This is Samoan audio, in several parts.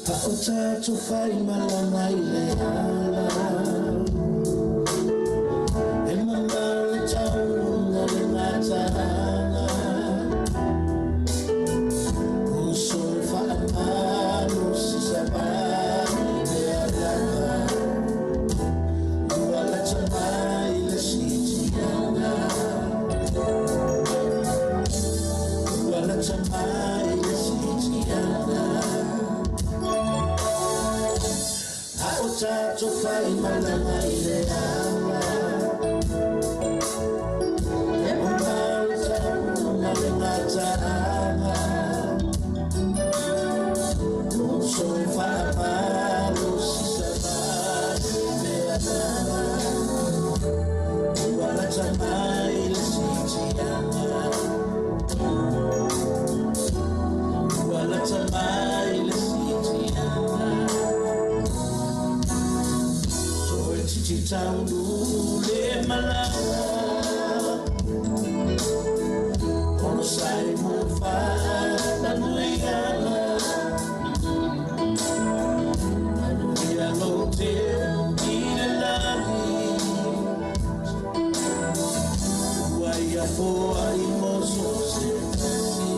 A o tatou faimalama i le ala, e mamao le taunuuga le gataaga. Uso e faamalosi savali le agaga, ua lata mai le siitiaga. Ua lata mai le siitiaga. A o tatou faimalama i le ala, e mamao le taunuuga le gataaga. Uso e faamalosi savali le agaga, ua lata mai le siitiaga. Ua lata mai le siitiaga. Toeitiiti taunuu le malaga, onosai mo faamanuiaga. Manuia lou teu i le lagi, ua ia foai mo so o se tasi.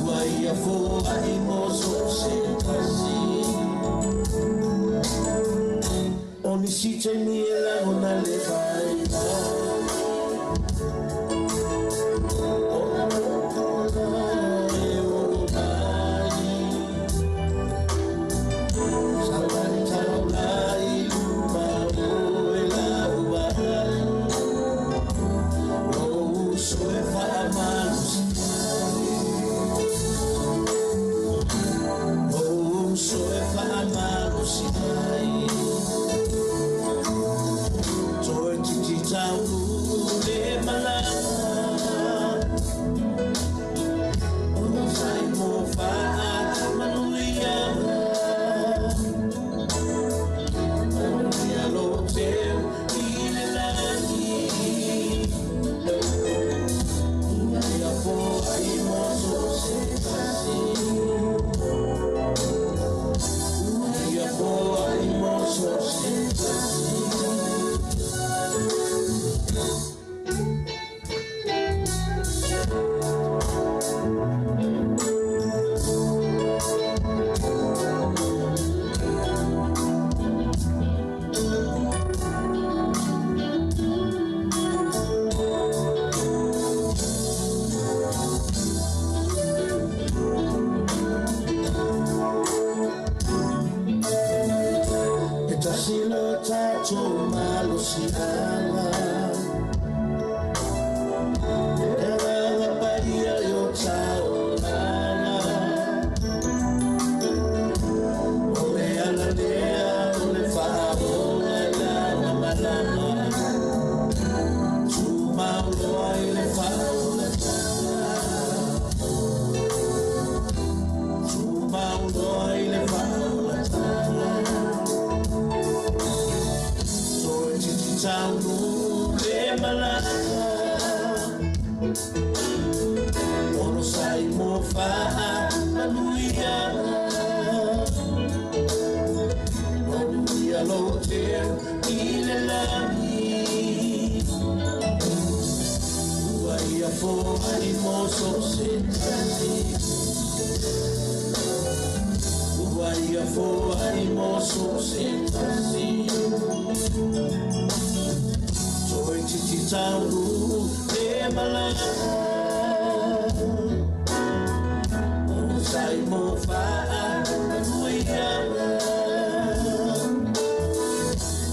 Ua ia foai mo so o se tasi. O nisi taimi e lagona le vaivai, ona o e oo mai. Savali taula i luma o e lau vaai, lou uso e faamalosi ai. Lou uso e faamalosi ai. Toeitiiti taunuu le malaga, onosai mo faamanuiaga. Manuia lou teu i le lagi, ua ia foai mo so o se tasi. Ua ia foai mo so o se tasi. E tasi lo tatou malosiaga, le Agaga Paia i o taulaga. O le ala lea o le faaola i lana malama, tumau loa i le faaolataga. Tumau loa i le faaolataga. Toeitiiti taunuu le malaga, onosai mo faamanuiaga. Manuia lou teu i le lagi, ua ia foai mo so o se tasi. Ua ia foai mo so o se tasi. Toeitiiti taunuu le malaga, onosai mo faamanuiaga.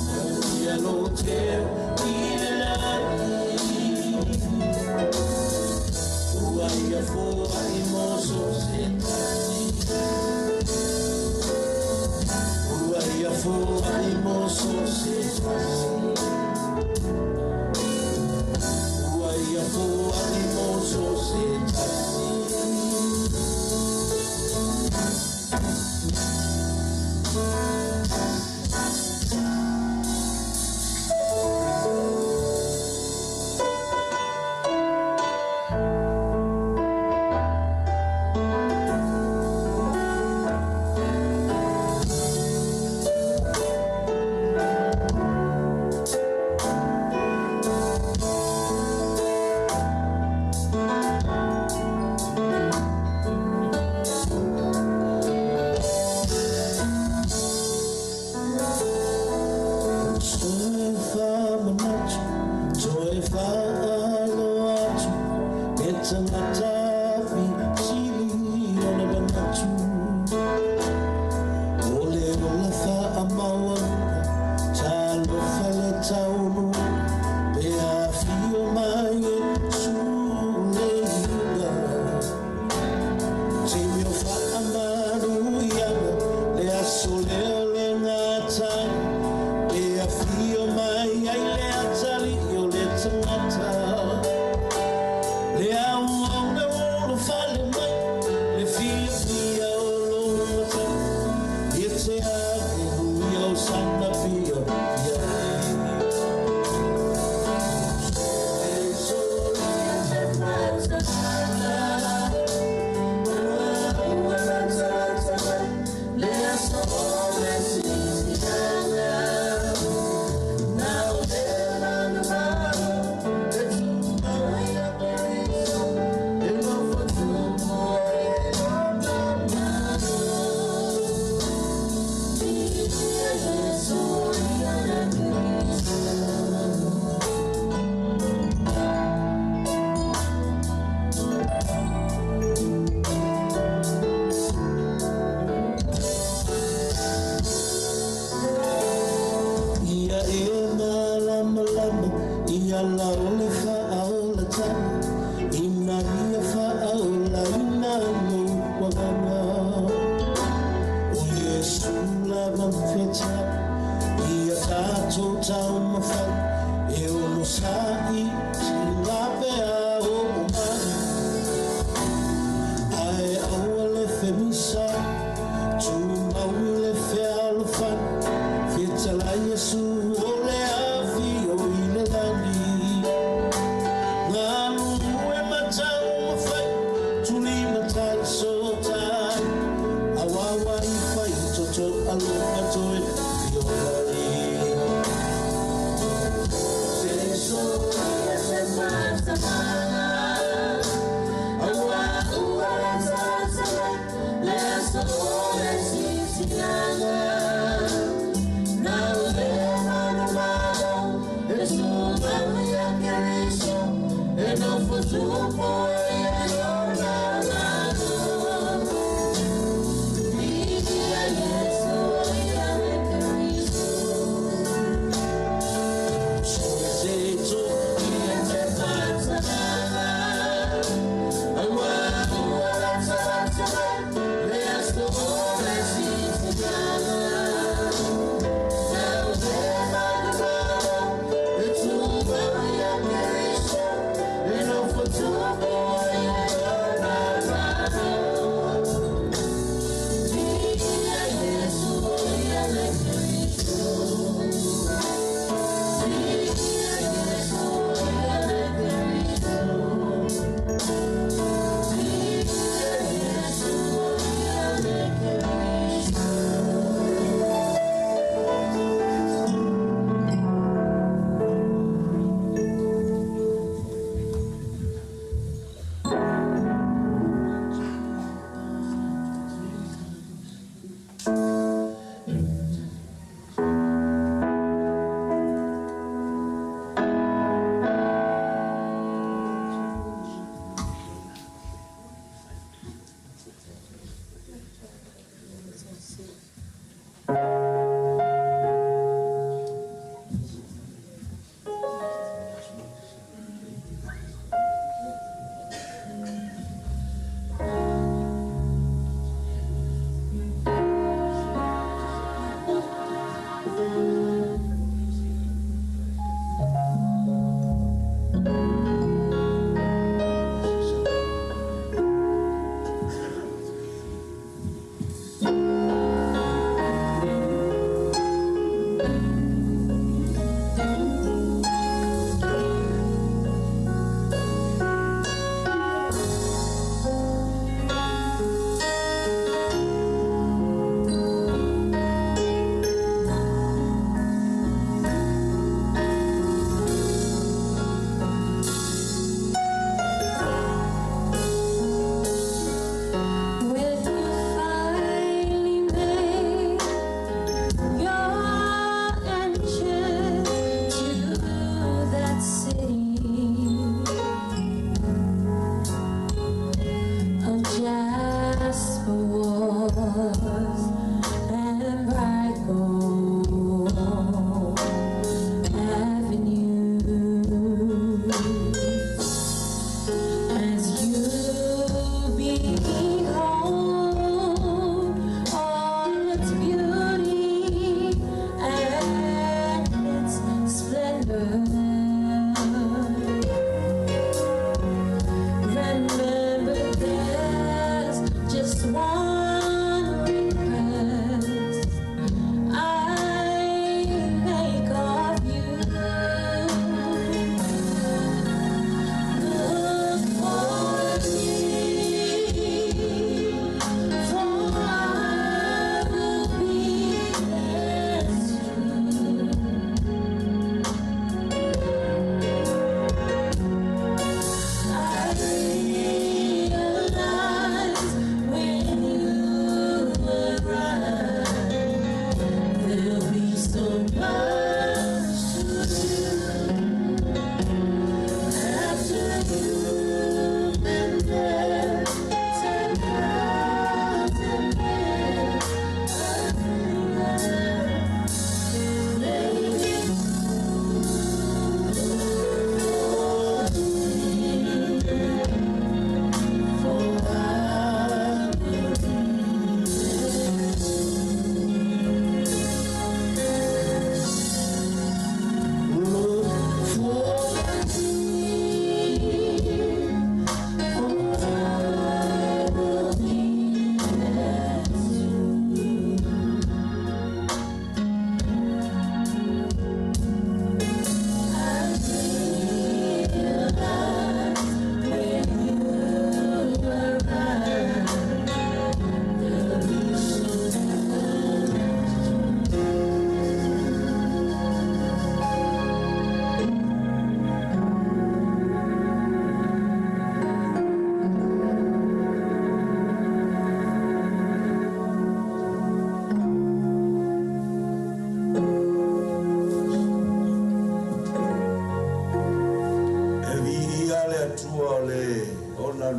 Manuia lou teu i le lagi, ua ia foai mo so o se tasi. Ua ia foai mo so o se tasi. Ua ia foai mo so o se tasi. Kanisa Tumau i le fealofani Fetalai Iesu o le afio i le lagi Galulue ma taumafai Tulimatai sootai Auaua i faitoto alofa toe fia When you finally make your entrance to that city of jasper walls and bright gold avenues, as you behold all its beauty and its splendor, remember there's just one regret.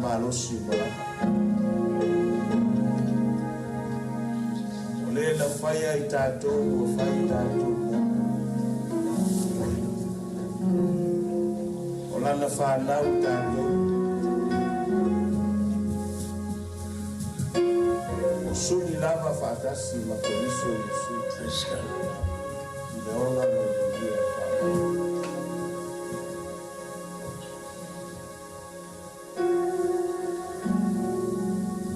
malosi uma lava. O le na faia i tatou ua fai i tatou mo. O lana fanau tatou. O suli lava faatasi ma Keriso Iesu. Praise God. I le ola ma le manuia e faavavau.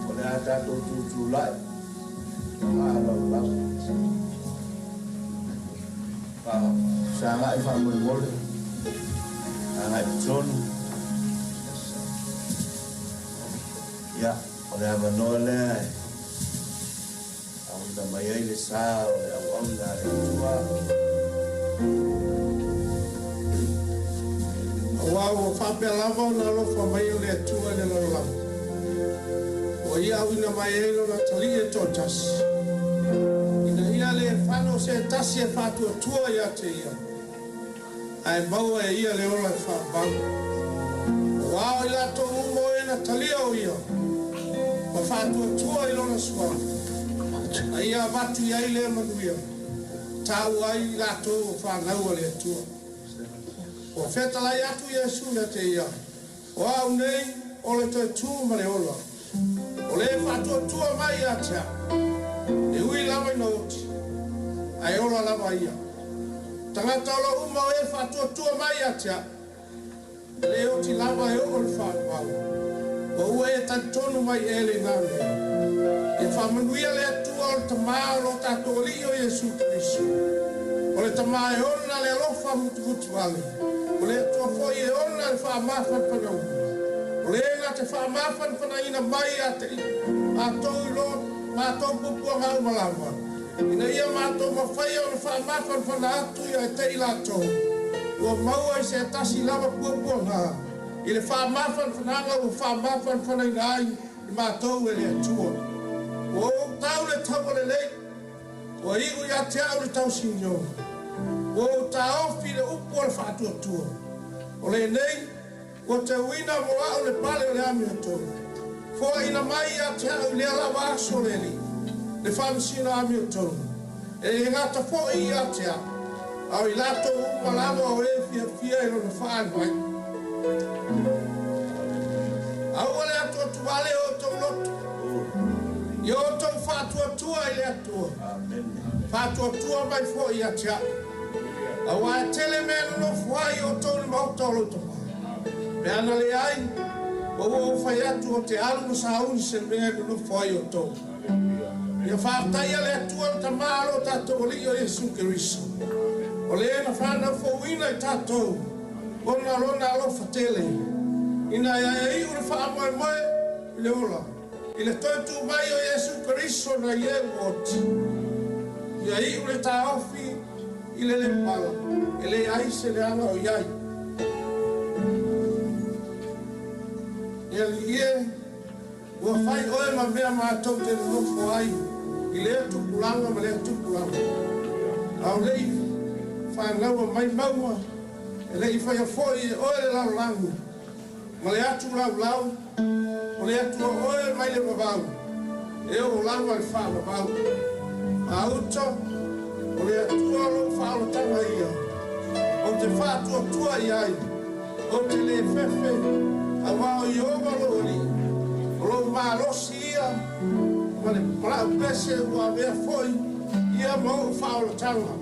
O le a tatou tutulai faalaulau. Fesagai faamolemole. Agai i totonu. Ia, o le avanoa lea e auina mai ai le sa o le auauna a le Atua. Auā ua faapea lava ona alofa mai o le Atua i le lalolagi, ua Ia auina mai ai Lona Atalii e toatasi, ina ia le fano se tasi e faatuatua ia te Ia, ae maua e ia le ola e faavavau. Auā o i latou uma o e na talia o Ia, ma faatuatua i Lona suafa, a Ia avatu i ai lea manuia, taua ai i latou o fanau a le Atua. Ua fetalai atu Iesu ia te ia, O au nei o le toe tū ma le ola, o le faatuatua mai ia te au, e ui lava ina oti, ae ola lava ia. Tagata ola uma o e faatuatua mai ia te au, e le oti lava e oo i le faavavau. Ua ua e talitonu mai ea i lena mea? Ia faamanuia le Atua o le Tamā o lo tatou Alii o Iesu Keriso, o le Tamā e ona le alofa mutumutuvale, o le Atua foi e ona le faamafanafanaga, o le na te faamafanafanaina mai ia te matou i lo matou puapuaga uma lava, ina ia matou mafaia ona faamafanafana atu ia te i latou ua maua i se tasi lava puapuaga i le faamafanafanaga ua faamafanafanaina ai i matou e le Atua. Ua ou tau le taua lelei, ua iu ia te au le tausiga, ua ou taofi le upu o le faatuatua. O lenei, ua teuina mo au le pale o le amiotonu, foaina mai ia te au i lea lava aso o le Alii, le faamasino amiotonu, e le gata foi ia te au, a o i latou uma lava o e fiafia i lona faaali mai. Aua le atuatuvale o outou loto, ia outou faatuatua i le Atua, faatuatua mai foi ia te au. Auā e tele mea e nonofo ai outou i le maota o lou Tamā. Pe ana leai, ua ou fai atu ou te alu ma sauni se mea e nonofo ai outou. Ia faafetaia le Atua le Tamā o lo tatou Alii o Iesu Keriso, o le na fanau fouina i tatou ona o Lona alofa tele, ina ia iu le faamoemoe i le ola, i le toe tū mai o Iesu Keriso nai e ua oti. Ia iu le taofi i le le pala, e leai se leaga o i ai. E Alii e, ua fai oe ma mea matou te nonofo ai i lea tupulaga ma lea tupulaga. A o le i fanaua mai mauga, e le i faia foi e oe le lalolagi ma le atu laulau, o le Atua oe mai le vavau, e oo lava i le faavavau. Gauta, o le Atua lou faaolataga ia, ou te faatuatua i ai, ou te le fefe, auā o Ieova lou Alii, o lou malosi ia ma le lau pese ua avea foi ia ma ou faaolataga.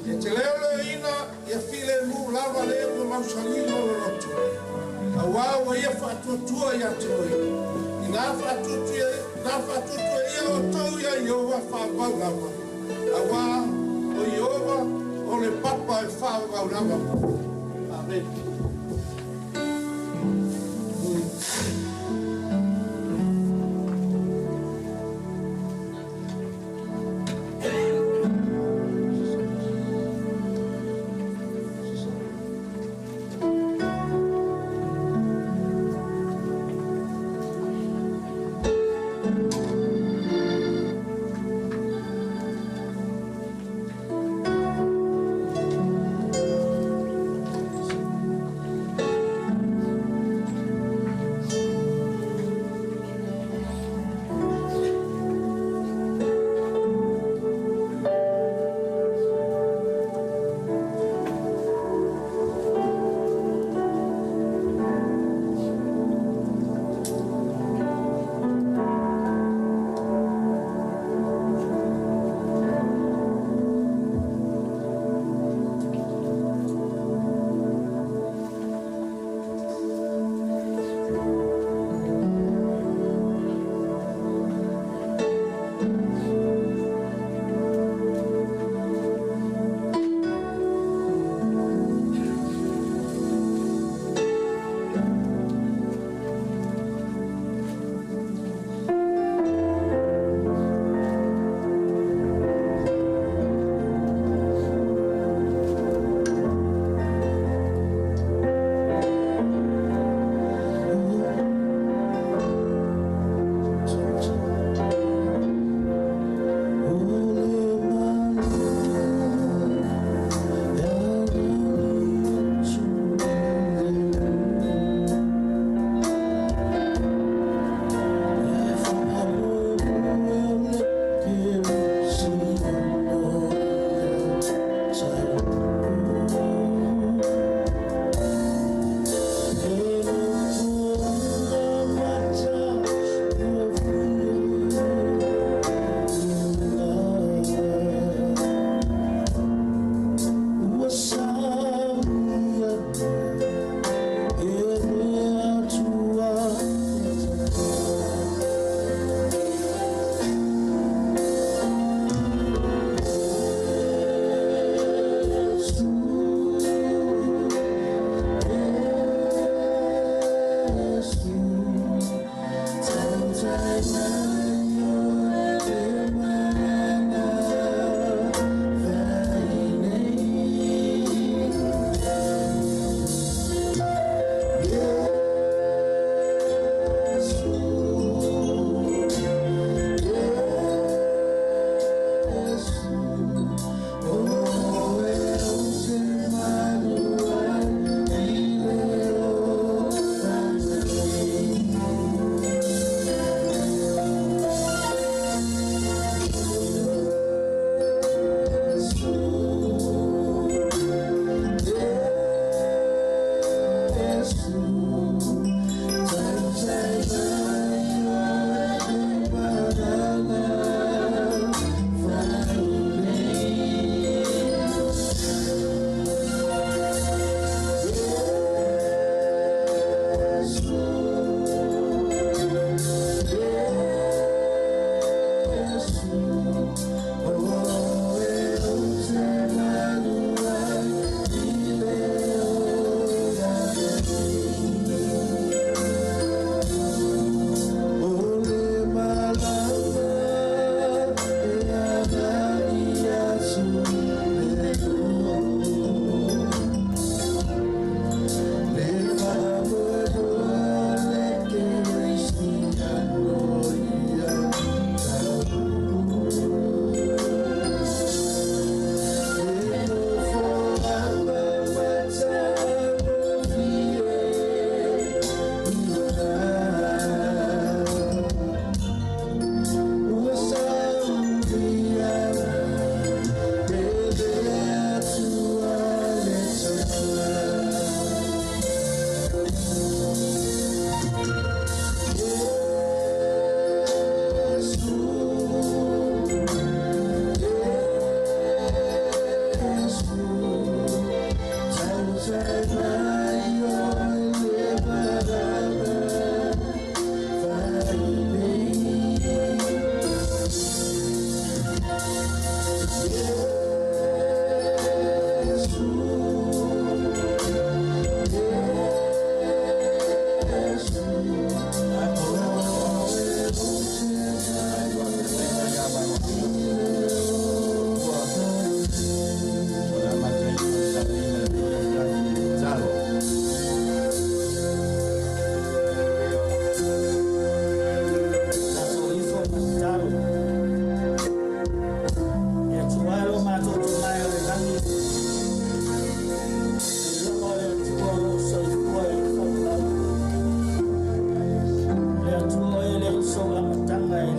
E te leoleoina ia filemu lava le ua mausali lona loto, auā ua ia faatuatua ia te oe. Inā faatuatua ia outou iā Ieova faavavau lava, auā o Ieova o le papa e faavavau lava. Amene.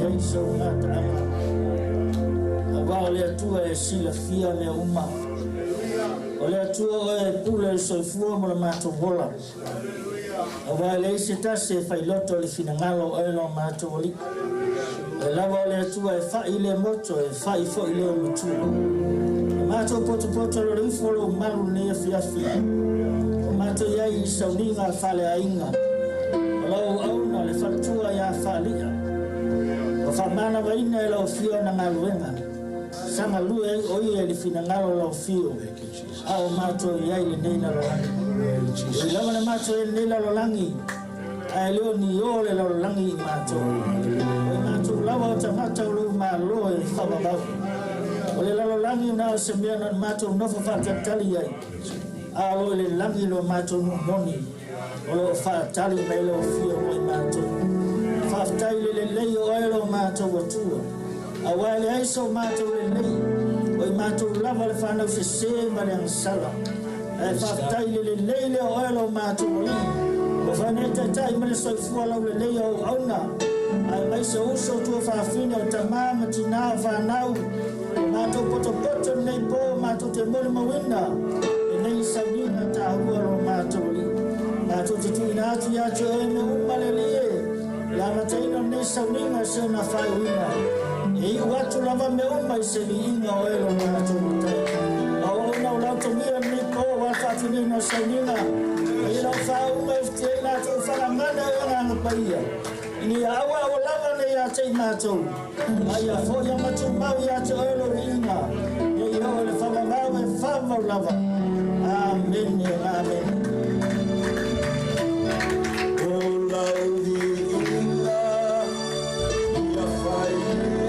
ai sou gataaga. Auā o le Atua e silafia mea uma. O le Atua oe e pule i le soifua ma le matou ola. Auā e leai se tasi e failoto i le finagalo o oe lo matou Alii. Oe lava o le Atua e fa'i i le moto, e fa'i foi i le matua. E matou potopoto i lalo ifo o lou malu i lenei afiafi. Ua matou i ai i sauniga faaleaiga. O lau auauna le faletua ia Faali'a. Ua faamanavaina e lau Afio ana galuega. Sa galue ai o ia i le finagalo o lau Afio, a o matou i ai i lenei lalolagi. E ui lava na matou i ai i lenei lalolagi, ae le o ni ō le lalolagi i matou. O i matou lava o tagata o lou Malo e faavavau. O le lalolagi na o se mea na matou nofo faatalitali ai, a o lo o i le lagi lo matou nuu moni, o lo o faatali mai lau Afio mo i matou. Faafetai i le lelei o oe lo matou Atua, auā e leai so matou lelei, o i matou lava le fanau sesē ma le agasala. Ae faafetai i le lelei lea o oe lo matou Alii, ua faanetaitai mai le soifua laulelei o auauna, aemaise o uso o tuafafine, o tamā ma tinā, o fanau, ua matou potopoto i lenei pō matou te molimauina lenei sauniga taua lo matou Alii. Matou te tuuina atu ia te oe mea uma le Alii e, i le amataina o lenei sauniga i si ona faaiuina. E iu atu lava mea uma i se viiga o oe lo matou Matai. O auauna o lau togia i lenei pō aua le faatinoina o sauniga, a ia lau faauuga e ufitia ai latou fagagana e Agaga Paia. Ina ia auau lava nei ia te i matou, a ia foi a matumau ia te oe lou viiga, ne i oo i le faavavau e faavavau lava. Amene, amene. O lau viiga ia fai ea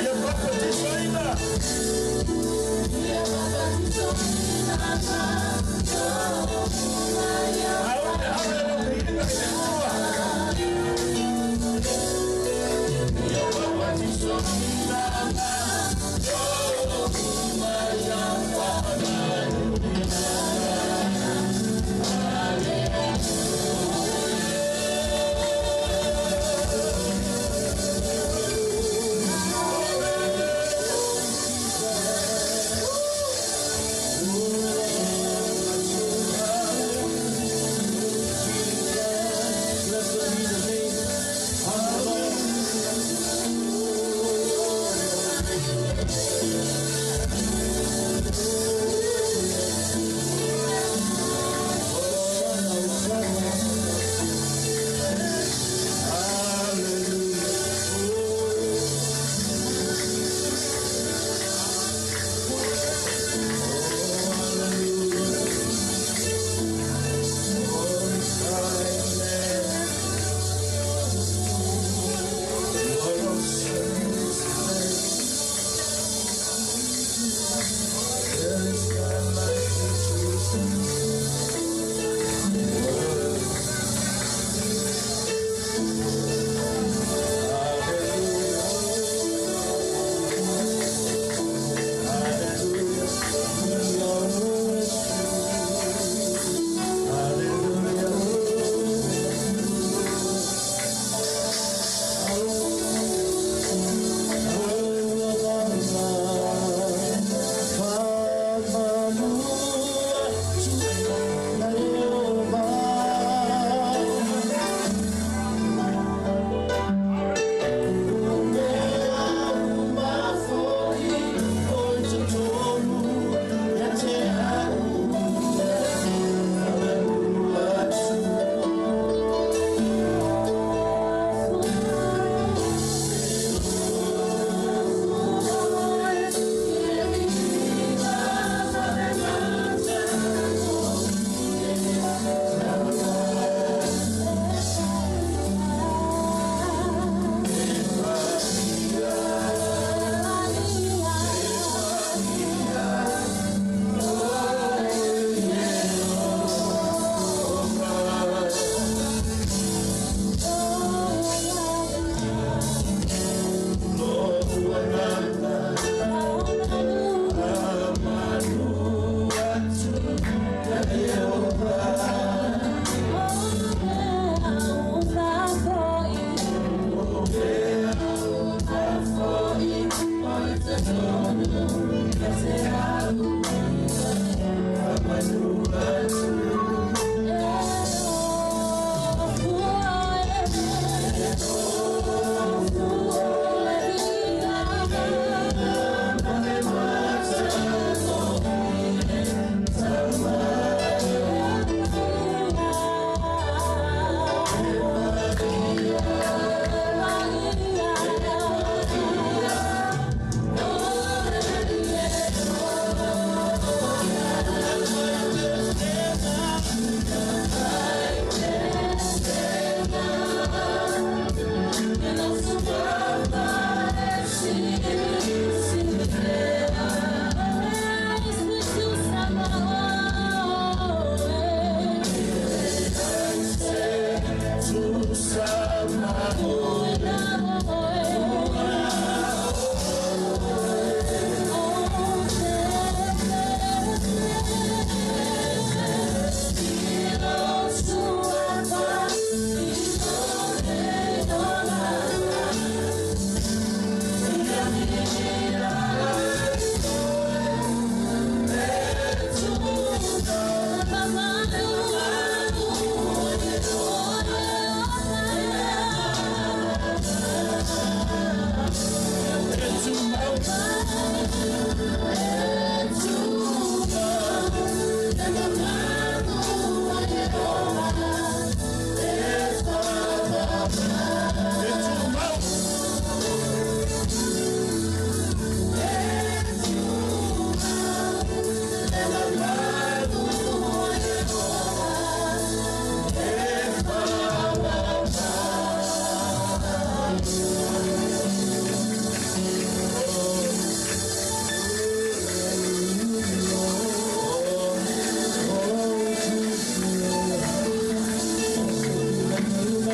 Ia papatisoina. Aole ave lau viiga i le Atua. Ia papatisoina.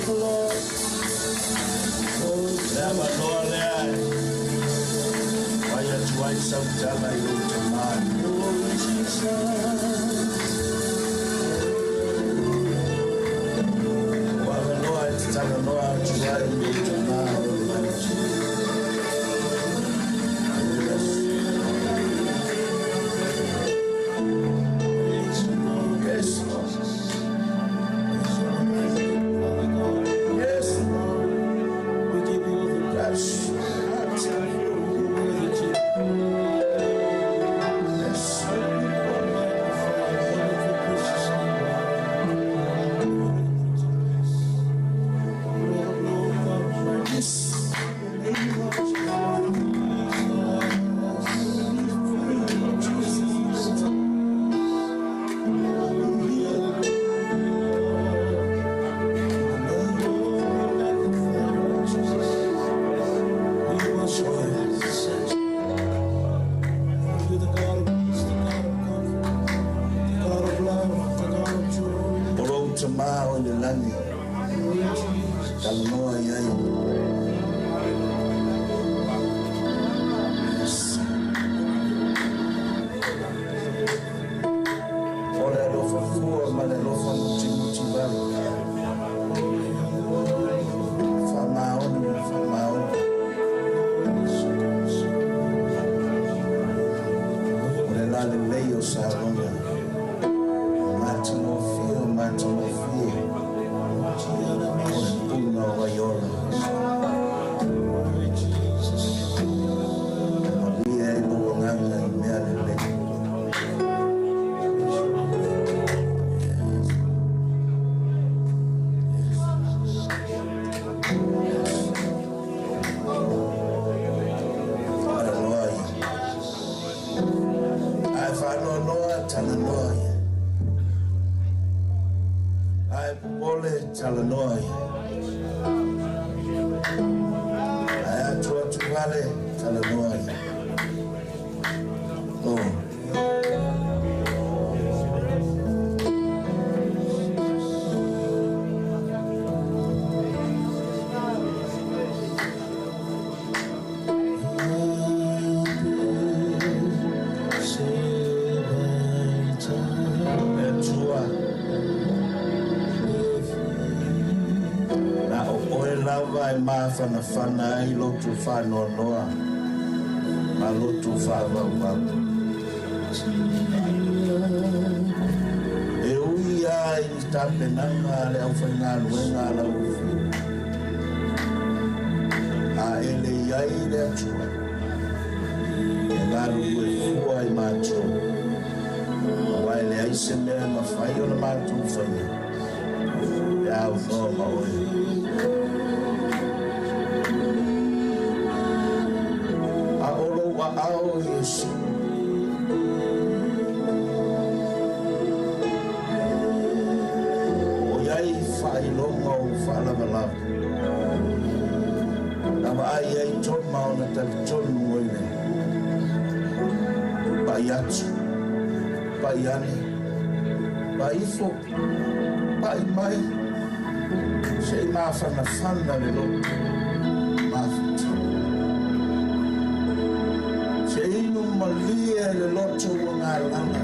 the Lord. Le avanoa lea e fai atu ai sau tala i lou tamā. Glory Jesus. O avanoa e te talanoa atu ai i lou tamā o le lagi. Yes. Yes, Lord. Yes, Lord. We give you all the Yes. praise. Yes. Yes. You're the God of peace, the God of comfort, the God of love, the God of joy. O lou tamā o i le lagi. Talanoa i ai. Yes. O le alofa fua ma le alofa mutimuti vale. Faamaoni ma le faamaoni. O le lalelei o Sarona. Matagofie o matagofie. O le puna o vaiola. Malia e lou agaga i mea lelei. Yes. Yes. Talanoa ia. Ae faanoanoa talanoa ia. Ae popole talanoa ia. Ae atu atu vale talanoa ia. Oh. Le Atua. Na o oe lava e mafanafana ai lotu faanoanoa ma lotu faavauvau. E ui a i ni tapenaga a le aufaigaluega a lau A e le ai le Atua. E galulue fua i matou. Auā e leai se mea e mafai ona matou faia. Pe a aunoa ma oe. A o lou aao Iesu. O iai faailoga o faalavalava. Na vaai ai Toma ona talitonu oi le. Pai atu. Pai ane. Pai ifo. Pai mai. Se i mafanafana le loto. Mafuta. Se inu malie le loto ua galala.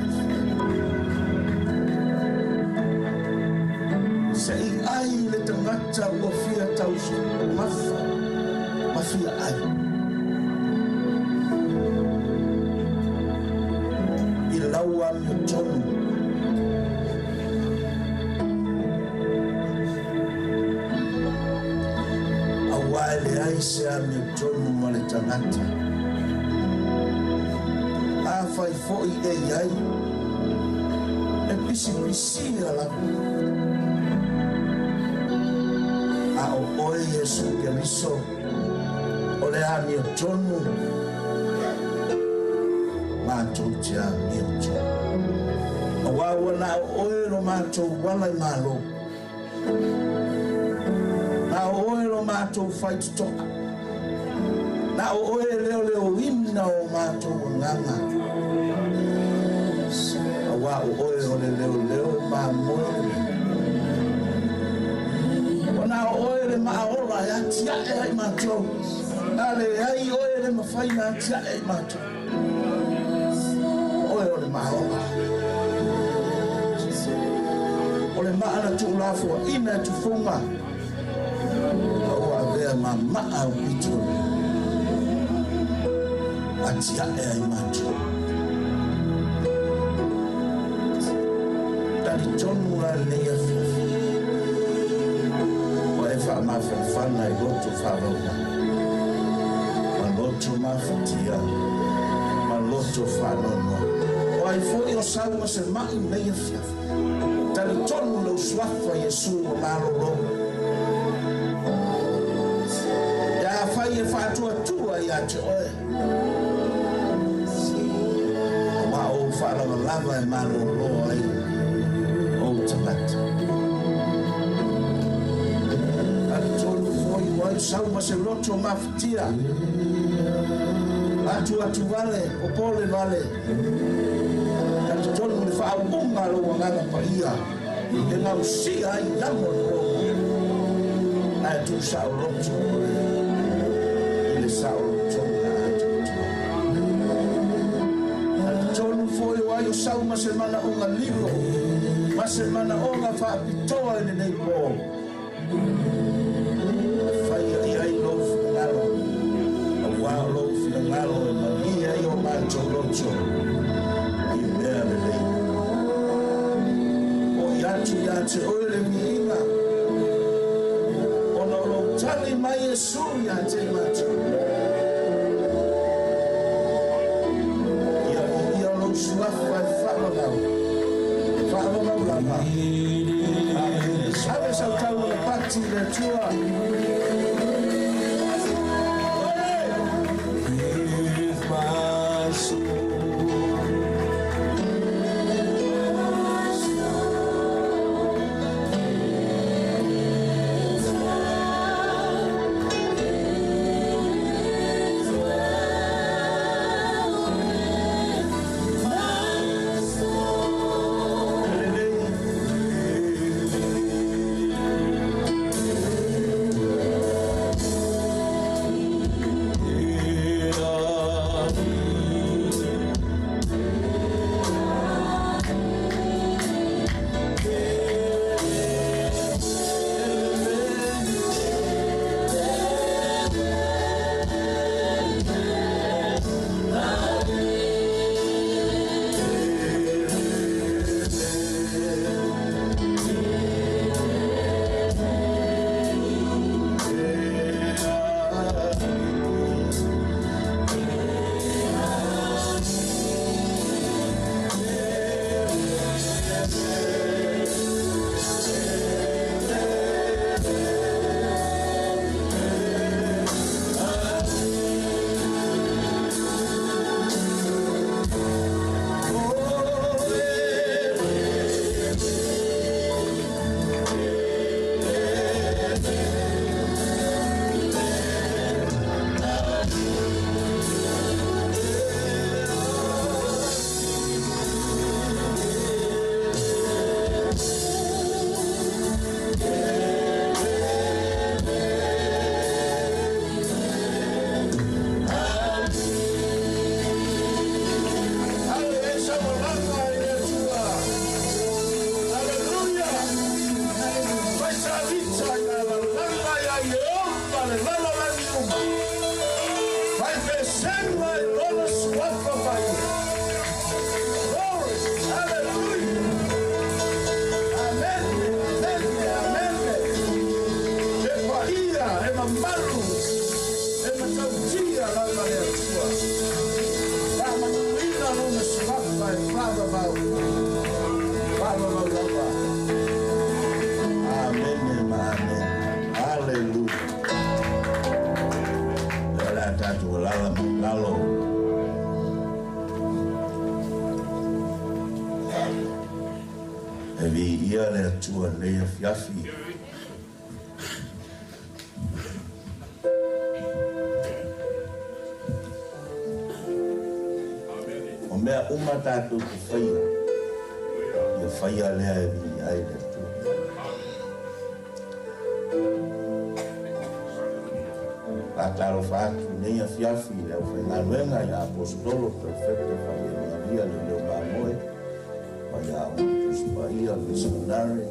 Se i ai le tagata ua fia taumafa ma fia ai. I lau amiotonu. Auā e leai se amiotonu ma le tagata. Afai foʻi e iai. E pisipisia lava. A o oe Iesu Keriso. O le amiotonu. Matou te amiotonu. Auā ua na o oe lo matou uala i malo. Na o oe lo matou faitotoa. Na o oe leoleoina o matou agaga. Auā o oe o le leoleo mamoe. Ua na o maaola e atiae ai matou. A leai oe e le mafai ona atiae ai matou. O oe o le maaola. O le maa na tuulafoaina e tufoga, a ua avea ma maa o pito atiae ai matou. Talitonu la lenei afiafi, ua e faamafanafana i loto faavauna, ma loto mafatia, ma loto faanoanoa. O ai foi o sau ma se mai lenei afiafi, talitonu lou suafa Iesu ua malolo. E afai e faatuatua ia te oe, ma ou faalavalava e malolo ai ou tagata. Talitonu foi ua ai sau ma se loto mafatia, atu atu vale, o pole vale. Talitonu le faauuga lou agaga paia, e gausia ai lamo le loga, ae tuusaoloto oe i le saolotoga atoatoa. Talitonu foi o ai o sau ma se manaoga lilo, ma se manaoga faapitoa i lenei po. E faia i ai lou finagalo, auā o lou finagalo e malie ai o matou loto i mea lelei. O i atu ia te oe le viiga, ona o lou tali mai Iesu ia te matou. Ia viia lou suafa e faavavau, faavavau lava. Amene. Ave sau tau o le pati i le Atua. With my soul. Ave e saualaga i le Atua. Aleluia. Fai salita i la lalalaga ia Ieova le lalolagi uma. Fai pesega i lona suafa paia. Glory. Hallelujah. Amen. Amen. Amen. E paia, e mamalu, e matautia lava le Atua. Faamanuina lona suafa e faavavau. Faavavau lava. Amene ma amene. Hallelujah. O le a tatou alala mai lalo. E viia le Atua lenei afiafi. O mea uma tatou te faia, ia faia lea e viia ai le Atua. Faatalofa atu i lenei afiafi i le aufaigaluega ia Aposetolo Perofeta Faalelugalia Leoleo Mamoe, Faiaoga Tusi Paia Misionare,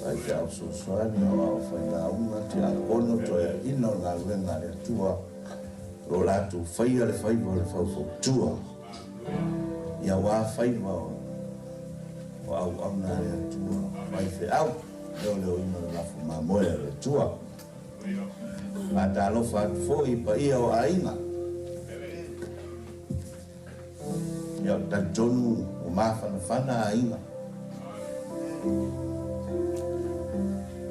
Faifeau Fesoasoani, Aoao Failauga, Tiakono, Toeaiina o le galuega a le Atua, o lo o latou faia le faiva o le faufautua ia aua faiva o auauna a le Atua, faifeau, leoleoina o le lafo mamoe a le Atua. Faatalofa atu foi i paia o aiga. Ia, ou te talitonu ua mafanafana aiga.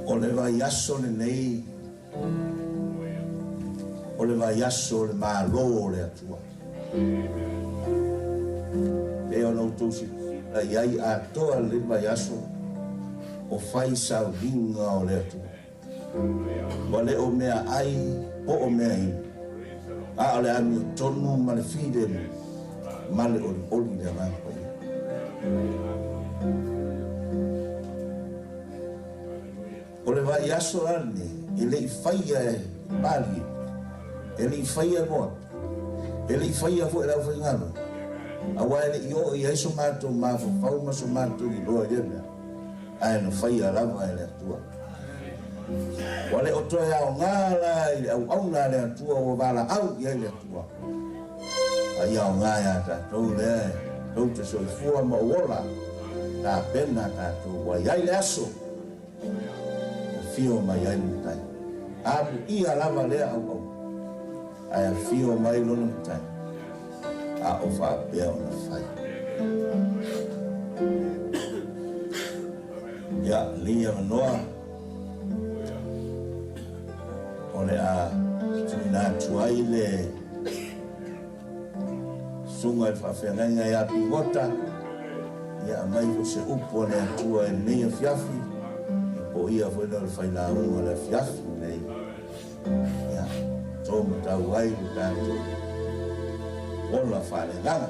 O le vaiaso lenei, o le vaiaso o le Malo o le Atua. Pei ona outou silasila i ai atoa lenei vaiaso, o fai sauniga o le Atua. Ua le o meaai po o meainu, a o le amiotonu ma le filemu ma le olioli le Agaga Paia. O le vaiaso la lenei, e le i faia e Malie, e le i faia e Moapi, e le i faia foi e le aufaigaluega, aua e le i oo i ai so matou mafaufau ma so matou iloa i lea mea, ae na faia lava e le Atua. Ua le o toe aoga la i le auauna a le Atua ua valaau i ai le Atua, a ia aoga ia tatou lea e tou te soifua ma ou ola, tapena tatou ua i ai le aso e afio mai ai le Matai. Amuia lava lea auauna, ae afio mai lona Matai, a o faapea ona fai. Ia, lenei avanoa, o le a tuuina atu ai le susuga i le faafeagaiga ia Pigota, ia aumai foi se upu a le Atua i lenei afiafi, ia po o ia foi lea o le failauga o le afiafi lenei, ia to matau ai lo tatou ola faaleagaga.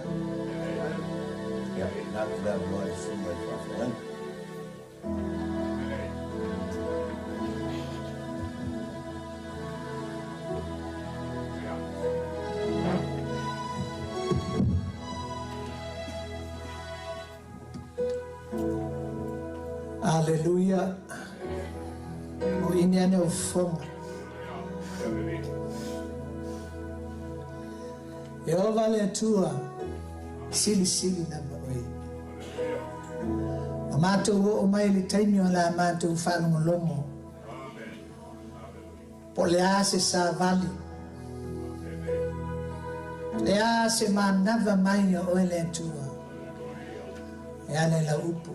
Ia, tuuina atu le avanoa i le susuga i le faafeagaiga. Aleluia. O ini ane o fofoga. Ieova le Atua, silisili lava oe. Ua matou oo mai i le taimi o le a matou faalogologo po o le a se savali, le a se manava mai a oe le Atua e ala i lau upu.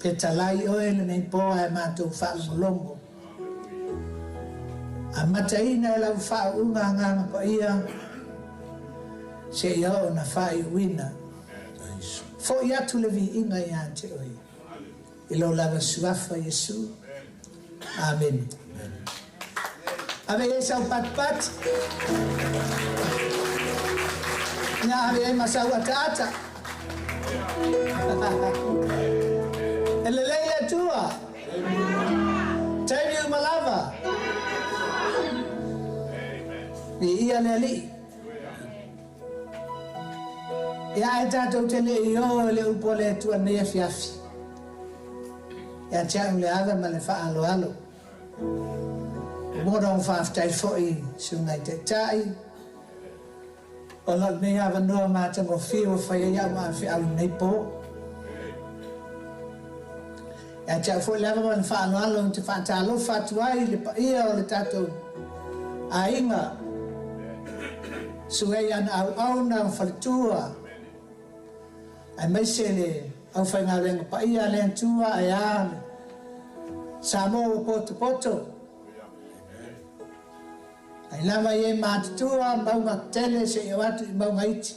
Fetalai oe lenei po ae matou faalogologo. Amataina e lau faauuga Agaga Paia seia oo ina faaiuina. Foi atu le viiga ia te oe i lou lava Suafa Iesu. Amene. Ave i ai sau patipati. Ia ave i ai ma sau ataata. E lelei le Atua. Taimi uma lava. Viia le Alii. Ia ae tatou te le i o i le upu a le Atua nei afiafi. Ia te au le ava ma le faaaloalo. Ua moda ona faafetai foi i Susuga i Taitai ona o lenei avanoa matagofie ua fai ai au ma afeau i lenei po. Ia te au foi le ava ma le faaaloalo ou te faatalofa atu ai i le paia o le tatou aiga, Susuga i ana auauna, faletua, aemaise le aufaigaluega paia a le Atua, ae a le Samoa ua potopoto. Mai lava i e matutua, mauga tele seia oo atu i mauga iti.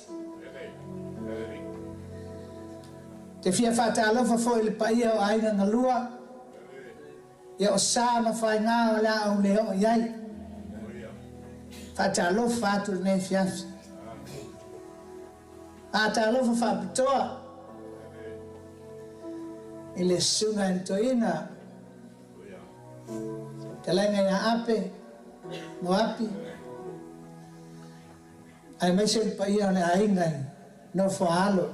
Te fia faatalofa foi i le paia o aiga galua, ia o sa ma faiga o le a ou le oo i ai. Faatalofa atu i lenei afiafi. Faatalofa faapitoa i le susuga i le toeaina, fetalaiga ia Ape. Moapi, aemaise le paia o le aiga i Nofoaalo,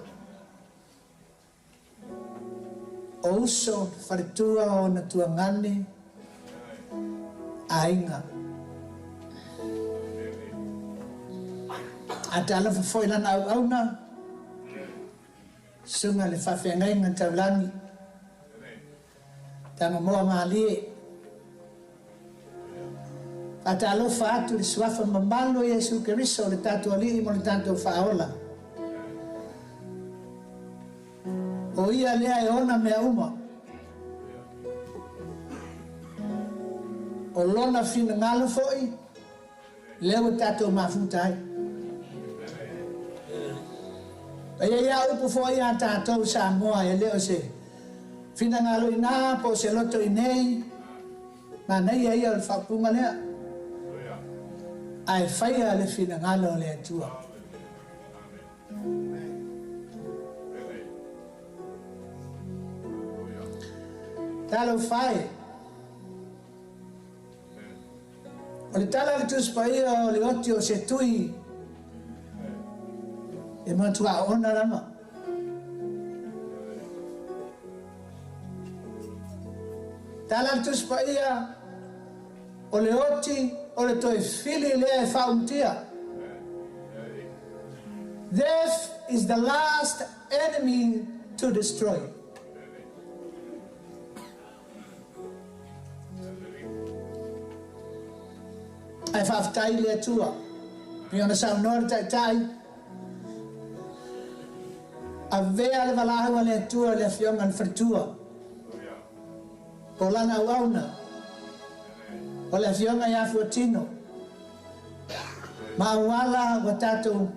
o uso, faletua o ona tuagane, aiga. A talofa foi lana auauna, susuga i le faafeagaiga taulagi, Tagamoa Malie. Faatalofa atu i le suafa mamalu o Iesu Keriso, le tatou Alii ma le tatou Faaola. O ia lea e ona mea uma. O lona finagalo foi, lea ua tatou mafuta ai. E i ai a upu foi ia tatou Samoa, e le o se finagalo i ina po o se loto i nei, manaia ia o le faaupuga lea. Ae faia le finagalo o le Atua. Talofa e. O le tala a le Tusi Paia o le oti o se tui e matua oona lava. Tala a le Tusi Paia o le oti o le toe fili lea e faaumutia. Death is the last enemy to destroy. Ae faafetai i le Atua, pei ona saunoa le Taitai, avea le valaau a le Atua i le Afioga i le Faletua, po o lana auauna, o le Afioga ia Fuatino, ma auala ua tatou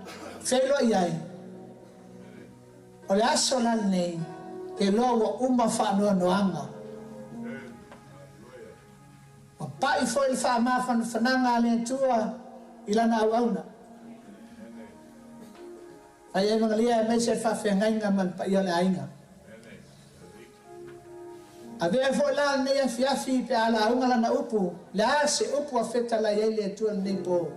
feiloai ai, O le aso la lenei, ke loa ua uma faanoanoaga. Ua pai foi le faamafanafanaga a le Atua i Lana auauna. Fai ai magalia aemaise le faafeagaiga ma le paia o le aiga. Avea foi la lenei afiafi pe a lauga lana upu, le a se upu a fetalai ai le Atua lenei po.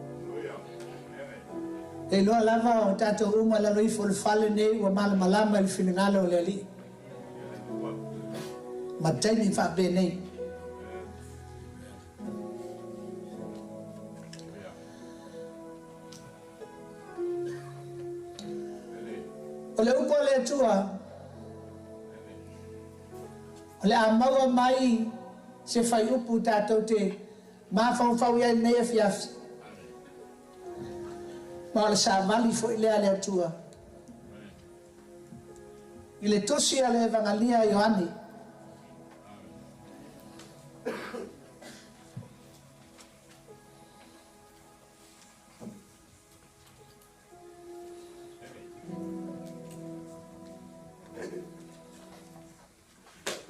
E iloa lava o tatou uma i lalo ifo o le fale nei ua malamalama i le finagalo o le Alii. Ma taimi faapenei. O le upu a le Atua, o le a maua mai se faiupu tatou te mafaufau i ai lenei afiafi. Ma o le savali foi lea a le Atua i le tusi a le Evagalia a Ioane.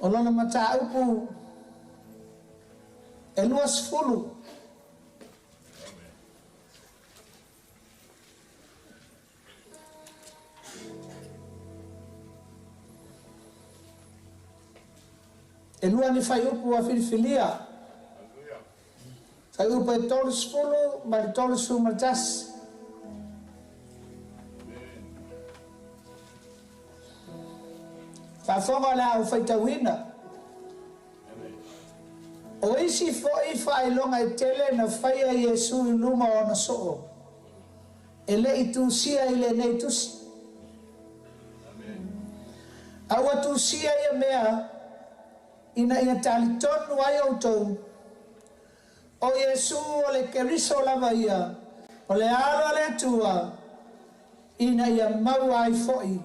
O lona mataupu e 20. E lua ni fuaiupu ua filifilia. Fuaiupu e 30 ma le 31. Faafofoga o le a ou faitauina. O isi foi faailoga e tele na faia e Iesu i luma o ona soo, e le i tusia i lenei tusi. A ua tusia ia mea ina ia talitonu ai outou, o Iesu o le Keriso lava ia, o le Alo a le Atua, ina ia maua ai foi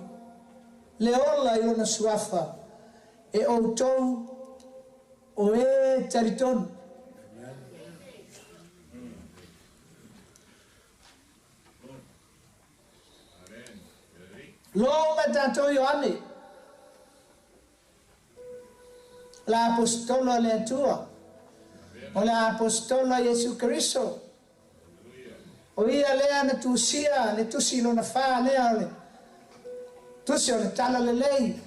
le ola i lona suafa e outou o e talitonu. Loa uma e tatou Ioane, o le Aposetolo a le Atua, o le Aposetolo a Iesu Keriso, o ia lea na tusia le tusi lona fa lea o le tusi o le Talalelei.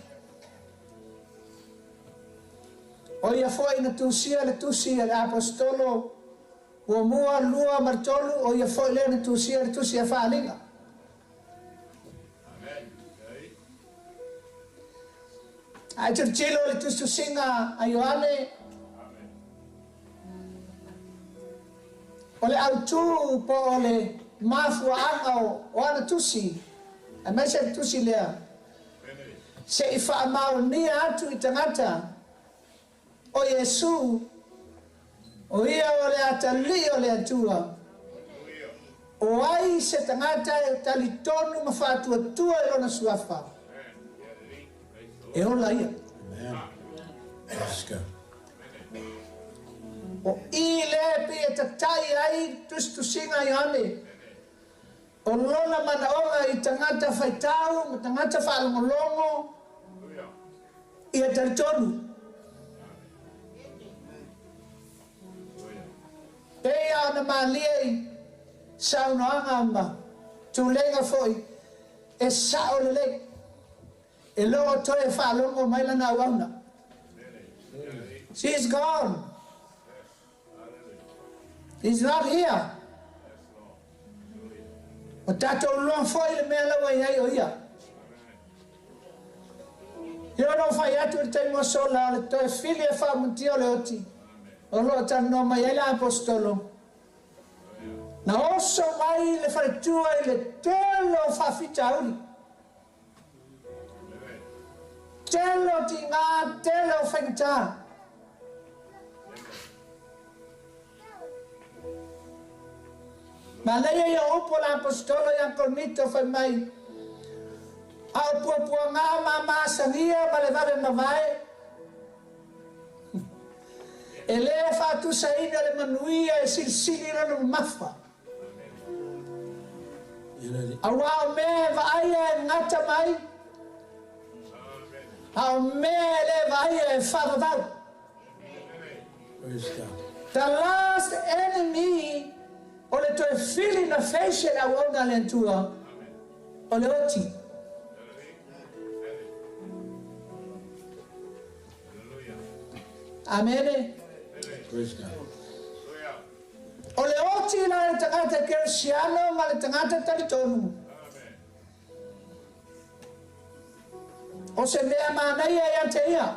O ia foi na tusia le tusi a le Aposetolo 1, 2 ma le 3, o ia fo'i lea na tusia le tusi a fa'aliga. Ae tilotilo i le tusitusiga a Ioane, o le autū po o le mafua'aga o ana tusi, aemaise le tusi lea, se'i fa'amaonia atu i tagata o Iesu, o ia o le atalii o le Atua, o ai se tagata e talitonu ma fa'atuatua i lona suafa, e ola ia. Praise God. O i lea pe e tatai ai tusitusiga Ioane, o lona manaoga i tagata faitau ma tagata faalogologo ia talitonu. Peia ona malie i saunoaga ma tulega fo'i e sa'o lelei, e loo toe faalogo mai lana auauna. She's gone. He's not here. O tatou loa fo'i le mea laua i ai o ia. Ia ona fai atu i le taimi o sola o le toe fili e fa'amatia o le oti. O loo talanoa mai ai le apostolo. Na oso mai le faletua i le tele o fa'afitauli. Tele o tigā, tele o faigata. Manaia ia upu o le apostolo ia Korinito fai mai, a o puapuagā ma masagia ma le vave mavae, e lē fa'atusaina le manuia e silisili lona mamafa. Auā o mea e vaaia e gata mai, a o mea e lē vaaia e faavavau. Praise God. The last enemy o le toe fili na feisi e le auauna a le Atua o le oti. Amene. Praise God. O le oti la le tagata keresiano ma le tagata talitonu. O se mea manaia ia te ia.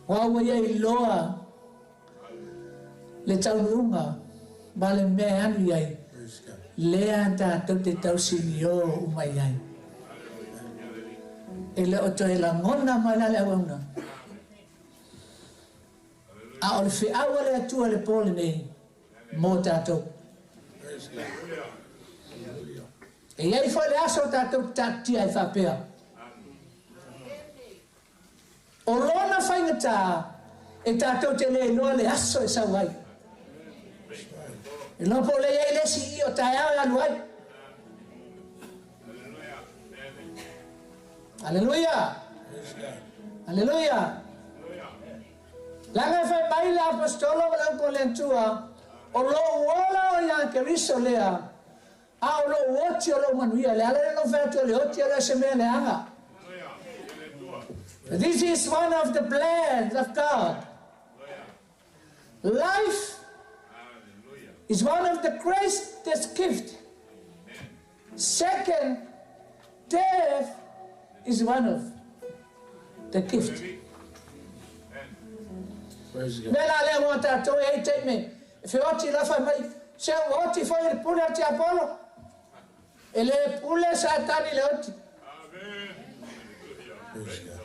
Ua ua ia iloa le taunuuga ma le mea e alu i ai. Praise God. Lea tatou te tausinio uma i ai. E le o toe lagona mai la le auauna. A o le feau a le Atua le pō lenei mo tatou. Praise God. Hallelujah. E iai fo'i le aso o tatou tatatia ai fa'apea. O lona faigata e tatou te lē iloa le aso e sau ai. E loa po o le iai le isi i o taeao e alu ai. Aleluia. Praise God. Aleluia. Laga e fai mai le apostolo ma le upu a le Atua, o lou ola o ia Keriso lea, a o lou oti o lou manuia. Le ala le no fai atu o le oti o le se mea leaga. This is one of the plans of God. Life is one of the greatest gift. Second, death is one of the gift. Praise God. Mea la lea mo tatou e ai taimi feoti la fai mai se ua oti foi le pule a tiapolo. E lē pule Satani le oti. Praise God.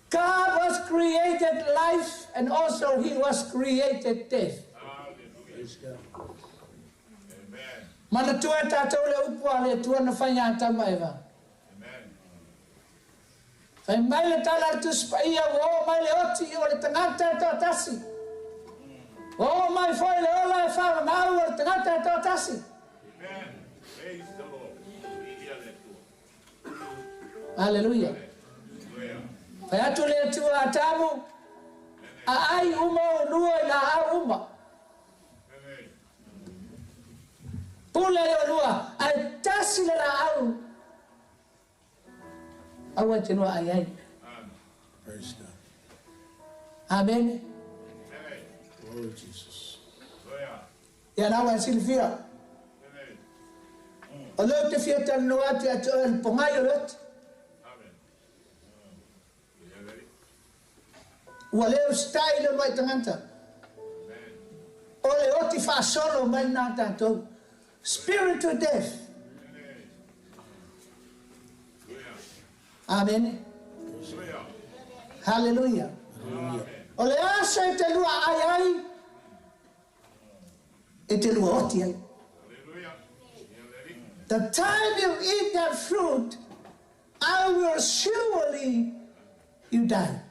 God was created life and also he was created death. Praise God. Manatua e tatou le upu a le Atua na fai ia Atama Eva. Fai mai le tala le Tusi Paia ua oo mai le oti o le tagata e toatasi. Ua oo mai foi le ola e fa'avavau o le tagata e toatasi. Aleluia. Fai atu le Atua Atamu, a ai uma olua i la'au uma. Pule i olua, ae tasi le la'au. Aua e te lua ai ai. Praise God. Amene. Glory Jesus. Ia na ua silafia. O lea ou te fia talanoa atu ia te oe le pogai o le oti. Ua le usitai le uluai tagata. O le oti faasolo mai lena tatou. Spiritual death. Amene. Hallelujah. O le aso e te lua ai ai, e te lua oti ai. The time you eat that fruit, I will surely you die.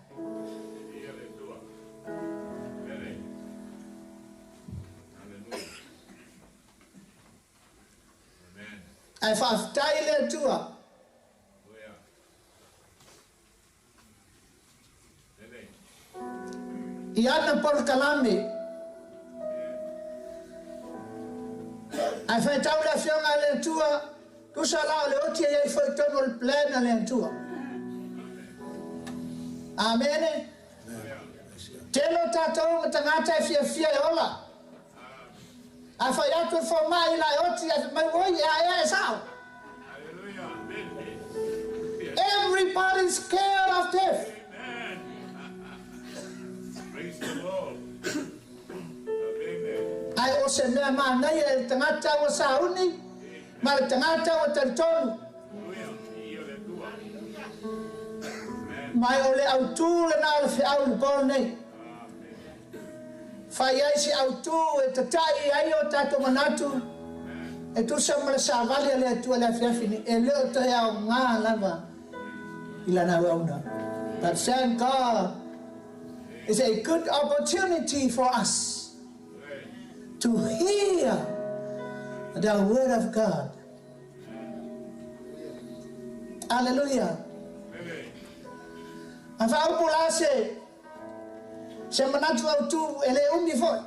Ae faafetai le Atua. I ana polokalame. Ae faitau le Afioga a le Atua, tusa la o le oti e i ai foi i totonu o le plan a le Atua. Amene. Tele o tatou ma tagata e fiafia e ola. A fai atu e fomai i lae oti ae fai mai, Oi, e ae ae sao. Everybody's scared of death. Ae o se mea manaia e le tagata ua sauni ma le tagata ua talitonu. Mai o le autū lena o le feau i le po lenei. Fai ai se autū e tataʻi ai o tatou manatu e tusa ma le savali a le Atua i le afiafi nei, e le o toe aoga lava i lana auauna. But thank God it's a good opportunity for us to hear the word of God. Alleluia. A faaupu la se Se manatu autu e le umi foi.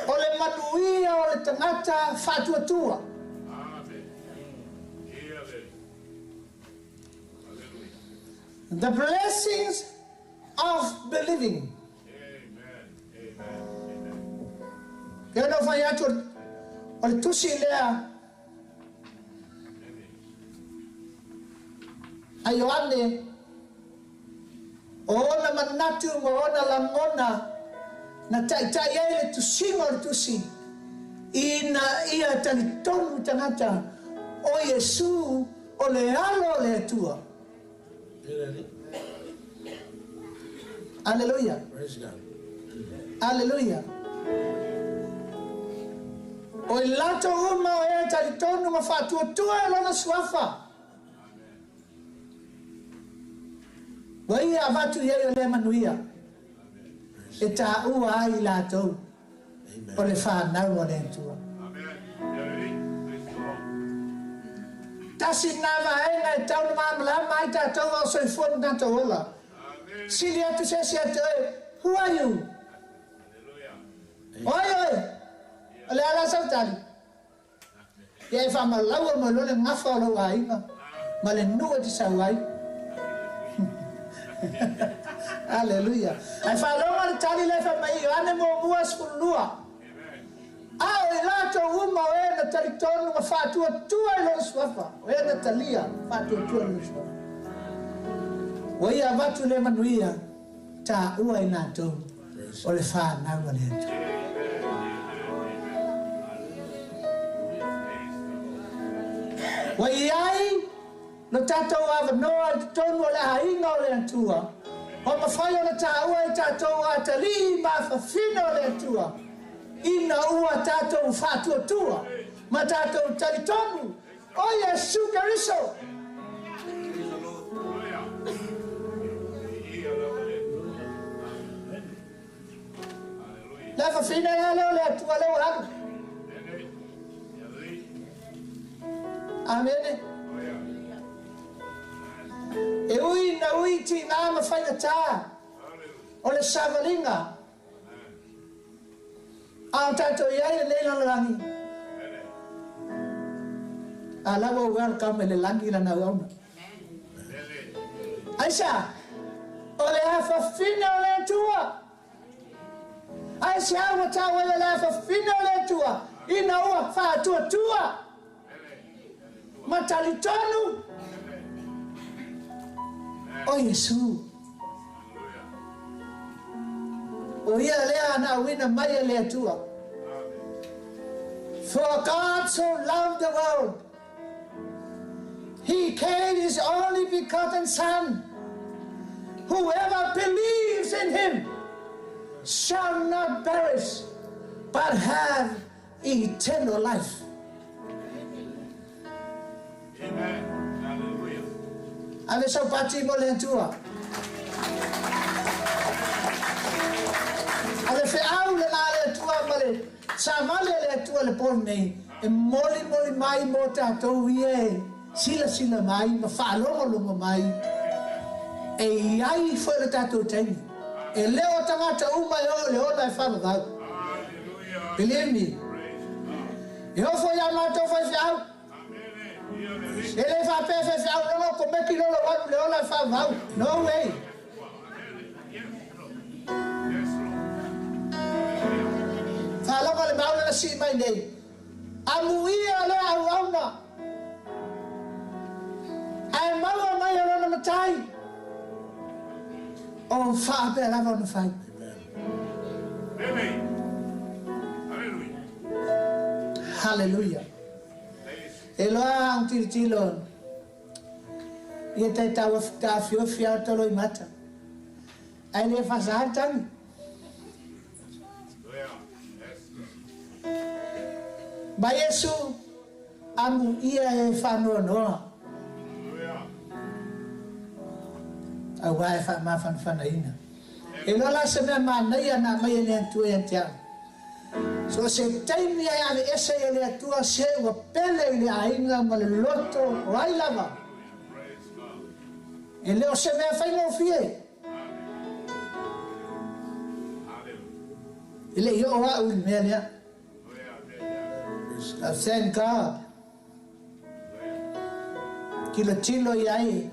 O le manuia o le tagata faatuatua. The blessings of believing. Ke ona fai atu o le tusi lea a Ioane, o ona manatu ma ona lagona na taitai ai le tusiga o le tusi, ina ia talitonu tagata o Iesu o le Alo o le Atua. Aleluia. Aleluia. O i latou uma o e talitonu ma faatuatua e lona suafa. Ua ia avatu i ai o lea manuia e taua ai i latou o le fanau a le Atua. Tasi lena vaega e tau na malamalama ai tatou a o soifua ma tatou ola. Sili atu se isi ia te oe, Who are you? O ai oe? O le a la sau tali? Ia e faamalaua mai loa le gafa o lou aiga ma le nuu e te sau ai. Aleluia. Ae faalogo le tali lea e fai mai i Ioane muamua 12. A o i latou uma o e na talitonu ma faatuatua i lona suafa, o e na talia faatuatua i lona suafa. Ua ia avatu le manuia taua i latou o le fanau a le Atua. Ua i ai lo tatou avanoa i totonu o le aiga o le Atua, ua mafai ona taua e tatou atalii ma afafine o le Atua, ina ua tatou faatuatua ma tatou talitonu o Iesu Keriso. Le afafine la lea o le Atua lea ua alu. Amene. E ui na ui tiga ma faigata o le savaliga a o tatou i ai lenei lalolagi, a la ua welcome e le lagi lana auauna. Aisea? O le afafine o le Atua. Aisea ua tau ai o le afafine o le Atua? Ina ua faatuatua ma talitonu o Iesu. O ia lea na auina mai e le Atua. For God so loved the world, He gave His only begotten Son. Whoever believes in Him shall not perish, but have eternal life. Amen. Hallelujah. Ave sau pati mo le Atua. Ave feau le la le Atua ma le savali a le Atua le po lenei e molimoli mai mo tatou ia e silasila mai ma faalogologo mai e i ai foi le tatou taimi. E le o tagata uma e oo i le ola e faavavau. Believe me. E oo foi ia matou faifeau. E le faapea faifeau logo komeki lolo alu le ola e faavavau. No way. Faalogo le maula na sii mai nei. Amuia lea auauna. Ae maua mai e lona matai. O faapea lava ona fai. Hallelujah. E loa ang tilotilo ia tai tau taofiofi a tolo i mata. Ae le faasa le tagi. Ma Iesu amuia e faanoanoa aua e faamafanafanaina. E iloa la se mea manaia na aumai e le Atua ia te au. So se taimi e aveese ai e le Atua se ua pele i le aiga ma le loto o ai lava. E le o se mea faigofie. E le i oo au i le mea lea. But thank God. Tilotilo i ai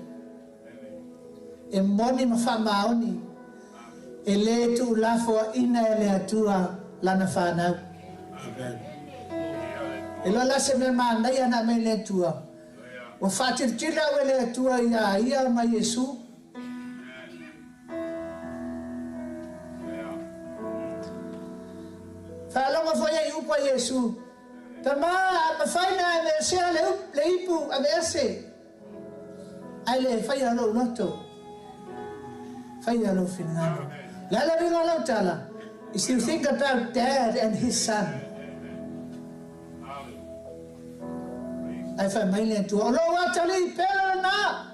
e moni ma faamaoni e le tuulafoaina e le Atua lana fanau. E loa la se mea manaia na aumai e le Atua. Ua faatilotilo au e le Atua iā ia ma Iesu. Faalogo foi ai upu a Iesu, Tama, a mafai na aveesea le le ipu, aveese, ae le faia lou loto, faia lou finagalo. Le a le uiga o lau tala? Is to think about dad and his son. Ae fai mai le Atua, O lou atalii pele lena!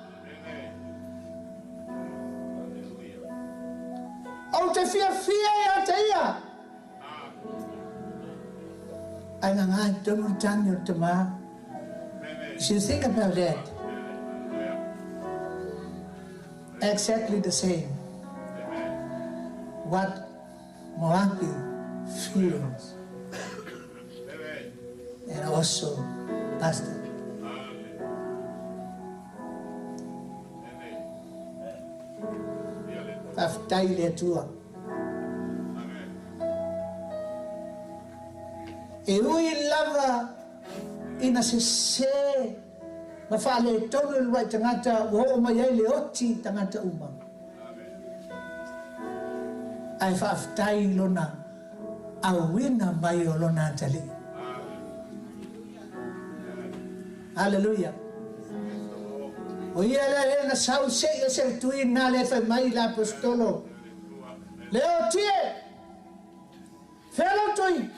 Ou te fiafia ia te ia! Ae nganga i tonu le tagi o le tama. You should think about that. Exactly the same. What Moaki feels. And also Pastor. Faafetai i le Atua. E ui lava ina sese ma faaletonu le uluai tagata ua oo mai ai le oti i tagata uma, ae faafetai i lona auina mai o lona atalii. Haleluia! O ia lea lea na sau se i ese le tui na le fai mai i le aposetolo, Le oti e! Fea lou tui?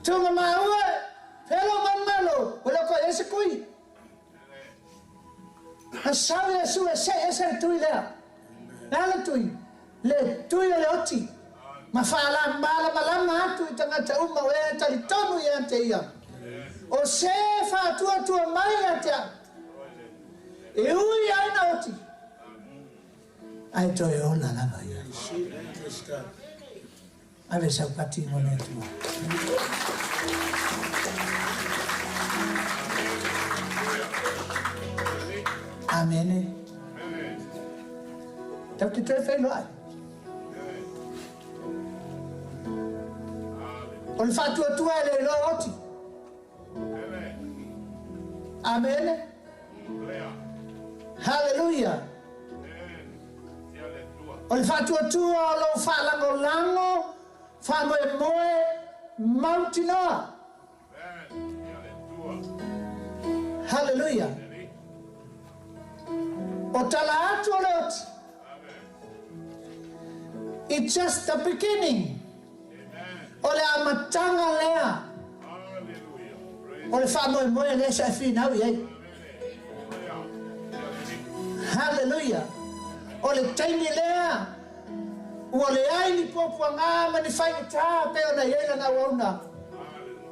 Tunga maua e! Fea lou manumalo? Ua le o koe i ai se kui. Na sau Iesu e se ese le tui lea. Le a le tui? Le tui o le oti. Ma faalamalamalama atu i tagata uma o e talitonu ia te ia. O se e faatuatua mai ia te au, e ui ai na oti, ae toe ola lava ia. Ave sau pati mo le Atua. Amene. Tatou te toe feiloai. O le faatuatua e le iloa oti. Amene. Haleluia. O le faatuatua o lou faalagolago faamoemoe mautinoa. Haleluia. O tala atu o le oti. It's just the beginning. O le amataga lea. O le faamoemoe lea sa e finau i ai. Haleluia. O le taimi lea ua leai ni puapuaga ma ni faigata pei ona i ai lana auauna,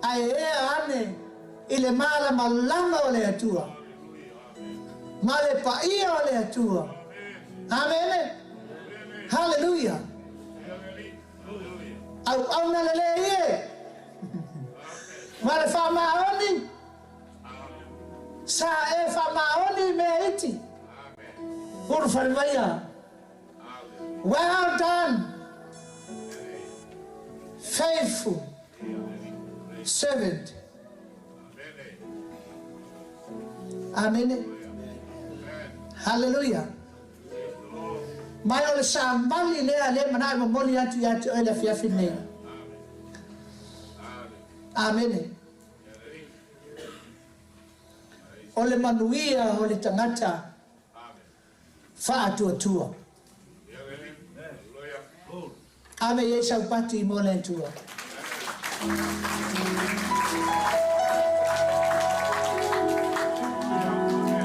ae ea ane i le malamalama o le Atua ma le paia o le Atua. Amene. Haleluia. Auauna lelei e ma le faamaoni. Sa e faamaoni i mea iti. Ulufale maia. Well done, faithful servant. Amene. Haleluia. Mai o le samali lea lea manaʻo e momoli atu ia te oe le afiafi nei. Amene. O le manuia o le tagata faatuatua. Ave i ai sau pati mo le Atua.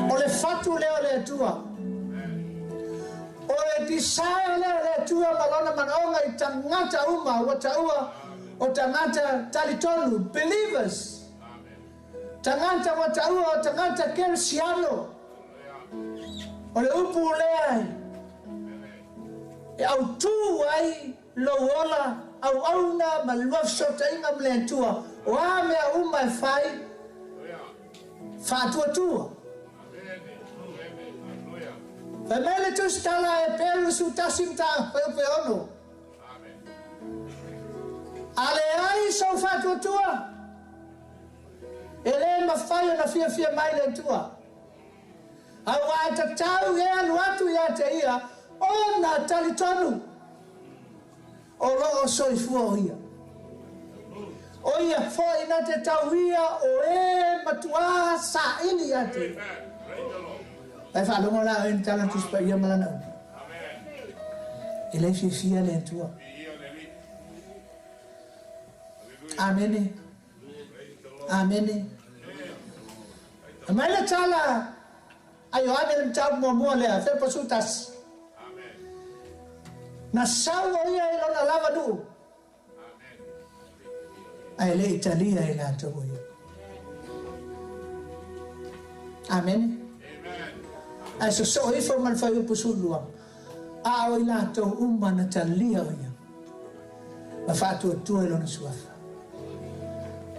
O le fatu lea o le Atua. O le desire lea o le Atua ma lona manaoga i tagata uma ua taua o tagata talitonu, believers. Tagata ua taua o tagata kerisiano. O le upu lea e autū ai lou ola auauna ma le lua fesootaiga ma le Atua, o a mea uma e fai, faatuatua. Fai mai le Tusitala a Eperu 11 mataupu e 6, A leai sou faatuatua, e le mafai ona fiafia mai le Atua. Aua e tatau e alu atu ia te ia ona talitonu o lo o soifua o ia. O ia foi na te tau ia o e matuā saili ia te ia. Vai faalogo la oe i tala Tusi Paia ma lana upu. E le fiafia le Atua. Amene. Amene. Aumai le tala a Ioane le mataupu muamua lea, Fepa 11. Na sau o ia i lona lava nuu, ae le i talia e latou o ia. Amene. Ae sosoo ifo ma le fuaiupu 12, a o i latou uma na talia o ia. Ma faatuatua i lona suafa.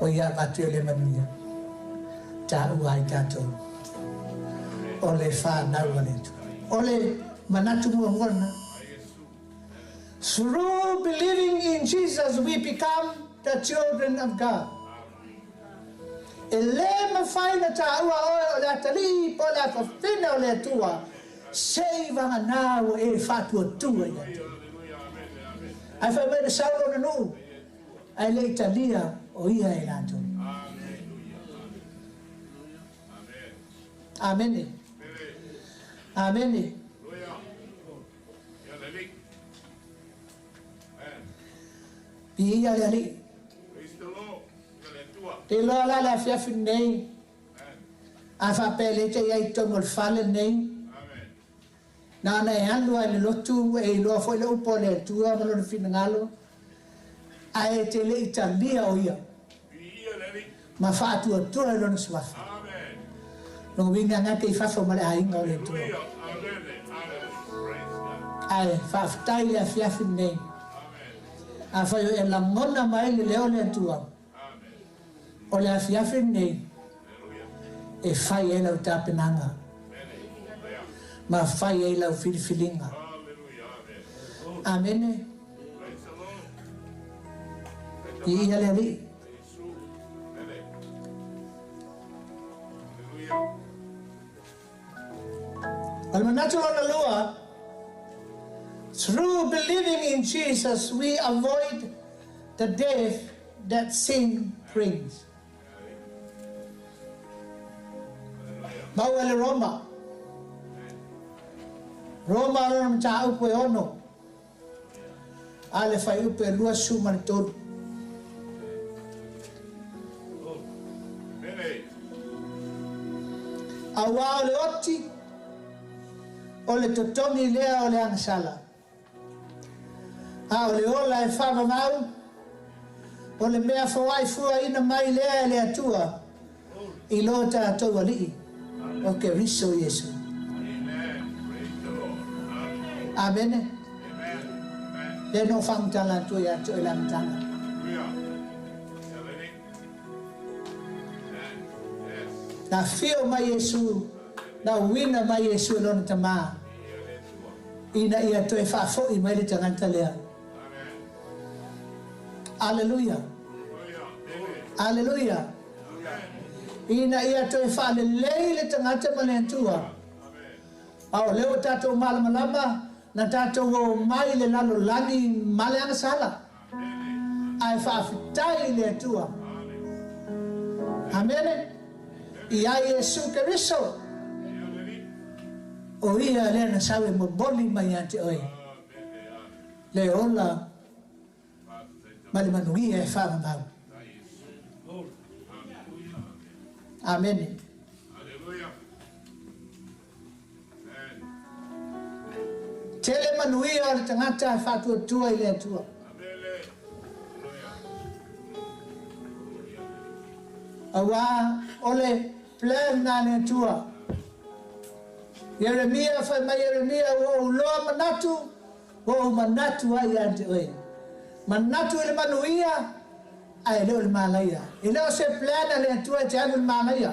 O ia avatu e le manuia, taua ai tatou o le fanau a le Atua. O le manatu muamua lena. Through believing in Jesus we become the children of God. E le mafai ona taua oe o le atalii po o le afafine o le Atua se i vagana ua e faatuatua i le Atua. Ae fai mai le sau lona nuu, ae le i talia o ia e latou. Amene. Amene. Viia le Alii. Te iloa la le afiafi lenei, a faapea e le te i ai i totonu o le fale lenei, na ona e alu lava i le lotu, e iloa foi le upu a le Atua ma Lona finagalo, ae e te le i talia o Ia ma faatuatua i Lona Suafa. Lona uiga gata i fafo ma le aiga o le Atua. Ae faafetai i le afiafi lenei. Afai o e lagona mai le leo o le Atua, o le afiafi lenei e fai ai lau tapenaga ma fai ai lau filifiliga. Amene. Viia le Alii. O le manatu lona lua, through believing in Jesus we avoid the death that sin brings. Maua le Roma. Roma lona mataupu e 6. A le fuaiupu e 23. Auā o le oti, o le totogi lea o le agasala. A o le ola e faavavau, o le mea foai fuaina mai lea e le Atua i lo tatou Alii, o Keriso Iesu. Amene. Lea na ou faamatala atu ai ia te oe i le amataga. Na afio mai Iesu, na uina mai Iesu e Lona Tama, ina ia toe faafoi mai le tagata lea. Aleluia! Aleluia! Ina ia toe faalelei le tagata ma le Atua. A o lea ua tatou malamalama, na tatou omai i le lalolagi ma le agasala. Ae faafetai i le Atua. Amene. Ia Iesu Keriso. O Ia lea na sau e momoli mai ia te oe le ola ma le manuia e faavavau. Amene. Tele manuia o le tagata e faatuatua i le Atua. Auā o le plan na le Atua. Ieremia, fai mai Ieremia, ua ou loa manatu, ua ou manatu ai ia te oe. Manatu i le manuia, ae le o le malaia. E le o se plan a le Atua e te alu i le malaia.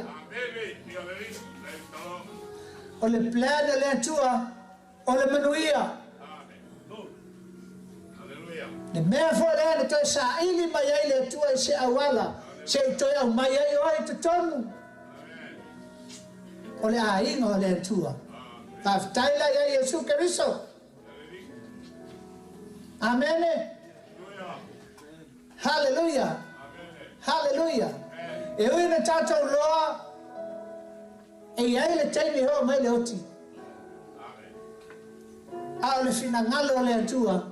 O le plan a le Atua, o le manuia. Le mea foi lea na toe saili mai ai le Atua i se auala se i toe aumai ai oe i totonu o le aiga o le Atua. Faafetai la ia Iesu Keriso. Amene. Haleluia. Haleluia. E ui ina tatou loa, e i ai le taimi e oo mai le oti. A o le finagalo o le Atua,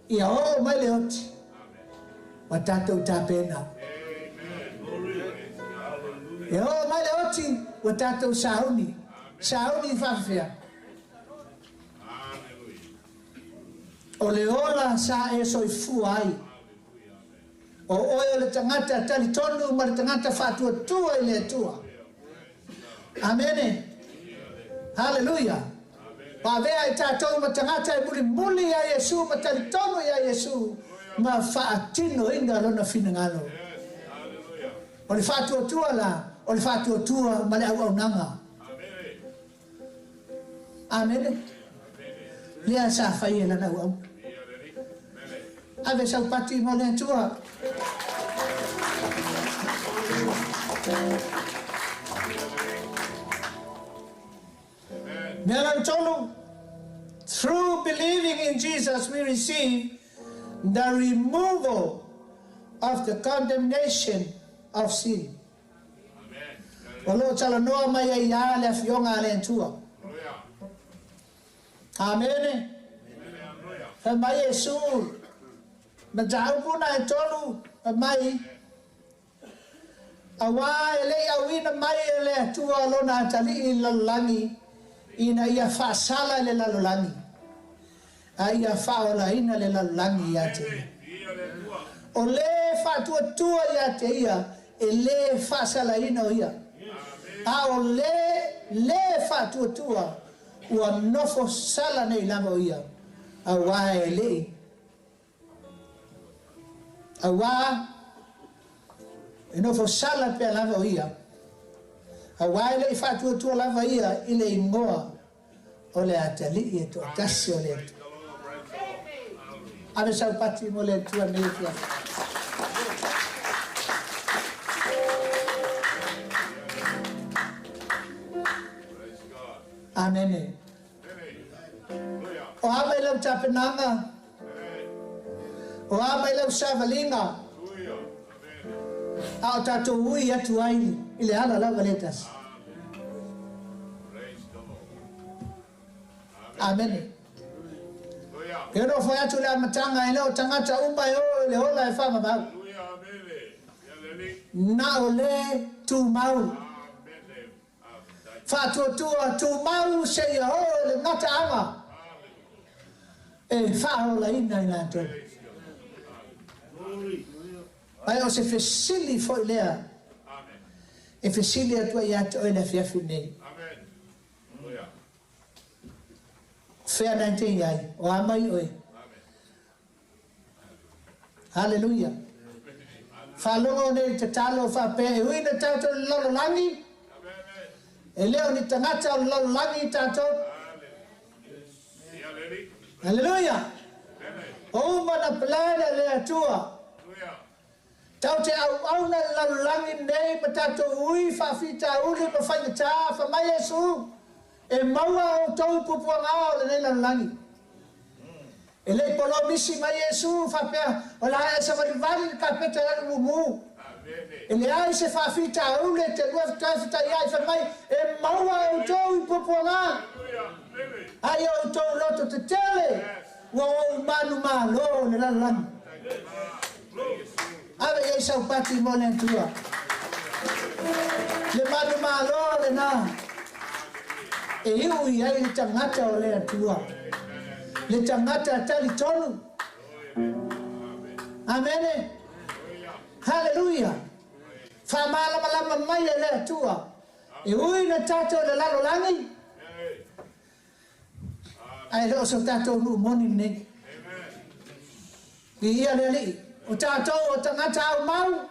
ia oo mai le oti, ua tatou tapena. E oo mai le oti, ua tatou sauni. Sauni i faafefea? O le ola sa e soifua ai. O oe o le tagata talitonu ma le tagata faatuatua i le Atua. Amene. Haleluia. Ua avea i tatou ma tagata e mulimuli iā Iesu ma talitonu iā Iesu ma faatinoina Lona finagalo. O le faatuatua la, o le faatuatua ma le auaunaga. Amene. Lea sa fai e lana auauna. Ave sau pati mo le Atua. Mea lona tolu, through believing in Jesus we receive the removal of the condemnation of sin. O lo o talanoa mai ai iā le Afioga a le Atua. Amene. Fai mai Iesu, mataupu na e tolu, fai mai, Auā e le i auina mai e le Atua lona atalii i le lalolagi, ina ia faasala i le lalolagi, a ia faaolaina le lalolagi ia te ia. O le faatuatua ia te ia, e lē faasalaina o ia, a o le lē faatuatua, ua nofo sala nei lava o ia, auā e le i, auā e nofo sala pea lava o ia, auā e le i faatuatua lava ia i le igoa o le Atalii e toatasi o le Atua. Ave sau pati mo le Atua i lenei afiafi. Amene. O a mai lau tapenaga? O a mai lau savaliga? A o tatou ui atu ai i le ala lava lea e tasi. Amene. E ono fai atu le amataga e le o tagata uma e o i le ola e faavavau. Na o le tumau. Faatuatua tumau seia oo i le gataaga e faaolaina i latou. Ae o se fesili foi lea e fesili atu ai ia te oe i le afiafi lenei. O fea na e te i ai? O a mai oe? Haleluia! Faalogo nei i le tatalo faapea e ui na tatou i le lalolagi, e le o ni tagata o le lalolagi tatou. Haleluia! O uma na plan a le Atua. Tau te auauna le lalolagi nei ma tatou ui faafitauli ma faigata, fa mai Iesu, E maua outou puapuaga o lenei lalolagi. E le i polomisi mai Iesu faapea, O le a e savalivali le kapeta i lalo mumu. E leai se faafitauli e te lua toe fetaiai fai mai, E maua outou i puapuaga, a i outou loto tetele, ua ou manumalo le lalolagi. Ave i ai sau pati mo le Atua. Le manumalo lena e iu i ai le tagata o le Atua, le tagata talitonu. Amene. Haleluia. Faamalamalama mai e le Atua e ui na tatou i le lalolagi, Ae le o so tatou nuu moni lenei. Viia le Alii. O tatou o tagata aumau,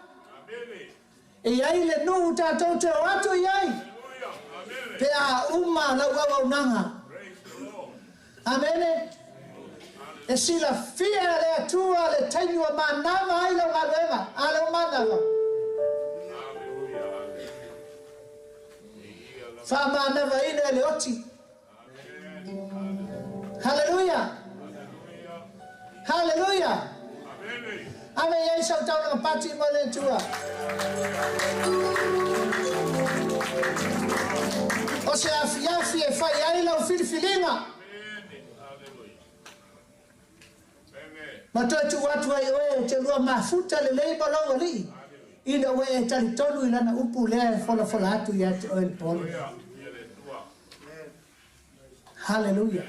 e i ai le nuu tatou te o atu i ai pe a uma lau auaunaga. Amene. E silafia e le Atua le taimi ua manava ai lau galuega. A lea ua manava. Faamanavaina e le oti. Haleluia! Haleluia! Ave i ai sau taulaga pati mo le Atua. O se afiafi e fai ai lau filifiliga. Ma toe tuu atu ai oe e te lua mafuta lelei ma lou Alii, ina ua e talitonu i Lana upu lea e folafola atu ia te oe i le po lenei. Haleluia!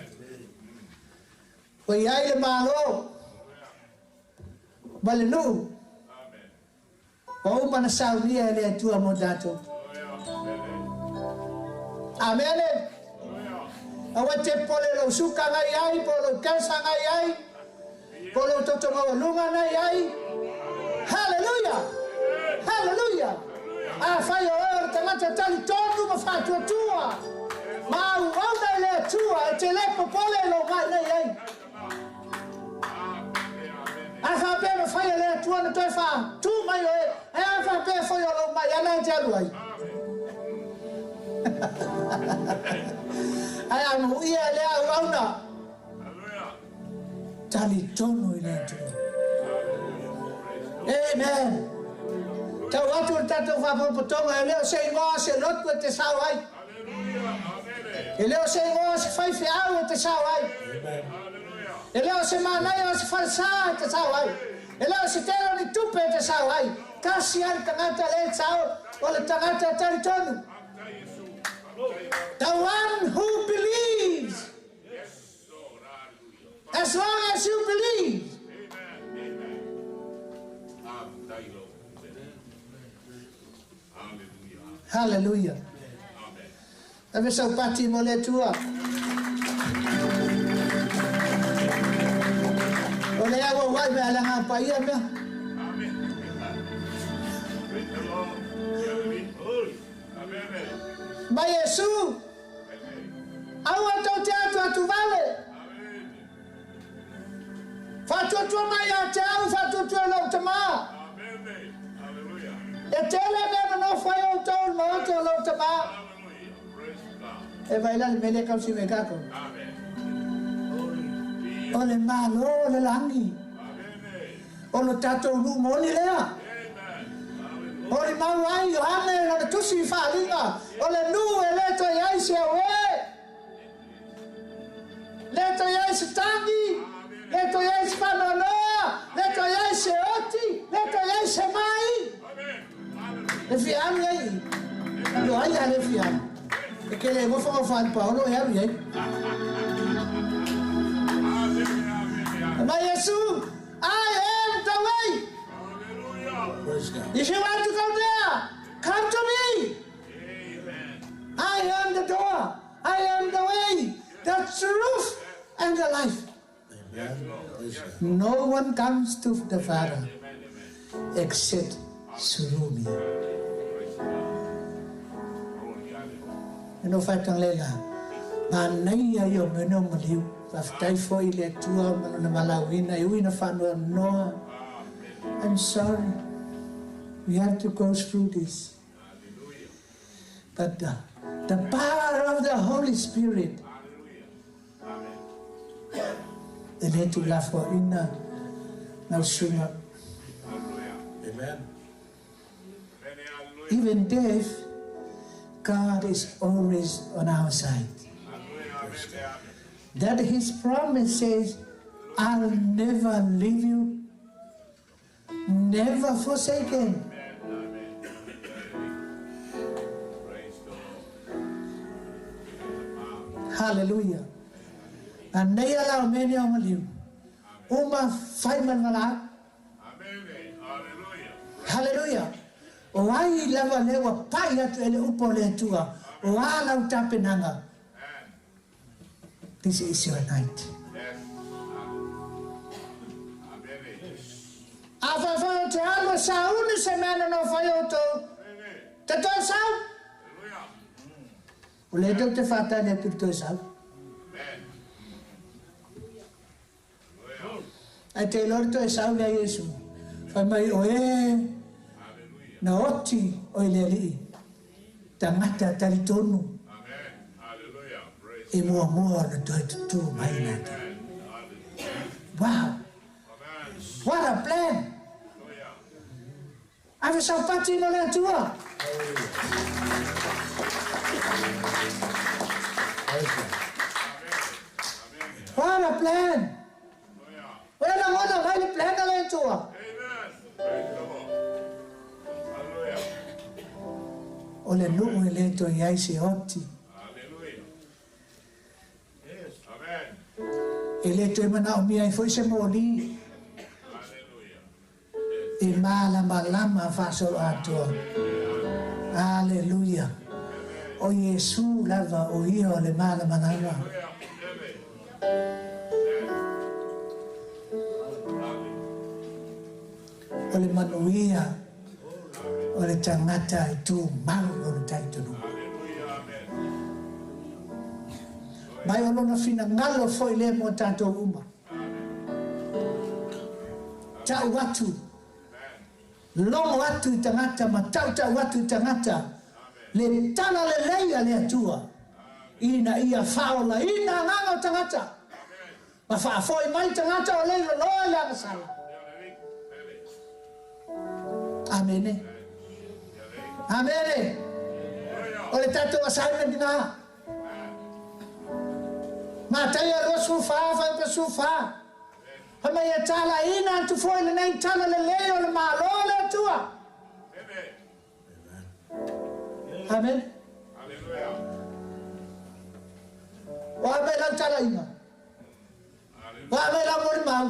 Ua i ai le Malo ma le nuu ua uma ona saunia e le Atua mo tatou. Amene! Aua e te popole i lou suka na i ai, po o lou cancer na i ai, po o lou toto maualuga na i ai. Haleluia! Haleluia! Afai o oe o le tagata talitonu ma faatuatua ma auauna i le Atua, e te le popole i lou mai na i ai. A faapea e mafai e le Atua ona toe faatu mai oe, ae a faapea foi o lou mai ana e te alu ai? Ae a muia e lea auauna, talitonu i le Atua. Amen. Tau atu le tatou faapotopotoga, e le o se igoa se lotu e te sao ai. E le o se igoa o se faifeau e te sao ai. E le o se manaia o se falesa e te sao ai. E le o se tele o ni tupe e te sao ai. Tasi lava le tagata lea e sao, o le tagata talitonu. The one who believes. As long as you believe. Hallelujah. Ave sau pati mo le Atua. O le auauai me ale ngā paia mea. Mai Iesu, aua tou te atu atu vale. Faatuatua mai ia te au, faatuatua i lou tamā. E tele mea nonofo ai outou i le maota o lou tamā. E vaai la le mea lea e kausi mai kākou. O le Malo o le lagi. O lo tatou nuu moni lea. Molimau ai Ioane i lona tusi i Faaaliga, o le nuu e le toe i ai se auē, le toe i ai se tagi, le toe i ai se faanoanoa, le toe i ai se oti, le toe i ai se mai. Le fia alu i ai i i. O ai a le fia alu? E ke le gofagofa ai Paolo e alu i ai. Fai mai Iesu, I am the way. If you want to go there, come to me. I am the door. I am the way, the truth, and the life. No one comes to the Father except through me. E no whaitanglela, manaia ia o mea o maliu. Faafetai foi i le Atua ma Lona valaauina e ui ina faanoanoa. I'm sorry, we have to go through this. But the, the power of the Holy Spirit e le tuulafoaina lau susuga. Amen. Even death, God is always on our side. That His promise says, I'll never leave you, never forsaken. Hallelujah. Manaia la o mea nei o maliu. Uma fai ma le valaau. Hallelujah. O ai lava lea ua pai atu e le upu a le Atua, o a lau tapenaga? This is your night. Afai foi ou te alu e sauni se mea na nofo ai outou, te toe sau. O lea tou te faatali atu i le toe sau. Ae te iloa le toe sau lea Iesu, fai mai o e na oti oe le Alii, tagata talitonu e muamua ona toe tutū mai latou. Wow! What a plan! Ave saupati mo le Atua! What a plan! Ua lagona mai le plan a le Atua. O le nuu e le toe i ai se oti. E le toe manaomia ai foi se moli. E mālamalama faasoloatoa. Aleluia! O Iesu lava o Ia o le malamalama. O le manuia o le tagata e tumau lona talitonuga. Mai o lona finagalo foi lea mo tatou uma. Tau atu, logo atu i tagata ma tautau atu i tagata le tala lelei a le Atua ina ia faaolaina agaga o tagata ma faafoi mai tagata o le loloa i le agasala. Amene. Amene. O le tatou assignment lena. Mataia 24, fuaiupu 14. Fai mai e talaiina atu foi lenei tala lelei o le Malo o le Atua. Amen. O a mai lau talaiga? O a mai lau molimau?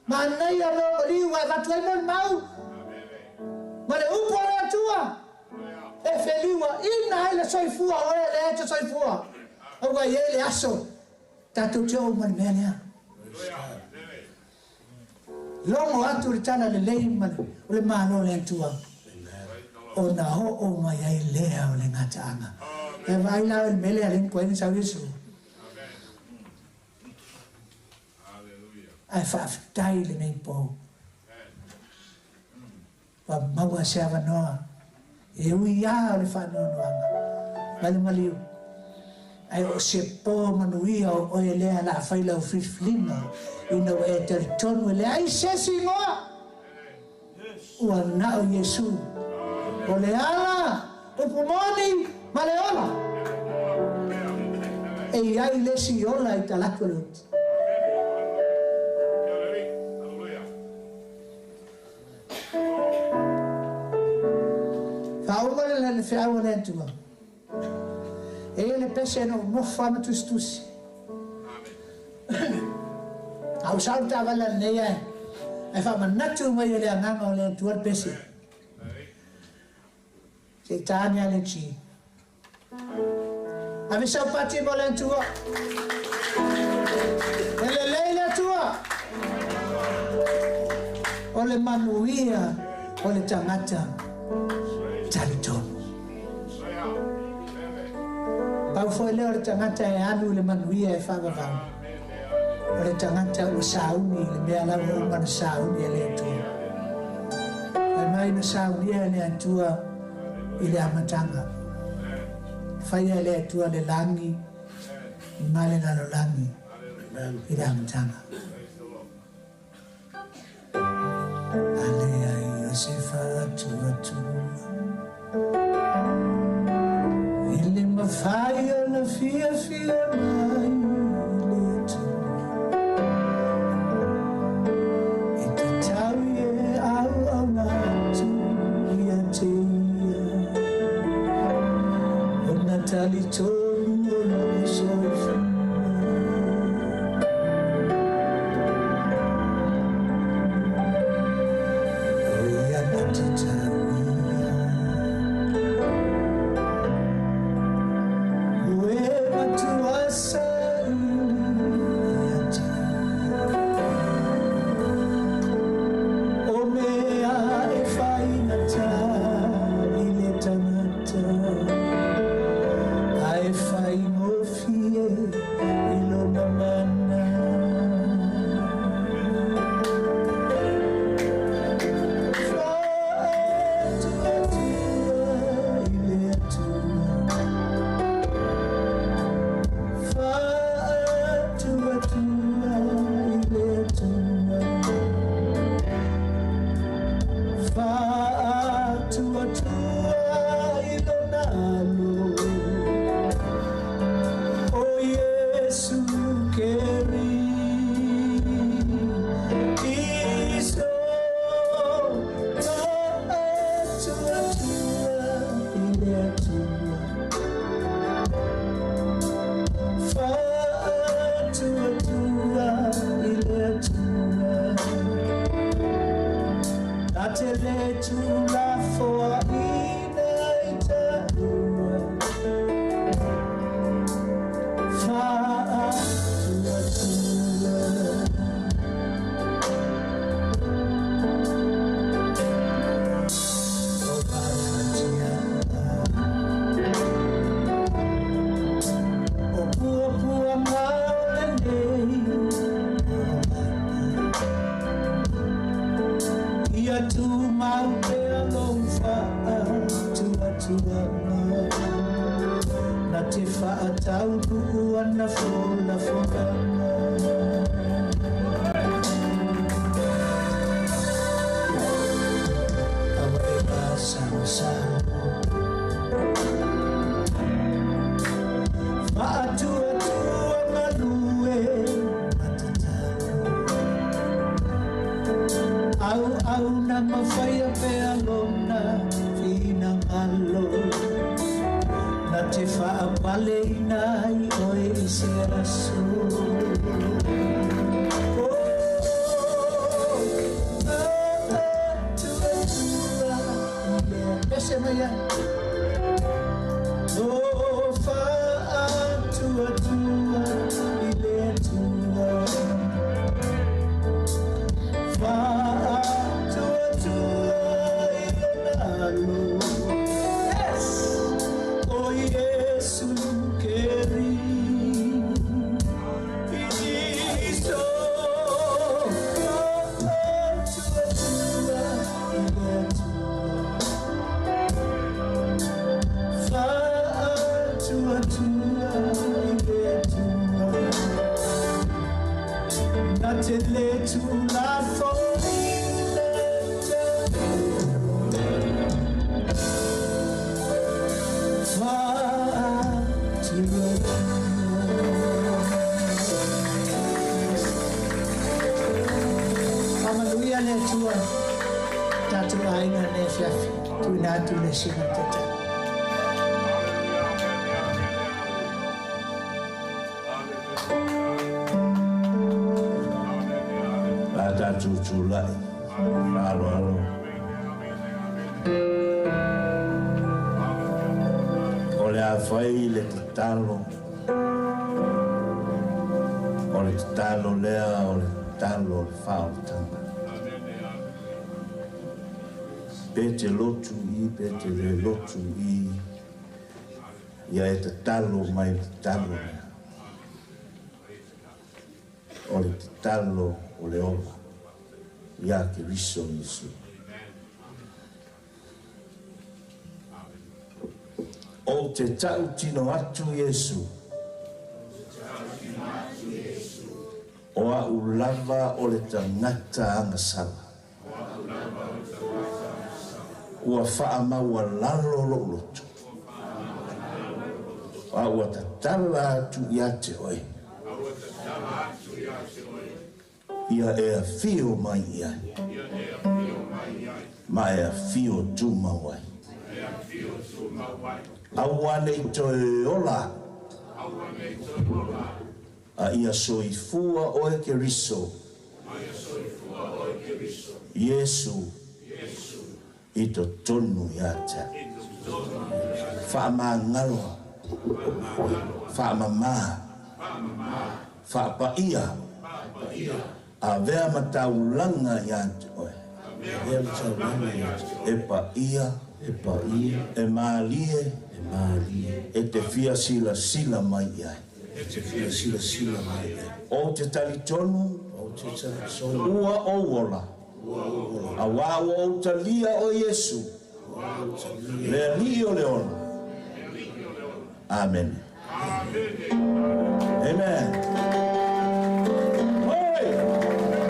Manaia mea o maliu e avatu ai molimau ma le upu a le Atua e feliuaina ai le soifua o e lea e te soifua. Aua e i ai le aso tatou te oo uma i le mea lea. Logo atu le tala lelei ma o le Malo o le Atua ona oo mai ai lea o le gataaga. E vaai la oe i le mea lea a le inu koe na sau Iesu. Ae faafetai i lenei po ua maua se avanoa e ui lava o le faanoanoaga ma le maliu, ae o se po manuia o oe lea la a fai lau filifiliga ina ua e talitonu e leai se isi igoa ua na o Iesu o le ala, upu moni ma le ola. E i ai le isi ola i talaatu o le oti. Faauma le le feau a le Atua. E i ai le pese na ou nofo lava ma tusitusi. A ou sau i le taavale ananei ae, ae faamanatu mai e le Agaga o le Atua le pese. Se i ta ane lava le G. Ave sau pati mo le Atua. E lelei le Atua. O le manuia o le tagata talitonu. Pau foi lea o le tagata e alu i le manuia e faavavau, o le tagata ua sauni i le mea la ua uma ona sauni e le Atua. Fai mai na saunia e le Atua i le amataga. Faia e le Atua le lagi ma le lalolagi i le amataga. A leai o se faatuatua i le mafai ona fiafia mai le Atua e tatau i e auauna atu ia te ia ona talitonu o lou soifua. O ia na te tau ia. Ue matua saili ia te ia. O mea e faigata i le tangata, ae faigofie i lona mana. Faatuatua i le Atua. Faatuatua i le Atua. Faatuatua i lona alo. O Iesu Keriso. Faatuatua i le Atua. Faatuatua i le Atua. Na te le tuulafoaiina i taua. Faatuatua. O mafatiaga. O puapuaga o lenei olaga. Ia tumau pea lou faatuatuaga. Na te faataunuu ana felafolaga. Aua e masalosalo. Faatuatua galue ma tatalo. Auauna ma faia pea lona finagalo. Na te faapaleina ai oe i se aso. Faatuatua i le Pese mai ai. Oh, faatuatua i le Atua. Faatuatua i lona alo. Yes! O Iesu Keriso. te le tula foina. Amaluia le Atua, tatou aiga nei afiafi, tuuina atu le susuga i le Taitai. La tatou tulai faaaloalo o le a fai le tatalo, o le tatalo lea o le tatalo o le faaolataga. Pe te lotu i, pe te le lotu i, ia e tatalo mai le tatalo lea. O le tatalo o le ola, ia Keriso Iesu. Ou te tautino atu Iesu, o au lava o le tagata agasala. Ua faamaualalo lou loto, a ua tatala atu ia te oe, ia e afio mai i ai, ma e afio tumau ai. Aua nei toe ola, a ia soifua oe Keriso, Iesu, i totonu ia te au. Faamagaloa, faamamā, faapaia, avea ma taulaga ia te oe. E paia, e malie, e te fia silasila mai i ai. Ou te talitonu, ua ou ola, auā ua ou talia o Iesu, le Alii o le ola. Amene. Amen. Oi!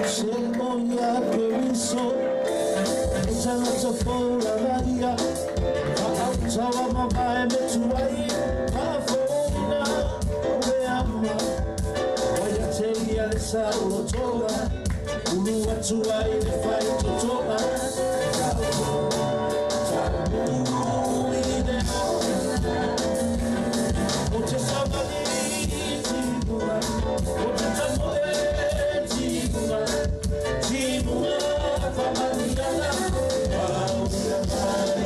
Se o ia Keriso, e tangata fou lava ia, faautaua mamae me tuai, faafofoina o le ama. Ua ia te ia le saulotoga, ulu atu ai le faitotoa. Taumuu i le ola, o te savali timua, o te tamoe timua, timua whamaniana, wauia mai.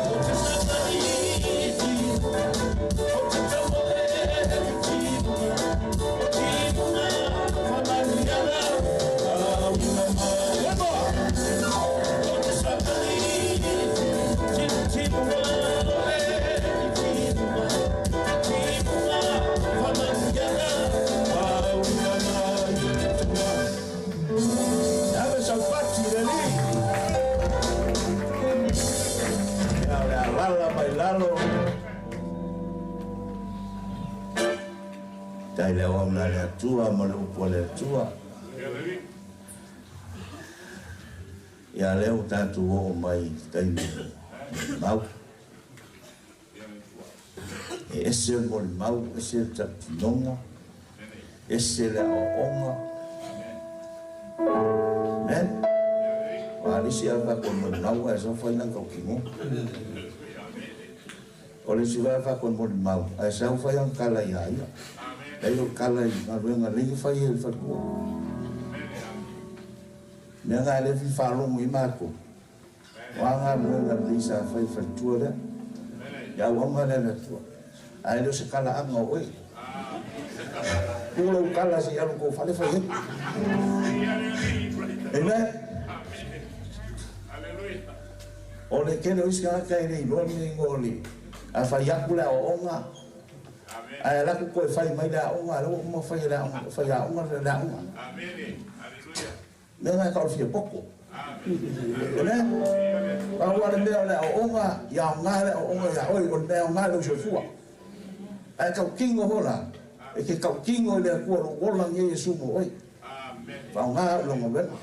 O te savali timua, o te tamoe timua, timua whamaniana, wauia mai. O te savali timua, timua, timua whamaniana, wauia mai. Ave saupati le alii. Ia o le alala mai lalo. Tai le auauna a le Atua ma le upu a le Atua. Ia lea ua tatou oo mai i le taimi o le mau. E ese le molimau, ese le tautinoga, ese le aoaoga. Amen. Wa alisi a fa ko molimau ae sau fai lana tautinoga. O le isi foi a fa ko molimau ae sau fai ana kala ia ia. Lei o kala i galuega lei e fai e le faletua. Mea na e le fi faalogo i matou. O a galuega lelei sa fai i le faletua lea. Ia auauna lea le Atua. Ae le o se kalaaga o oe. Tuu lou kala se i alu i tou fale fai ai. Amen. O le tele o isi tagata e le iloa ni igoa o le a fai atu le aoaoga, ae alu atu toe fai mai le aoga, lea ua uma fai e le aoga, fai aoga le aoga. Mea na e tau o le fia poto. Amen. Pau lava le mea o le aoaoga, ia aoga le aoaoga ia oe, o le mea e aoga i lou soifua. Ae tautino foi la, e te tautino i le Atua o lou ola nei Iesu mo oe. Faaaogā a'u i lau galuega.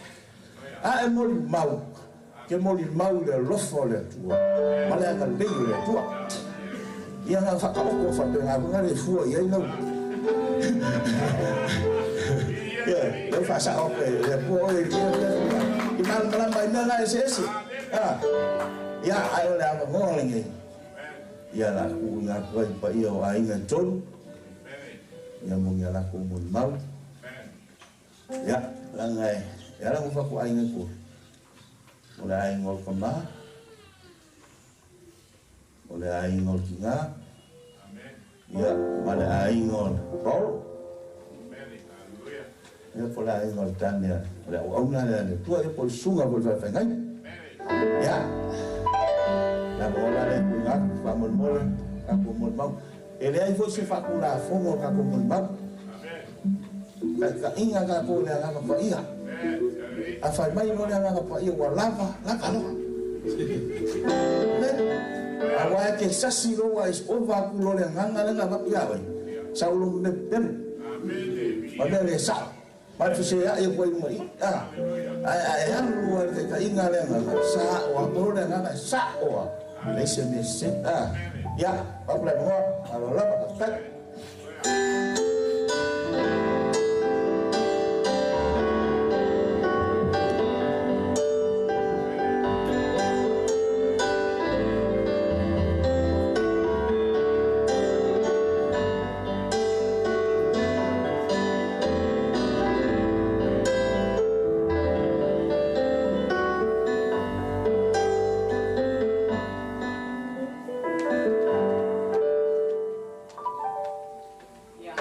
A e molimau, ke molimau i le alofa o le Atua ma le agalelei o le Atua. Ia na faataoto faapena foi lea e fua i ai lau Ia, lau faasao atu e le Atua oe i mea mea i malamalama i mea na eseese. Ia, ae o le avanoa lenei, ia la tuuina atu ai i paia o aiga e tolu, ia mo ni a latou molimau. Ia, leaga e ala ona fatu aiga e tolu, o le aiga o le tama, o le aiga o le tina, ia, ma le aiga o le paolo. Ia, po o le aiga o le tane o le auauna lea a le Atua, ia po o le susuga foi i le faafeagaiga. Ia, le avanoa la lea e tuuina atu, faamolemole, tatou molimau. E leai foi se faatulafono o tatou molimau. Taitaiga tatou i le Agaga Paia. A fai mai loa le Agaga Paia ua lava, lava loa. Amen. Aua e te sasi loa ua e ova atu loa le agaga lea na avatu ia oe, sau lou pepelu. Ma mea le sao. Ma le feseai atu ai i luga i i. Ae a e alu loa i le taitaiga a le Agaga, sao lava. Pau le agaga e sao lava. Leai se mea sese. Ia, avatu le avanoa. Malo lava, faafetai. Ia,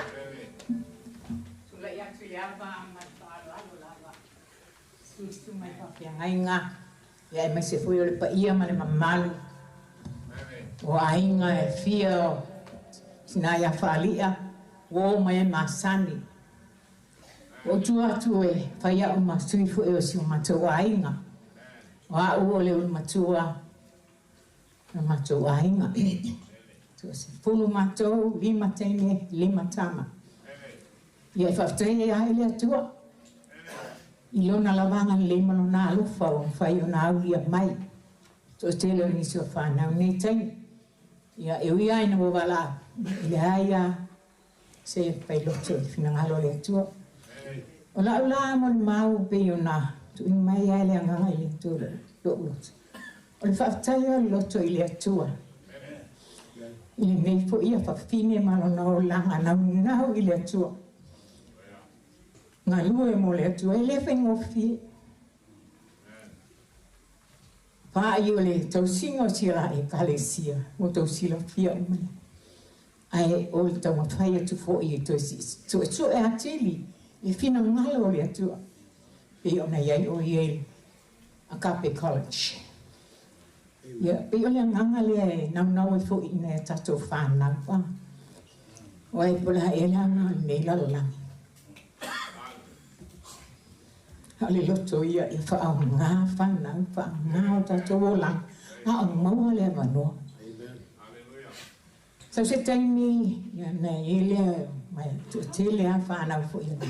tulai atu i le ava ma le faaaloalo lava, susu mai faafeagaiga, ia aemaise foi o le paia ma le mamalu o aiga e fia o Tina ia Faali'a ua oo mai ai masani. Ua ou tua atu e fai a'u ma sui foi o si o matou aiga, o a'u o le ulumatua o le matou aiga. Toasefulu matou, lima teine, lima tama. Ia e faafetai ai i le Atua i lona lava agalelei ma lona alofa ua mafai ona aulia mai toatele o nisi o fanau nei taimi. Ia e ui lava ina ua valaau, e leai lava se failoto i le finagalo o le Atua. O la'u la molimau pei ona tuuina mai ai le agaga i le Atua lo'u loto. O le faafetai o le loto i le Atua i lenei foi afafine ma lona olaga naunau i le Atua. Galue mo le Atua e le faigofie. Pa'i o le tausiga o si la Ekalesia ua tou silafia uma lea. Ae o le taumafai atu foi e toe suesue atili le finagalo o le Atua pei ona i ai o ia i le Agape College. Ia, pei o le agaga lea e naunau ai foi i nai a tatou fanau. O ai po o le a ea le agaga o lenei lalolagi. A o le loto ia ia faaaoga fanau, faaaoga o tatou olaga, a o maua le avanoa. Sau se taimi, ia na i ai lea, ma e toatele lava fanau foi a le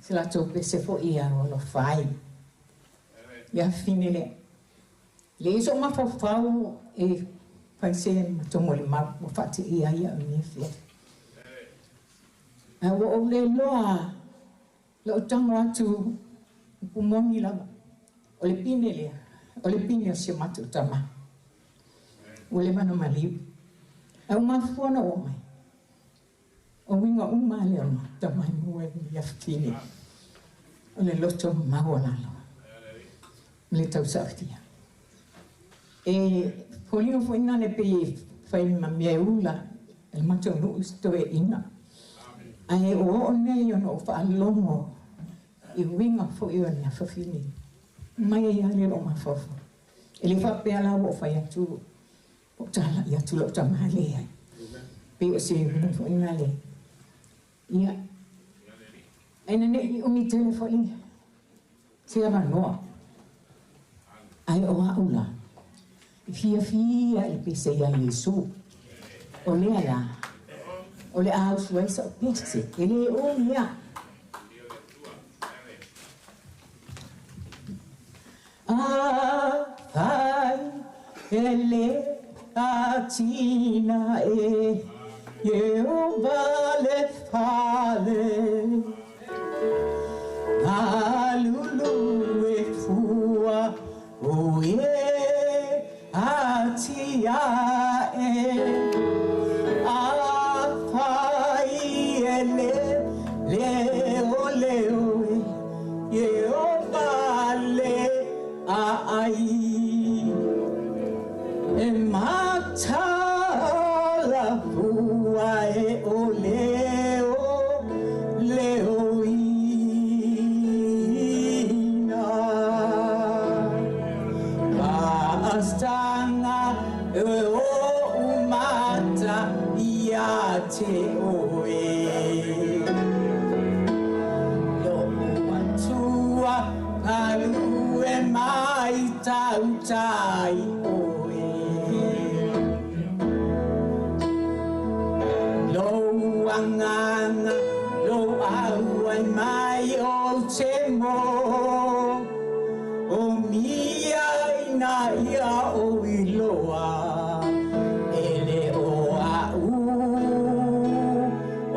se latou pese foi ia alofa ai. Ia fine lea. Leai sou mafaufau e fai se matou molimau ua faateia ai au i lenei afiafi. Ae ua ou le iloa lou tago atu upu moni lava, o le pine lea, o le pine o si o matou tama. Ua leva ona maliu. Ae ua mafua ona oo mai, o uiga uma lea o le matou tama e maua ai le afafine, o le loto maualalo ma le tausaofia. E foliga foi lena le pei e fai ma mea e ula e le matou nuu i se toeaina. Ae ua oo nei ona ou faalogo i uiga foi o le afafine mai ai lava lea o lou mafaufau. E le faapea la ua ou fai atu ua ou talai atu lou tama, leai. Pei o se uiga foi lena le ia. Ae ina ne i umi tele foi se avanoa, ae o a'u la, e fiafia i le pese ia Iesu. O lea la, o le a usu ai sa'u pese, e le umi a. Afai e le atina e Ieova le fale Galulu e fua o e atia e Afai e le leo leo e Ieova le ai E matala fua e o leo leo ina Paastanga e o umata ia te oe Lo atua galue mai tautai oe Lo anganga lo auai mai o te mo O mia ina ia o iloa E le o au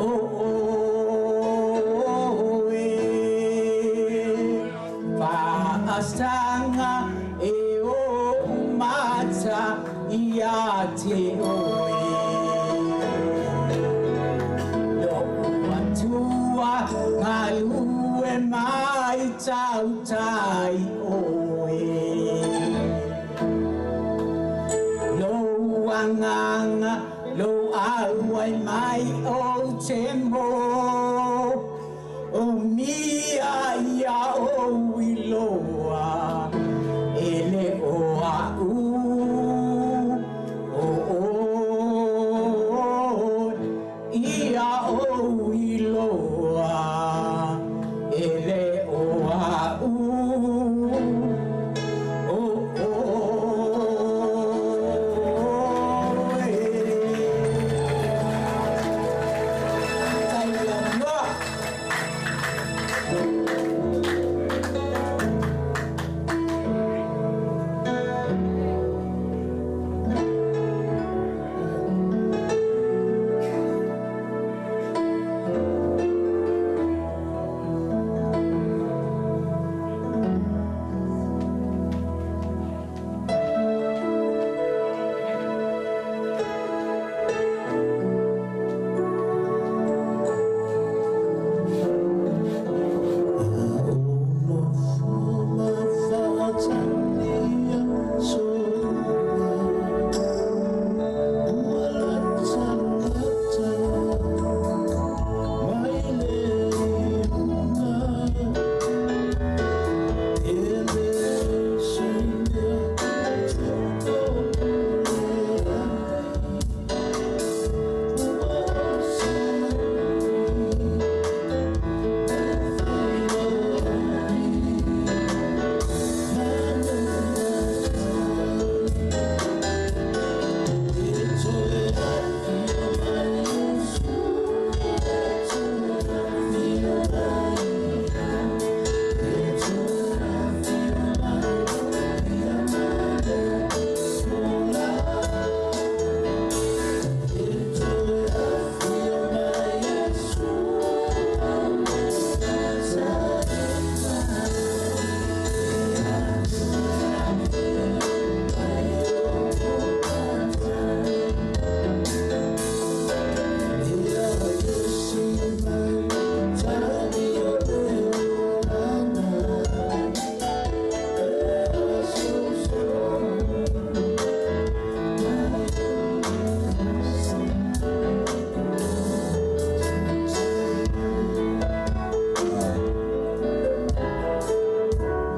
o oe Paastanga e o mata ia te oe Lo atua galue mai tautai oe Lo anganga lo auai mai o te mo O mia ia o iloa E le o au o o ia o iloa E le o au o oe Tailanoa.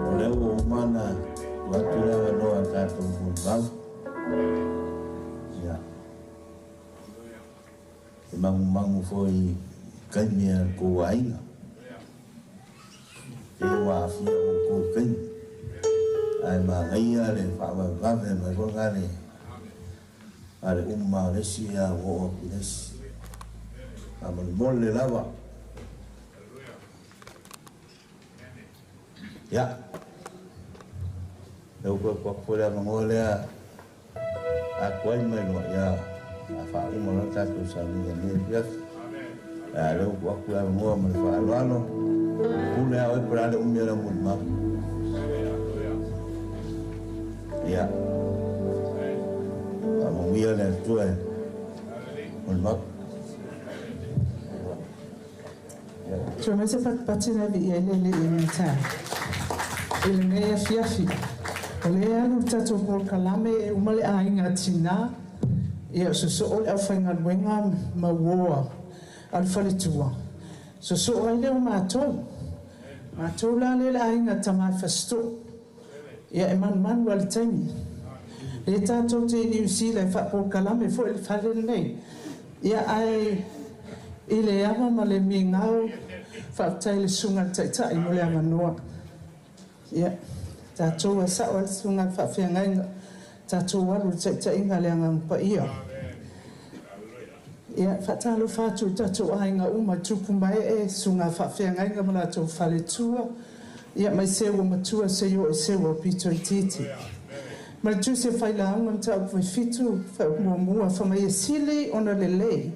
O lea ua uma ona tuu atu le avanoa i le tatou fonotaga. Ia. E magumagu foi i taimi a le tou aiga. Pei ua aafia outou i taimi. Ae manaia le faavavevave mai foi lena le a le uma o le isi a ua oo atu i le isi. Faamolemole lava. Ia. Le ua toe tuu atu foi le avanoa lea a tuai mai loa, ia, a faauma loa le tatou sauniga i lenei afiafi. A o lea ua tuu atu le avanoa ma le faaaloalo, pule lava oe po o le a le umi o lau molimau. Ia, faamanuia le Atua i molimau. Toe mai se patipati na viia ai le Alii i lenei taeao, i lenei afiafi. O lea e alu le tatou polokalame e uma le aiga tinā, ia sosoo le aufaigaluega ma uo a le faletua, sosoo ai lea o matou. Matou la lea le aiga tama e Fasitoo. Ia e manumanu lava i le taimi. Lea tatou te i Niu Sila e faapolokalame foi le fale lenei. Ia ae i le ava ma le migao, faafetai i le Susuga i le Taitai mo le avanoa. Ia, tatou a sao lava le Susuga i le Faafeagaiga, tatou alu i le taitaiga a le Agaga Paia. Ia, e faatalofa atu i tatou aiga uma i tupu ma ee, susuga faafeagaiga ma latou faletua, ia mai seu ua matua seia oo i seu ua pito itiiti. Ma le tusi a Failauga mataupu 7, fuaiupu muamua, fai mai e sili ona lelei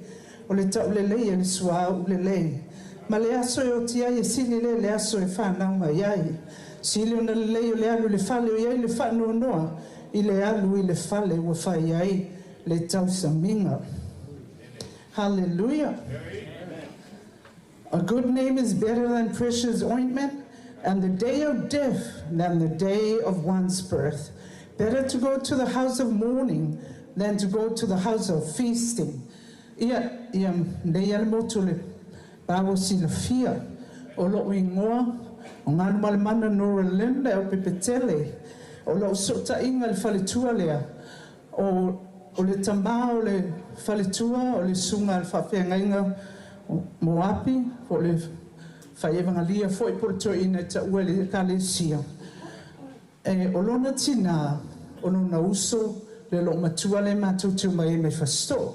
o le taulelei e le suauu lelei, ma le aso e oti ai e sili lea i le aso e fanau mai ai. Sili ona lelei o le alu i le fale o i ai le faanoanoa i le alu i le fale ua fai ai le tausamiga. Hallelujah. A good name is better than precious ointment, and the day of death than the day of one's birth. Better to go to the house of mourning than to go to the house of feasting. Ia, ia, nei a le motu le pa ua silafia. O lo'u igoa, o Galumalemana Nora Lynn Leaupepetele. O lo'u sootaiga i le faletua lea, o, o le tamā o le faletua, o le susuga a le faafeagaiga o Moapi, po o le faievagalia foi po o le toeaina e taua i le Ekalesia. E, o lona tinā, o lona uso, le loomatua lea matou te omai ai mai Fasitoo.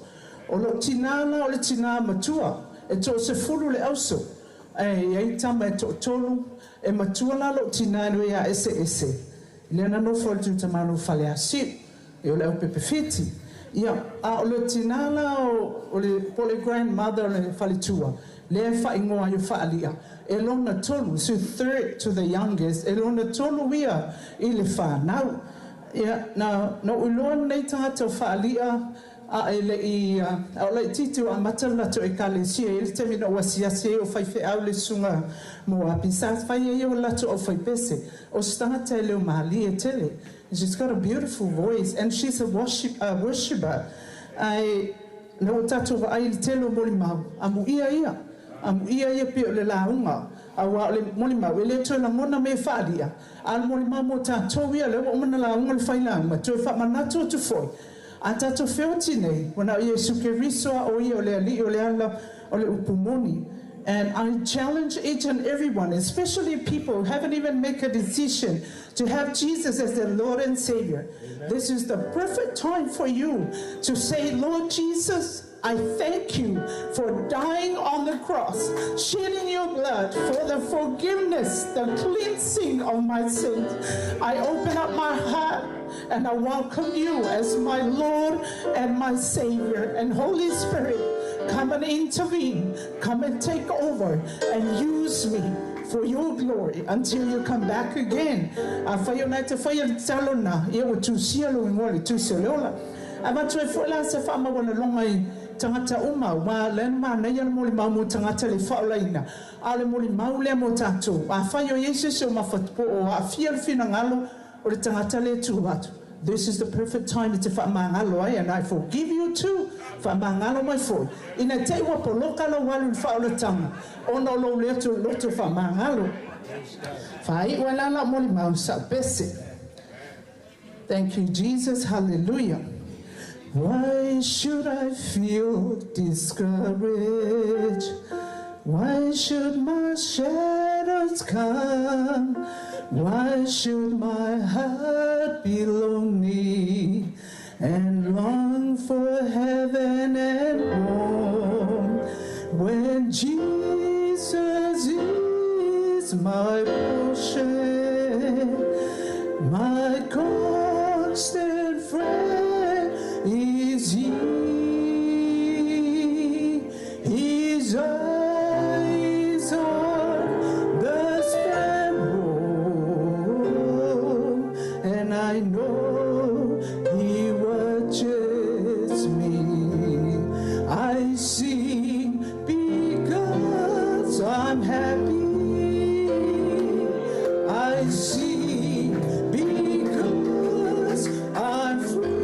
O lou tinā la o le tinā matua, e toasefulu le auso, ae i ai tama e toatolu, e matua la lou tinā i le ia Eseese, lea na nofo ai le Tuitamalo o Faleasiu, e o le Aupepefiti. Ia, a o le tinā la o, o le, po o le grandmother o le faletua, lea e faaigoa ai o Faalia, e lona tolu, so third to the youngest, e lona tolu ia i le fanau. Ia, na, na ou iloa lenei tagata o Faalia, a e le i, a o laitiiti ua amata le latou Ekalesia. E i ai le taimi na ou asiasi ai o faifeau le susuga Moapi, sa fai ai o latou aufaipese. O se tagata e leo malie tele. And she's got a beautiful voice and she's a worship, a worshipper. Ae na ua tatou vaai i le tele o molimau, amuia ia, amuia ia pei o le lauga, aua o le molimau e le toe lagona mea e faaalia, a o le molimau mo tatou ia, lea ua uma ona lauga le failauga, toe faamanatu atu foi, a tatou feoti nei, ua na o Iesu Keriso a o ia o le Alii o le ala o le upu moni. And I challenge each and every one, especially people who haven't even make a decision to have Jesus as their Lord and Savior. Amen. This is the perfect time for you to say, Lord Jesus, I thank you for dying on the cross, shedding your blood for the forgiveness, the cleansing of my sins. I open up my heart and I welcome you as my Lord and my Savior. And Holy Spirit, come and intervene, come and take over and use me for your glory until you come back again. Afai o na e te whai le tatalo na, ia ua tusia lou igoa i le tusi o le ola. Avatu ai foi la se faamaualaloga i tagata uma, aua o lea na manaia le molimau mo tagata le faaolaina, a o le molimau lea mo tatou. Afai o i ai se isi o mafa po o aafia le finagalo o le tagata lea e tu atu, this is the perfect time e te faamagalo ai, and I forgive you too, faamagalo mai foi, ina te i ua poloka lou alu i le faaolataga ona o lou le loto faamagalo. Faaiu ai la lau molimau, saupese. Thank you, Jesus. Hallelujah. Why should I feel discouraged? Why should my shadows come? Why should my heart be lonely and long for heaven and home when Jesus is my portion, my constant I sing because I'm happy. I sing because I'm free.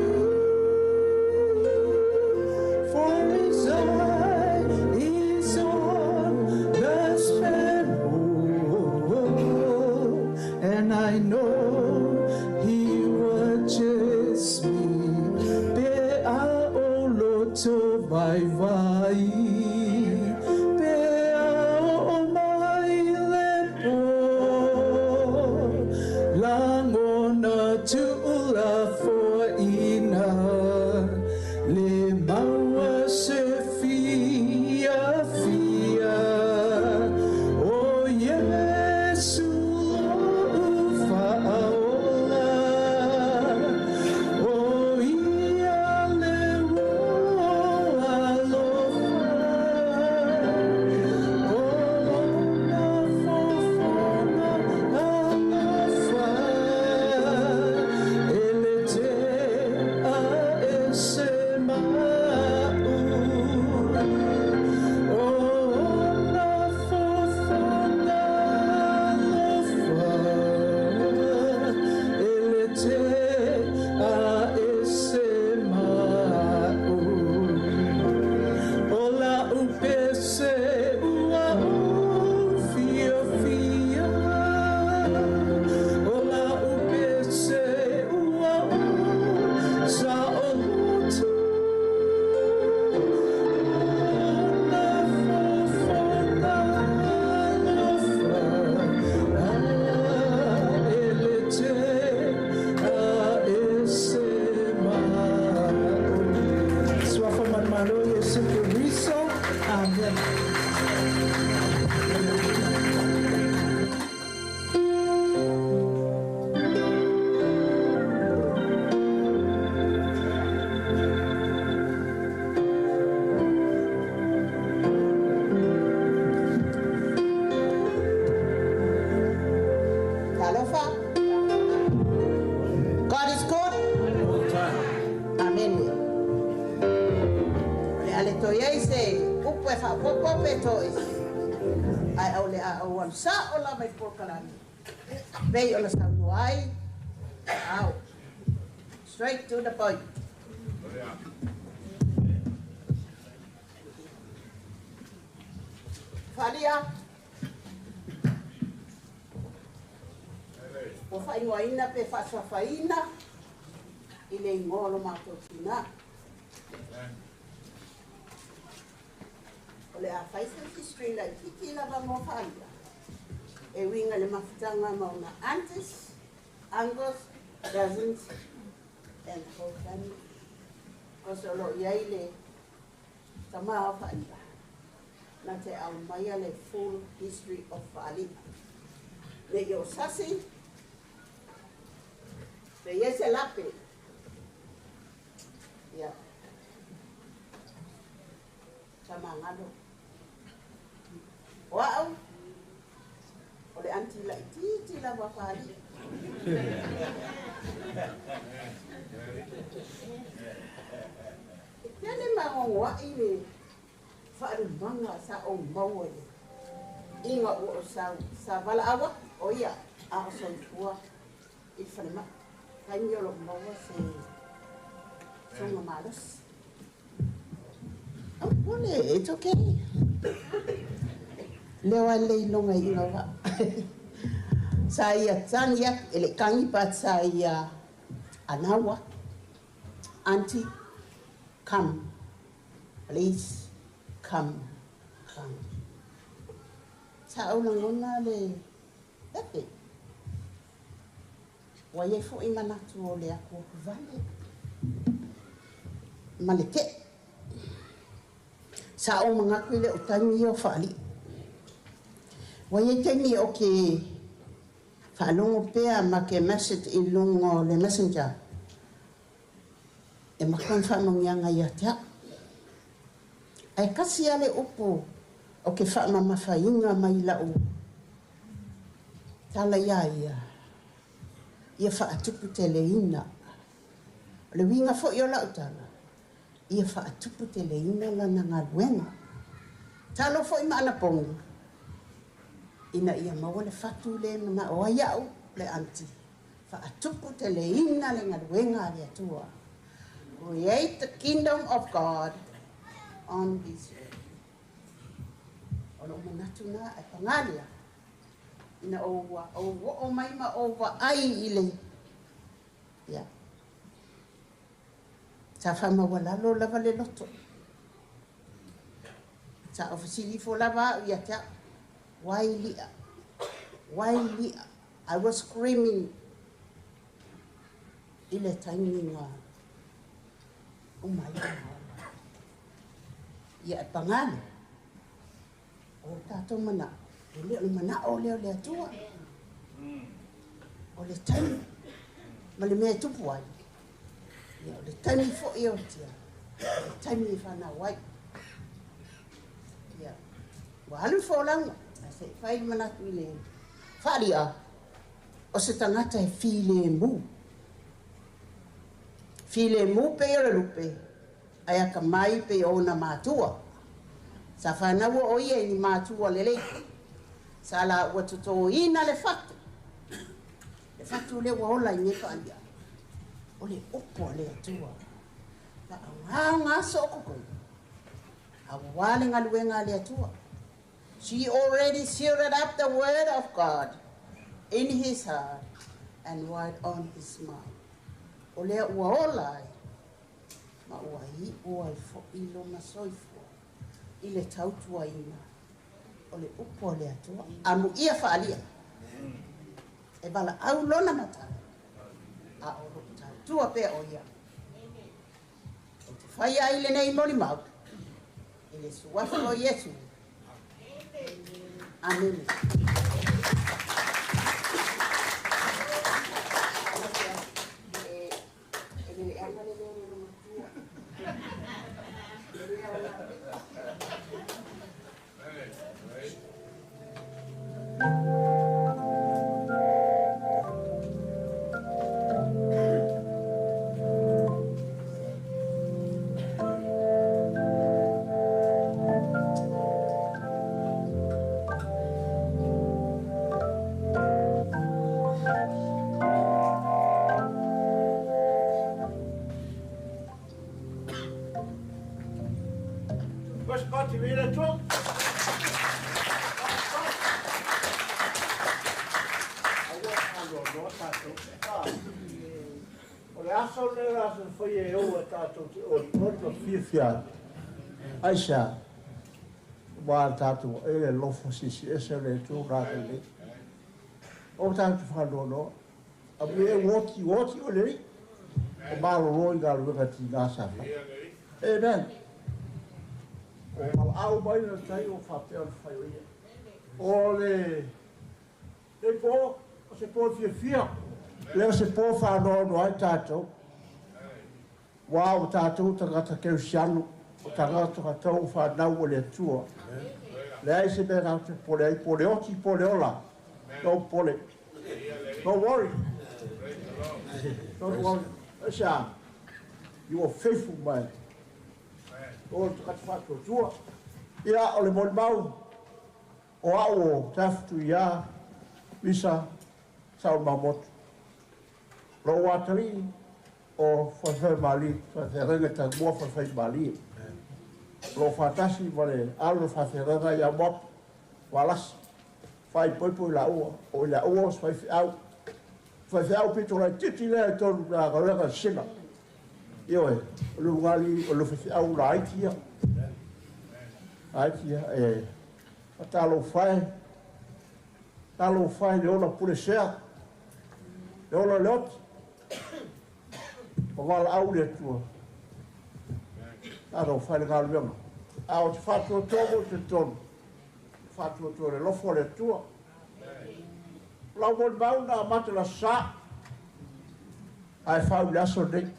For his eye is on the sparrow, and I know he watches me. Pe a o loto vai vai, pe a o mai le po, langona tu'ula fo'ina, le maua se fiafia, o Iesu lo'u fa'aola, o ia le uo alofa, o lona fofoga alofa, e le tea ese ma'u. O lona fofoga alofa, e le tea ese ma'u. O la'u pese ua ou fiafia, o la'u pese ua ou sa'oloto, ona fofoga alofa, e le tea ese ma'u. Suafa ma le Malo Iesu Keriso. Amen. Talofa. God is good. Amen. O le ale toi ai se upu e faapopo pe toi. Ai au le a au alu sa o lava i polokalame. Pei ona saunoa ai. Au. Straight to the point. Falia. Ua faaigoaina pe faasuafaina i le igoa o lo matou tinā. O le a fai se history laititi lava mo Faalia. E uiga i le mafutaga ma ona aunties, uncles, cousins and the whole family. Because o loo i ai le tamā o Faalia. Na te aumaia le full history of Faalia. Ne i o sasi, pe i ai se lape. Ia. Tamagalo. O a'u, o le aunty laititi lava a Faalia. E tele magogoa'i le faalumaga sa ou maua i le iga ua ou sau sa valaau atu o ia a o soifua i le falemai taimi o loo maua se soga malosi. Aupole, it's okay. Leo ai le iloga i iga vaa. Sa ia tagi atu, e le i tagi but sa ia anau atu. Auntie, come. Please, come, come. Sa ou lagona le lepe. Ua i ai fo'i manatu o le akuakuvale ma le te'e. Sa ou manatu i le o taimi ia o faalii. Ua i ai taimi o ke faalogo pea ma ke message i luga o le messenger e matua ni faamanuiaga ia te a'u. Ae tasi lava le upu o ke faamamafaina mai la'u tala iā ia, ia faatuputeleina. O le uiga foi o la'u tala, Ia faatuputeleina lana galuega. Talo foi ma anapogi, ina ia maua le fatu lea e manao ai au le aunty, faatuputeleina le galuega a le Atua. Create the kingdom of God on this earth. O lou manatu lena ae paga lea, ina ua ou oo mai ma ou vaai i le, ia, sa faamaualalo lava le loto. Sa ou fesili ifo lava au ia te au, why Lia? Why Lia? I was screaming i le taimi na uma ai lona ola. Ia e paga lea, o tatou manao, e le o le manao lea o le Atua. O le taimi ma le mea e tupu ai, ia o le taimi foi e otia, o le taimi e fanau ai. Ia, ua alu le folauga, ae se i fai le manatu i le faalia, o se tagata e filemu. Filemu pei o le lupe, ae akamai pei o ona matua. Sa fanaua o ia i ni matua lelei. Sa laua totoina le fatu. Le fatu lea ua ola i nei faalia. O le upu a le Atua. Faaaogaoga sookokoi. Aua le galuega a le Atua. She already sealed up the word of God in his heart and write on his mind. O lea ua ola ai ma ua iu ai foi lona soifua i le tautuaina o le upu a le Atua. Amuia faalia e valaau lona matai, a o loo tautua pea o ia. Ou te faia ai lenei molimau i le suafa o Iesu. Amene. E le leaga le leo o le matua. E le aoga. West Party, we le Atua. Aua faanoanoa tatou. O le aso lenei o le aso e fai e ou e tatou te olioli ma fiafia ai. Aisea? Aua le tatou vaai le alofa siesiese o le Atua ua agalelei. Aua tatou te faanoanoa. Amuia e oti, oti oe le Alii. O malolo i galuega tiga sa fai. Amen. O valaau mai le tai o faapea ona fai o ia. O le nei po, o se po fiafia. Lea o se po faanoanoa ai tatou. Ua o tatou tagata kerisiano, o tagata katau o whanau o le Atua. Leai se mea tatou te popole ai, po o le oti, po o le ola. No popole. Don't worry. Don't worry. Aisea? You are faithful man. O le tagata faatuatua. Ia, o le molimau, o au o Tafutuiā, Misa, Sa'umamotu. Lou atalii o Faifaimalie, faafeagaiga Taumua Faifaimalie. O loo faatasi ma le alo o le faafeagaiga ia Moapi, Valasi, faaipoipo i laua, o i laua o se faifeau. Faifeau pito laitiiti lea i totonu o le galuega a le sina. Ioe, o le ulugalii, o le faifeau laiti ia. Laiti ia, e faatalofa e, talofa e le ola pulesea, le ola le oti, o valaau le Atua. Talofa e le galuega. A o te faatuatua mo te tonu, faatuatua le alofa o le Atua. O lau molimau na amata le Aso Sa, ae fau i le aso lenei.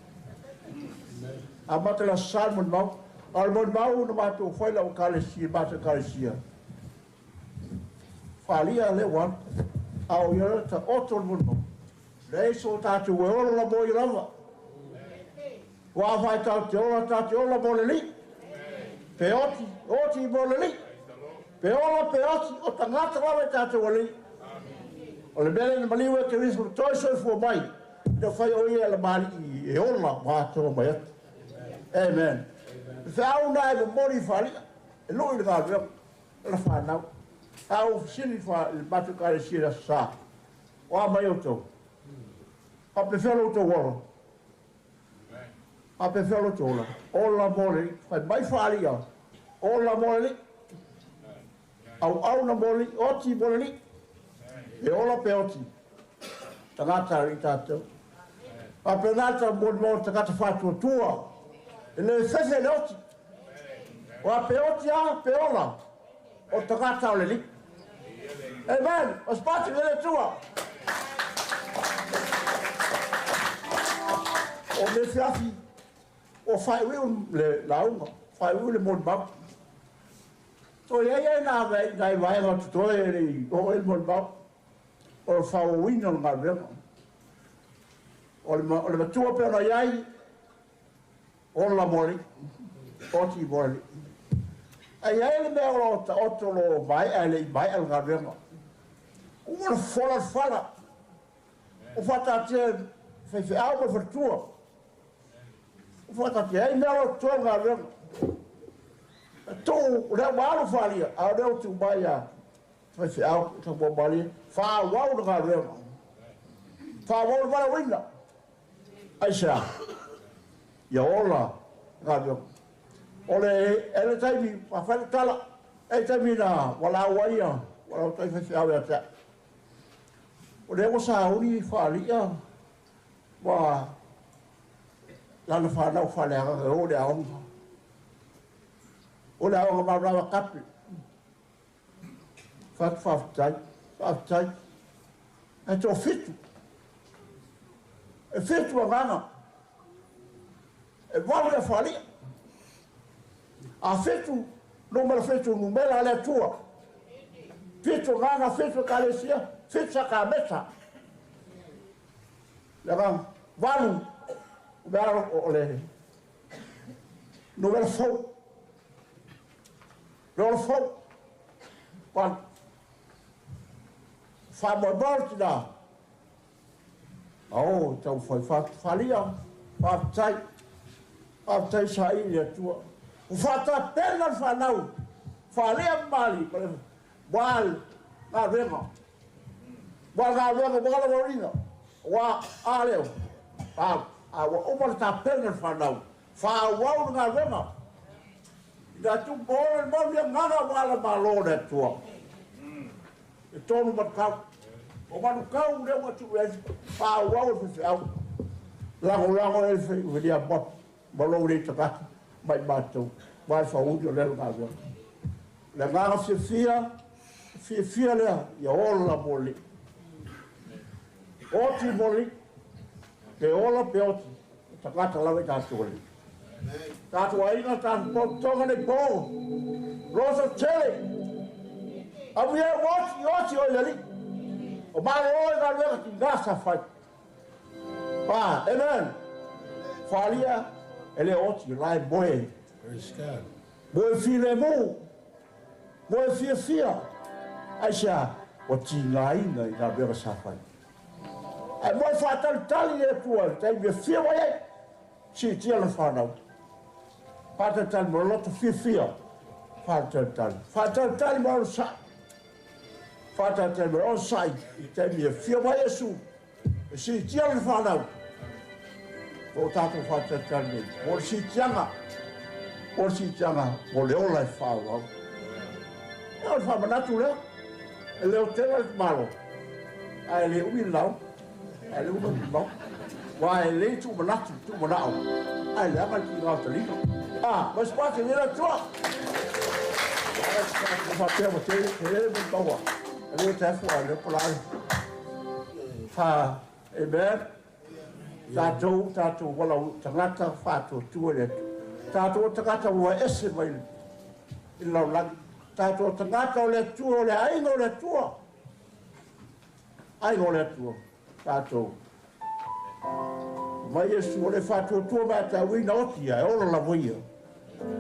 Amata le Aso Sa le molimau. A o le molimau na matou fai lau ekalesia, matou ekalesia. Falia lea ua alu. A o ia ta oto le molimau. Leai so tatou e olo la moi lava. Ua afai tatou te ola, tatou te ola mo le Alii. Pe oti, oti mo le Alii. Pe ola, pe oti, o tagata lava i tatou Alii. O le mea lea na maliu e Keriso ma toe soifua mai, ina fai o ia e lamalii e ola ma atoa mai atu. Amen. Le feau na e momoli i faaliga, e lui le galuega, la fanau. A ou fesili i le matou ekalesia i le Aso Sa, o a mai outou? Faapefea lo outou ola? Faapefea lo outou ola? Ola mo le Alii. Fai mai faaliga, ola mo le Alii. Auauna mo le Alii, oti mo le Alii. Pe ola pe oti, tagata a Alii tatou. Faapena le tau o tagata faatuatua. E le fefe le oti. Oa pe oti a, pe ola, o tagata o le Alii. Amen. O spati le Atua. O me fiafi, o whaiwiu le launga, whaiwiu le molimau. So ia ia nā nai vaega o totoe e le i oo ai le molimau, o le faaauauina o le galuega. O le matua pe ona i ai, ola mo le Alii, oti mo le Alii. Ae i ai le mea o lo o taoto o lo o maea e le i maea le galuega. Ua na fola le fala, o faataatia e faifeau ma le faletua. O faataatia ai mea o lo o totoe o le galuega. E tuu o lea ua alu falia, a o lea ua tuu mai ia faifeau tapuamalie, faaauau le galuega. Faaauau le valaauina. Aisea? Ia ola le galuega. O le ele taimi, afai le tala, e taimi na walau ai ia, walau tai faifeau ia te au. O lea ua sauni faalia, ua lana whanau whaleagaga o le aoga. O le aoga maurawa kape. Whatu whawhitai, whawhitai. E tō whitu. E whitu a nganga. E walu e whalia. A whitu, numera whitu, numera le atua. Whitu nganga, whitu kalesia, whitu sakamesa. Le nganga, walu, mea o le numera fou. Le ola fou. Walu. Wha moe tina. Ao, tau whai whalia, whaatai, whaatai sa i le atua. O whaatapena le whanau, whalea mali, wal ngā renga. Wal ngā renga, wala warina. Wa a leo. A wa uma le tapena le whanau. Whaawau le ngā renga. Ina tu mōre mau ia ngana wala malo le atua. E tōnu matukau. O manukau lea ua tuu ai faaauau le faifeau. Lagolago ai le felia ma lou lei tagata mai matou. Ma e faauli o lea le galuega. Le agaga fiafia, fiafia lea ia ola mo le Alii. Oti mo le Alii. Pe ola pe oti. O tagata lava i tatou Alii. Tatou aiga, tatou pototoga nei pō. Rosa tele. Amu ia oti, oti o le Alii. O malo i galuega ki ngā sa whai. Pa, amen. Whalia, e le oti, lai moe. Praise God. Moe file mū. Moe fia fia. Aisea, o ti ngā inga i ngā mea sa whai. Ai moe whātalitali e atua, le taimi e fia wai ai. Si tia le whanau. Whātalitali mo loto fia fia. Whātalitali. Whātalitali mo alo sai. Whātalitali mo alo sai. I taimi e fia wai Yesu. E si tia le whanau. O tātou whātalitali nei. Mo le si tianga. Mo le si tianga. Mo le ola e whāwau. E o le whamanatu lea. E leo tela le malo. Ai le umi lau. Ai le umi lau. Wa e le tu manatu, tu manao. Ai le anga ki ngā talino. Ah, mas pati le la tua. Fa pea mo te te mo taua. E le te fu a le pola. Fa, amen. Tātou, tātou wala tangata whātua tua le atu. Tātou tangata ua ese mai i lau langi. Tātou tangata o le atua, o le ainga o le atua. Ainga o le atua. Tātou. Fai mai Iesu, O le faatuatua ma ia te au ina oti ia, e ola lava ia.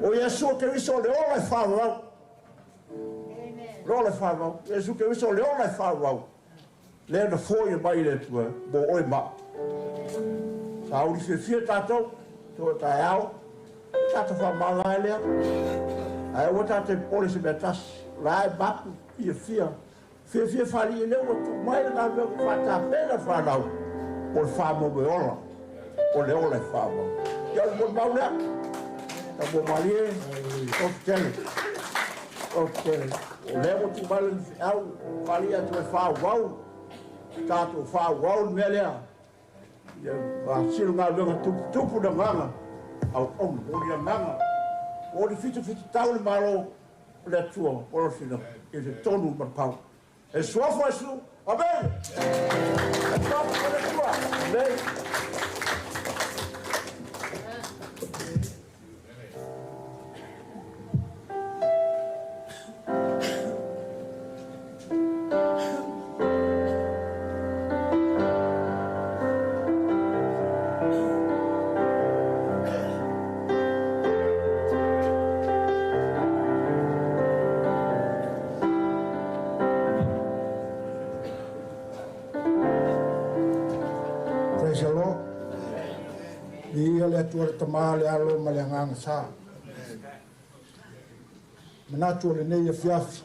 O Iesu o Keriso o le ola e faaauau. Le ola e faaauau. Iesu Keriso o le ola e faaauau. Lea na foia mai e le Atua mo oe ma au. Sauli fiafia tatou, toe taeao, tatou faamavae lea. Ae aua tatou te popole i se mea tasi. O la e mapu fiafia. Fiafia faalii lea ua tuu mai le galuega faatapena fanau o le faamoemoe ola, o le ola e faaauau. Ia o le molimau lea. Taupua malie, ofi tele. Ofi tele. O lea ua tuu mai le feau faalii atu e faaauau, tatou faaauau le mea lea. Ia masino galuega tuputupu le agaga auauna, o le agaga, o le fitafita le Malo o le Atua o le fina i le tonu ma le pau. E suafa Iesu, Amene! E suafa o le Atua, Amene! Praise the Lord. Viia le Atua le Tama le Alo ma le Agaga Sa. Manatu o lenei afiafi,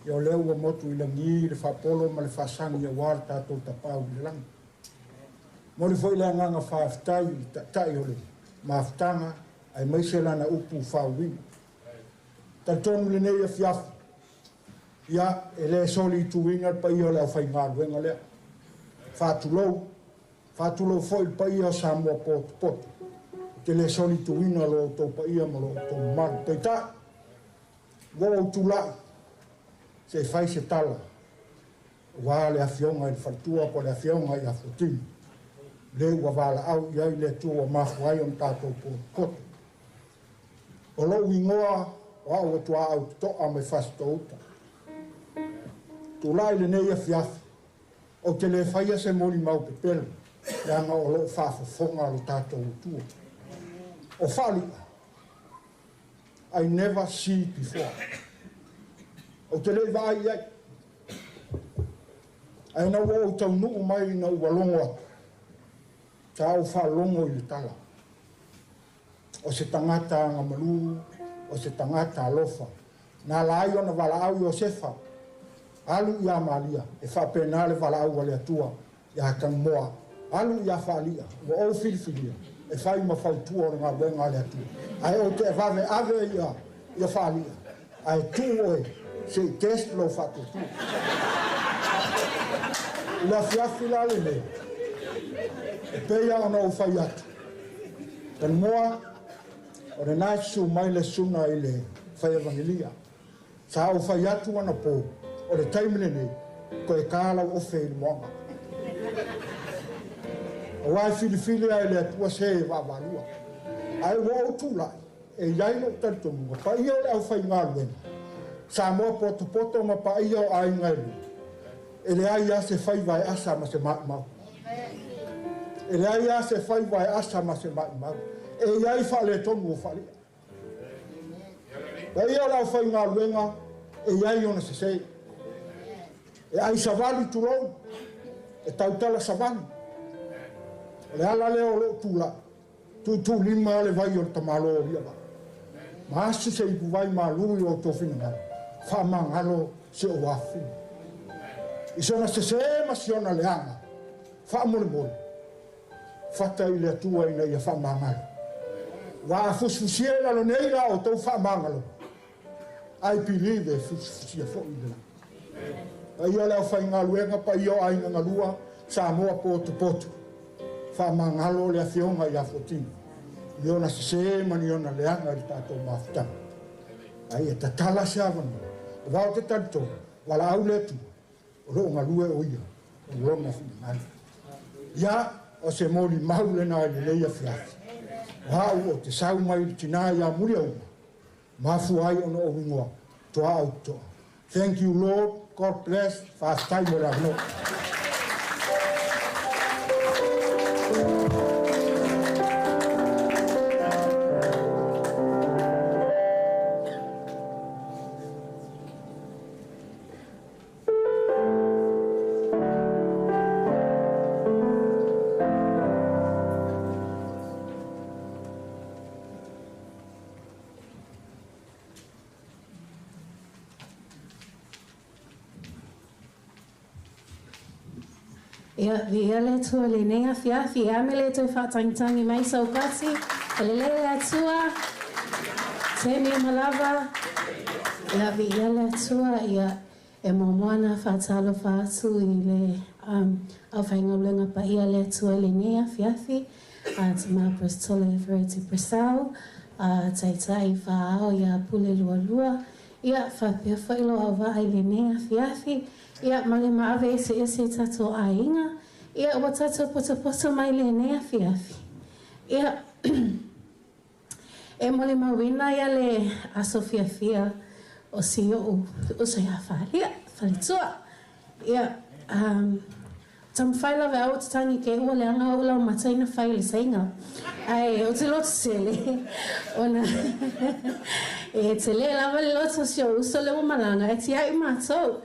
ia o lea ua motu i lagi le faapolo ma le faasagi auā le tatou Tapaau i le lagi. Momoli foi le agaga faafetai i le Taitai o le mafutaga aemaise lana upu faauuina. Talitonu lenei afiafi, ia e le solituina le paia o le aufaigaluega lea. Faatulou, faatulou foi le paia o Samoa potopoto. Ou te le solituina lo outou paia ma lo outou mamalu. Peitai, ua ou tulai se i fai se tala aua le afioga i le faletua po o le afioga ia Fuatino, le ua valaau i ai le Atua ua mafua ai ona tatou potopoto. O lou igoa o au o Tuaau Totoa mai Fasitouta. Tulai lenei afiafi, ou te le faia se molimau pepelo, leaga o loo faafofoga lo tatou Atua. O Faali'a, I never see before. Ou te le i vaai i ai. Ae na ua ou taunuu mai ina ua logo atu, sa ou faalogo i le tala. O se tagata agamalu, o se tagata alofa. Na ala ai ona valaau Iosefa, alu ia Maria, e faapena le valaau a le Atua ia Tanumoa, alu ia Faali'a, ua ou filifilia, e fai ma fautua o le galuega a le Atua. Ae ou te vave ave ia, ia Faali'a, ae tuu oe se i test lou faatuatua. I le afiafi la lenei, e pei lava ona ou fai atu, Tanumoa, o lena e susu mai le susuga i le fai evagelia. Sa ou fai atu anapo, o le taimi lenei, toe ta lau ofe i le moaga. Aua e filifili lava e le Atua se e vaavaalua. Ae ua ou tulai, e i ai lou talitonuga, paia o le aufaigaluega, Samoa potopoto ma paia o aiga e lua, e leai lava se faiva e asa ma se maumau. E leai lava se faiva e asa ma se maumau. E i ai faaletonu o Faali'a. Paia o le aufaigaluega, e i ai ona sese. E ai savali tulou, e tautala savali. O le ala lea o lou tulai, tuutuulima le vai o le tamaloa o Aliivaa. Ma asu se ipuvai malu i o outou finagalo, faamagalo si ou afafine. I sona sese ma si ona leaga, faamolemole, fata i le Atua ina ia faamagalo. Aua a fusifusia i lalo nei la outou faamagalo, I believe e fusifusia foi i le lagi. Paia o le aufaigaluega, paia o aiga galua, Samoa potopoto, faamagalo le afioga ia Fuatino i ona sese ma ni ona leaga i le tatou mafutaga. A ia tatala se avanoa, aua ou te talitonu, valaau le Atua, o loo galue o ia o lona finagalo. Ia, o se molimau lena i lenei afiafi. O au ou te sau mai i le tina ia Muliauma, mafua ai ona ou igoa, Tuaau Totoa. Thank you Lord, God bless, faafetai mo le avanoa. Ia, viia le Atua i lenei afiafi. E a mea le toe faatagitagi mai Saupati, e lelei le Atua, taimi uma lava. Ia, viia le Atua, ia, e muamua ona faatalofa atu i le um, aufaigaluega paia a le Atua i lenei afiafi, a Tama Bristol Everett Purcell, a Taitai Faaao ia Pule Lualua, ia, faapea foi lou auvaa i lenei afiafi. Ia, ma le maave eseese i tatou aiga. Ia, ua tatou potopoto mai lenei afiafi. Ia, e molimauina ia le aso fiafia o si o'u uso ia Falia, faletua. Ia, um, taumafai lava e au te tagi ke ua leaga o'u laumata ina fai i le saiga. Ae ou te loto tele ona e tele lava le loto o si o'u uso lea ua malaga e tia'i matou.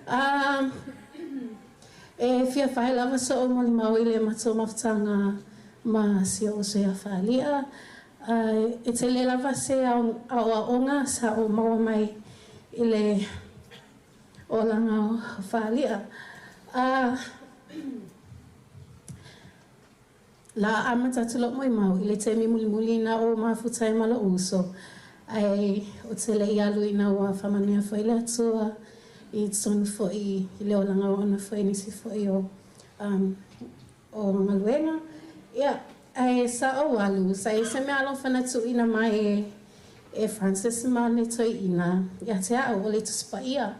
Um, e fia fai lava so'u molimau i le matou mafutaga ma si o'u uso ia Falia. E tele lava se aoaoga sa ou maua mai i le olaga o Falia. La amata atu lo'u molimau i le taimi mulimuli na ou mafuta ai ma lo'u uso, ae ou te le'i alu ina ua faamanuia foi le Atua i totonu foi i le olaga ona foi nisi foi o um, o galuega. Ia, ae sa ou alu, sa i ai se meaalofa na tuuina mai e e Francis ma le toeaina ia te au, o le Tusi Paia.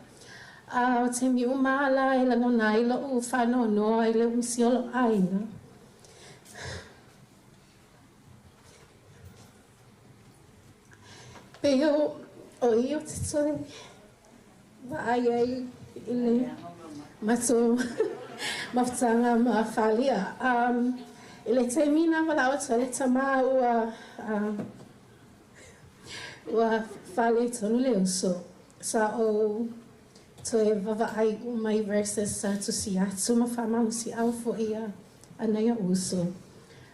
A o taimi uma lava la e lagona ai lo'u faanoanoa i le misi o lo'u aiga. Pei o o i ou te toe vaai ai i le matou mafutaga ma Falia. Um, i le taimi na valaau atu ai le tama ua um, ua faaletonu le uso, sa ou toe vaavaai uma i verses sa tusi atu ma faamalosiau foi ia a nai o'u uso.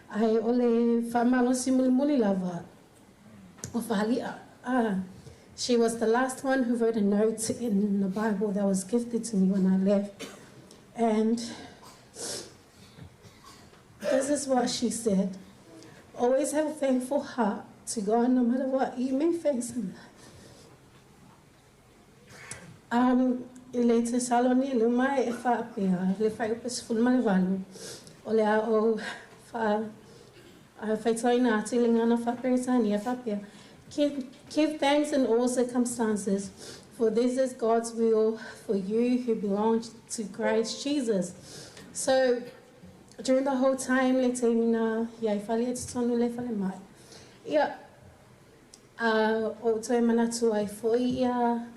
Ae o le faamalosi mulimuli lava o Falia. She was the last one who wrote a note in the Bible that was gifted to me when I left. And this is what she said. Always have a thankful heart to God no matter what you may face in life. Um, i le Tesaloni luma e faapea, le fuaiupu 18, o le a ou wha, a faitauina atu i le ngana faa-Peretania faapea, Give, give thanks in all circumstances, for this is God's will for you who belong to Christ Jesus. So, during the whole time, le taimi na ia i whale e totonu le falemai. Ia, a o toe manatu ai foi ia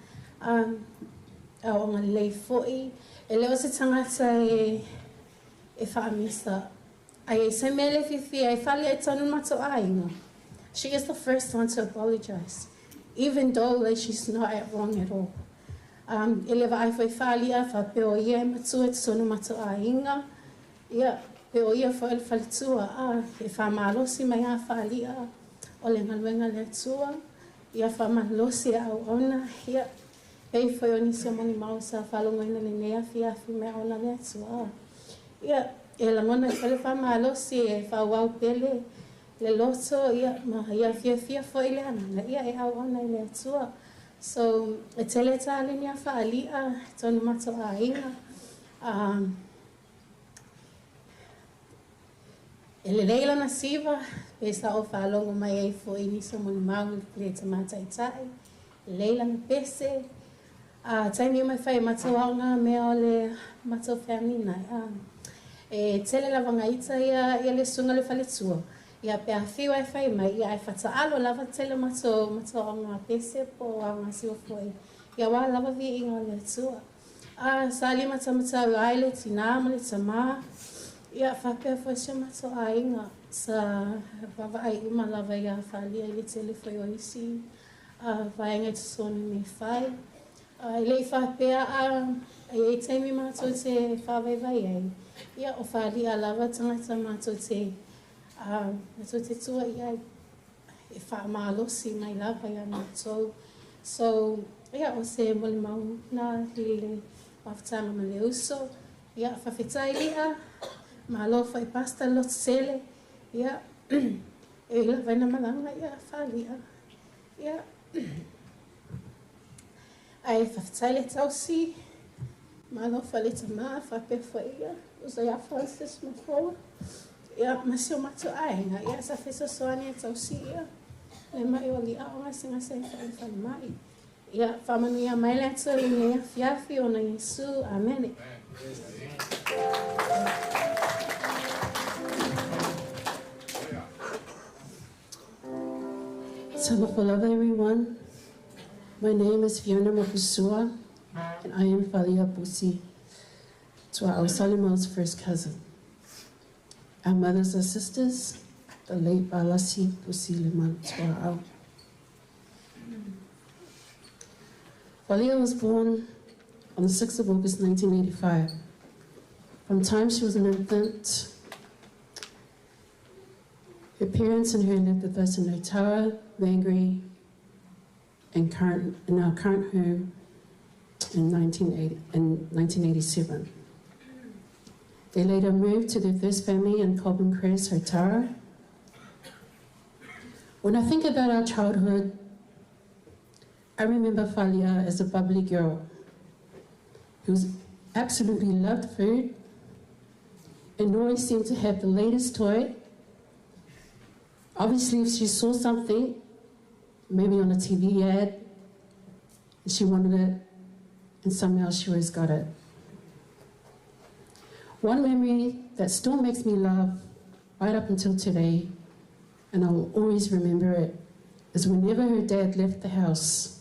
um, aoga lelei foi. E le o se tagata e, e whaamisa. Ai e se mea le fiafia e fale ai tonu matou aiga. She is the first one to apologize, even though like, she's not at wrong at all. Um, e le vaai foi whalia, whapea o ia e matua e tonu matou aiga. Ia, pe o ia foi le faletua, a, e whamalosi mai a whalia o le galuega le Atua. Ia whamalosi a auauna, ia, pei foi o nisi o molimau sa faalogoina lenei afiafi mai auauna le Atua. Ia, e lagona i foi le faamalosi e faaauau pele le loto, ia, ma ia fiafia foi le agaga, ia, e auauna i le Atua. So, e tele taleni a faali'a tonu matou aiga. Um, e lelei lana siva, pe sa ou faalogo mai ai foi nisi o molimau i le tamataitai, lelei lana pese, a taimi uma e fai e matou aoga mea o le matou family nai. A, e tele lava gaita ia, ia le susuga le faletua, ia pe afio ae fai mai, ia ae fataalo lava tele o matou, matou aoga pese po o aoga siva foi, ia aua lava viiga o le Atua. A, sa limatamatau ai le tinā ma le tamā, ia faapea foi si o matou aiga, sa vaavaai uma lava iā Falia i le tele foi o isi a, vaega i totonu i mea fai. A, e le i faapea a, e i ai taimi matou te faavaivai ai, ia o Falia lava tagata matou te, a, matou te tua i ai e faamalosi mai lava iā matou. So, ia, o se molimau na i le mafutaga ma le uso, Ia, faafetai Lia, malo foi Pastor loto sele, ia, e ui lava ina malaga, ia, faali'a. Ia, ae faafetai le tausi, malo foi le tamā, faapea foi ia, uso ia Francis ma Paul, ia, ma si o matou aiga, ia, sa fesoasoani e tausi ia, le ma'i o Lia o gasegase ai foi i le falemai. Ia, faamanuia mai le Atua i lenei afiafi ona Iesu. Amene. Talofa lava everyone. My name is Fiona Mapusua and I am Falia Pusi, Tua'au Salemo's first cousin. Our mothers are sisters, the late Valasi Pusi Lemalu Tua'au. Falia was born on the 6th of August 1985. From time she was an infant, her parents and her lived with us in Otara, Mangere, and current, in our current home in, 1980, in 1987. They later moved to their first family in Colburn Crest, Otara. When I think about our childhood, I remember Falia as a bubbly girl who absolutely loved food and always seemed to have the latest toy. Obviously, if she saw something, maybe on a TV ad, she wanted it, and somehow she always got it. One memory that still makes me laugh right up until today, and I will always remember it, is whenever her dad left the house,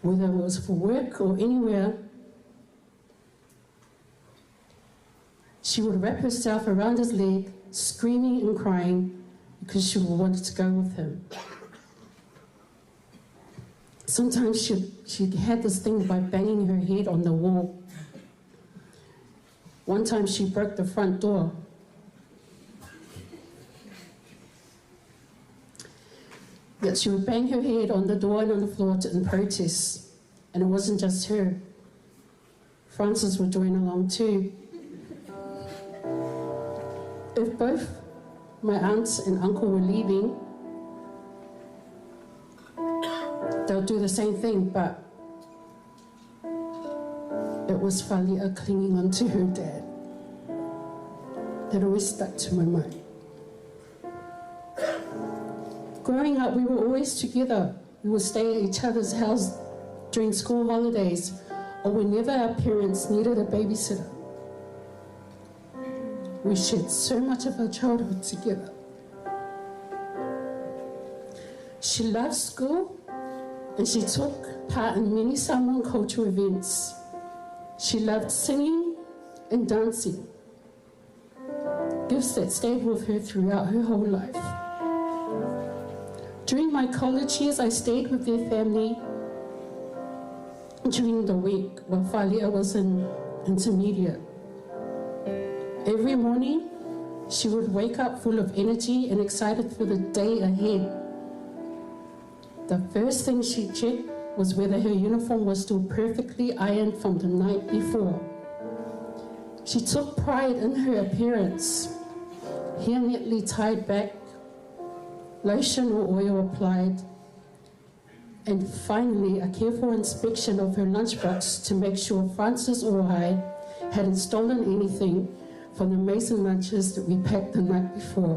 whether it was for work or anywhere, she would wrap herself around his leg, screaming and crying because she wanted to go with him. Sometimes she, she had this thing by banging her head on the wall. One time she broke the front door. Yet she would bang her head on the door and on the floor to, in protest. And it wasn't just her. Francis would join along too. If both my aunts and uncle were leaving, they'll do the same thing, but it was Falia clinging onto her dad that always stuck to my mind. Growing up, we were always together. We would stay at each other's house during school holidays or whenever our parents needed a babysitter. We shared so much of our childhood together. She loved school and she took part in many Samoan cultural events. She loved singing and dancing, gifts that stayed with her throughout her whole life. During my college years, I stayed with their family during the week while Falia was in intermediate. Every morning, she would wake up full of energy and excited for the day ahead. The first thing she checked was whether her uniform was still perfectly ironed from the night before. She took pride in her appearance, hair neatly tied back, lotion or oil applied, and finally a careful inspection of her lunchbox to make sure Francis or I hadn't stolen anything from the mason lunches that we packed the night before.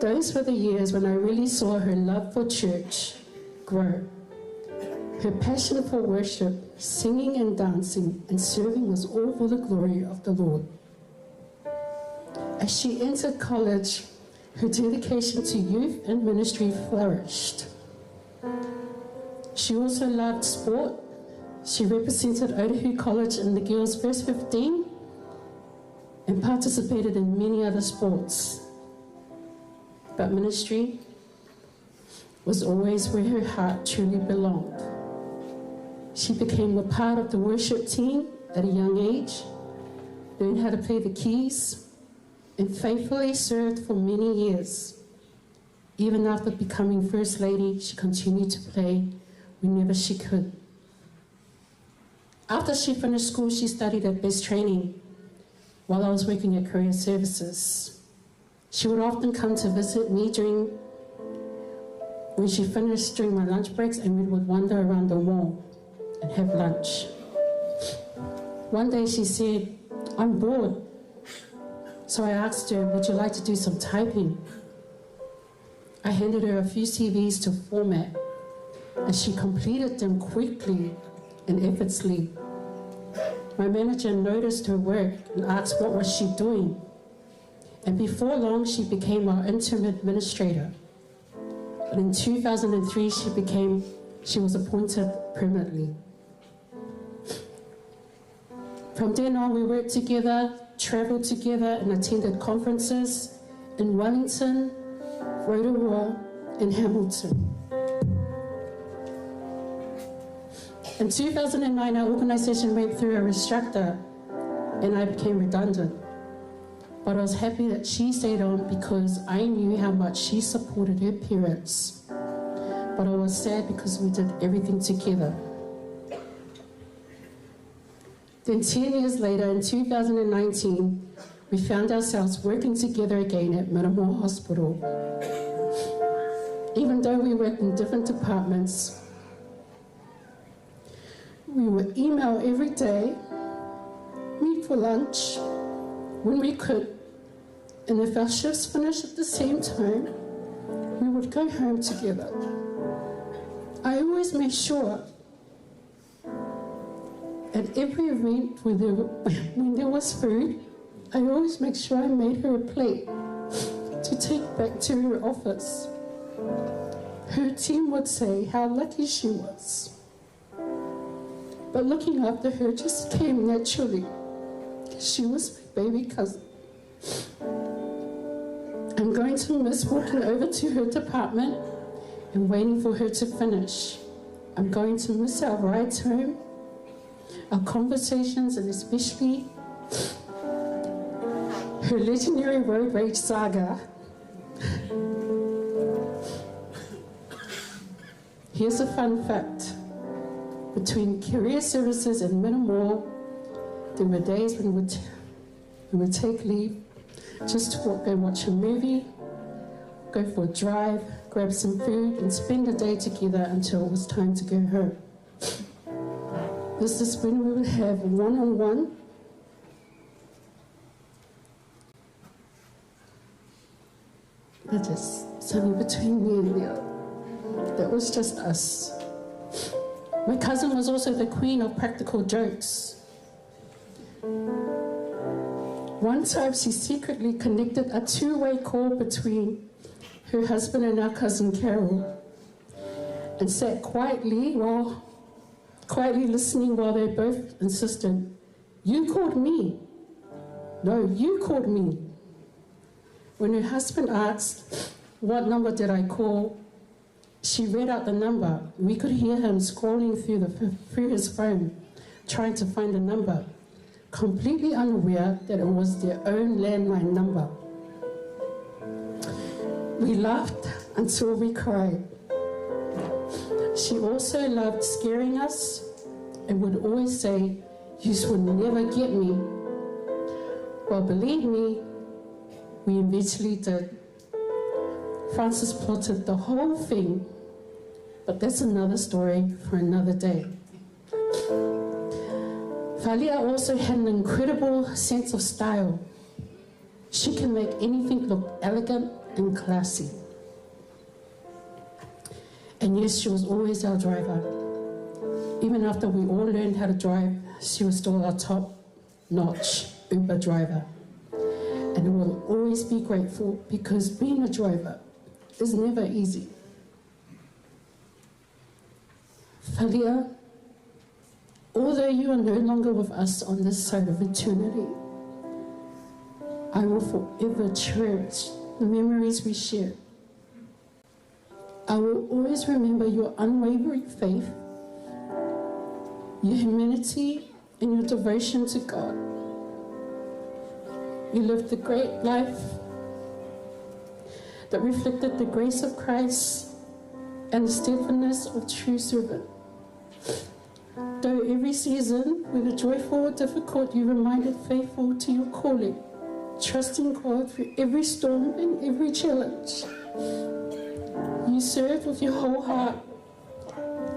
Those were the years when I really saw her love for church grow. Her passion for worship, singing and dancing, and serving was all for the glory of the Lord. As she entered college, her dedication to youth and ministry flourished. She also loved sport. She represented Otahuhu College in the girls' first 15 and participated in many other sports. But ministry was always where her heart truly belonged. She became a part of the worship team at a young age, learned how to play the keys, and faithfully served for many years. Even after becoming First Lady, she continued to play whenever she could. After she finished school, she studied at Best Training while I was working at Career Services. She would often come to visit me during when she finished during my lunch breaks, and we would wander around the mall and have lunch. One day she said, I'm bored. So I asked her, Would you like to do some typing? I handed her a few CVs to format, and she completed them quickly and effortlessly. My manager noticed her work and asked what was she doing. And before long, she became our interim administrator. But in 2003, she became, she was appointed permanently. From then on, we worked together, traveled together, and attended conferences in Wellington, Rotorua, and Hamilton. In 2009, our organization went through a restructure and I became redundant. But I was happy that she stayed on because I knew how much she supported her parents. But I was sad because we did everything together. Then 10 years later, in 2019, we found ourselves working together again at Middlemore Hospital. Even though we worked in different departments, we would email every day, meet for lunch when we could, and if our shifts finished at the same time, we would go home together. I always made sure at every event when there, when there was food, I always make sure I made her a plate to take back to her office. Her team would say how lucky she was. But looking after her just came naturally. She was my baby cousin. I'm going to miss walking over to her department and waiting for her to finish. I'm going to miss our rides home, our conversations, and especially her legendary road rage saga. Here's a fun fact. Between career services and Middlemore, there were days when we would, we would take leave just to walk, go watch a movie, go for a drive, grab some food, and spend the day together until it was time to go home. This is when we would have one on one. That is something between me and Leo. That was just us. My cousin was also the queen of practical jokes. One time she secretly connected a two-way call between her husband and our cousin Carol and sat quietly while quietly listening while they both insisted, You called me. No, you called me. When her husband asked, What number did I call? She read out the number. We could hear him scrolling through, the, through his phone, trying to find the number, completely unaware that it was their own landline number. We laughed until we cried. She also loved scaring us and would always say, You would never get me. Well, believe me, we eventually did. Francis plotted the whole thing, but that's another story for another day. Thalia also had an incredible sense of style. She can make anything look elegant and classy. And yes, she was always our driver. Even after we all learned how to drive, she was still our top notch Uber driver. And I will always be grateful because being a driver is never easy. Thalia, although you are no longer with us on this side of eternity, I will forever cherish the memories we shared. I will always remember your unwavering faith, your humanity, and your devotion to God. You lived a great life that reflected the grace of Christ and the steadfastness of true servant. Though every season, whether joyful or difficult, you remained faithful to your calling, trusting God through every storm and every challenge. You served with your whole heart,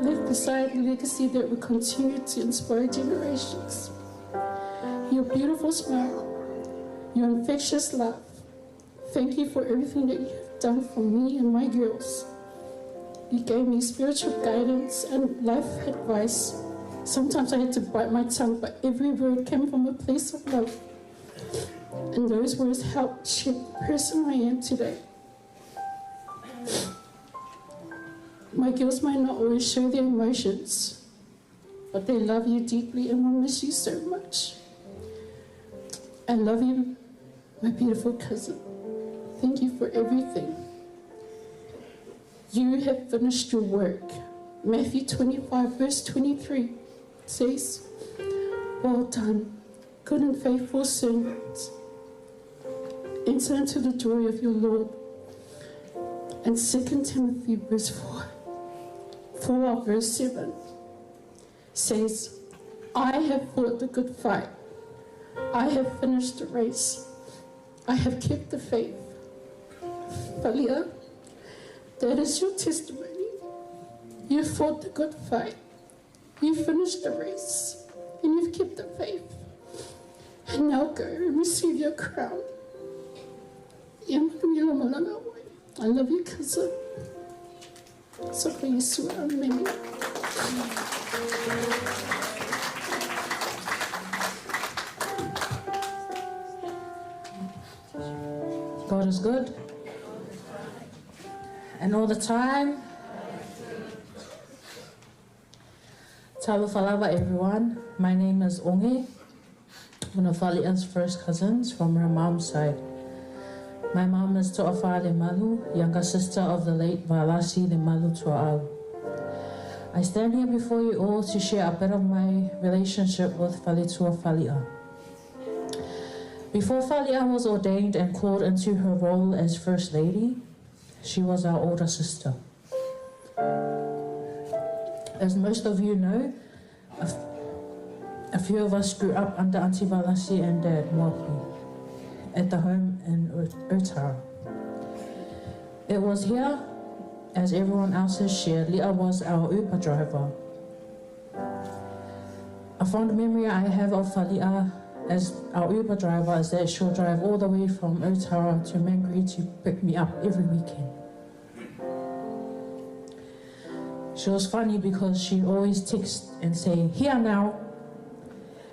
left beside a legacy that will continue to inspire generations. Your beautiful smile, your infectious love, thank you for everything that you have done for me and my girls. You gave me spiritual guidance and life advice. Sometimes I had to bite my tongue, but every word came from a place of love. And those words helped shape the person I am today. My girls might not always show their emotions, but they love you deeply and will miss you so much. I love you, my beautiful cousin. Thank you for everything. You have finished your work. Matthew 25, verse 23 says, Well done, good and faithful servant. Enter into the joy of your Lord. And 2 Timothy verse 4 verse 7 says, I have fought the good fight. I have finished the race. I have kept the faith. Falia, that is your testimony. You fought the good fight. You finished the race. And you've kept the faith. And now go and receive your crown. I love you, cousin. Amen. God is good. And all the time. Talofa everyone. My name is Onge, one of Falia's first cousins from her mom's side. My mom is To'afa Lemalu, younger sister of the late Valasi Lemalu Tua'au. I stand here before you all to share a bit of my relationship with Faletua Falia. Before Falia was ordained and called into her role as First Lady, she was our older sister. As most of you know, a few of us grew up under Auntie Valasi and Dad Moapi at the home in Otara. It was here, as everyone else has shared, Leah was our Uber driver. A fond memory I have of Falia as our Uber driver is that she'll drive all the way from Otara to Mangere to pick me up every weekend. She was funny because she'd always text and say, "Here now."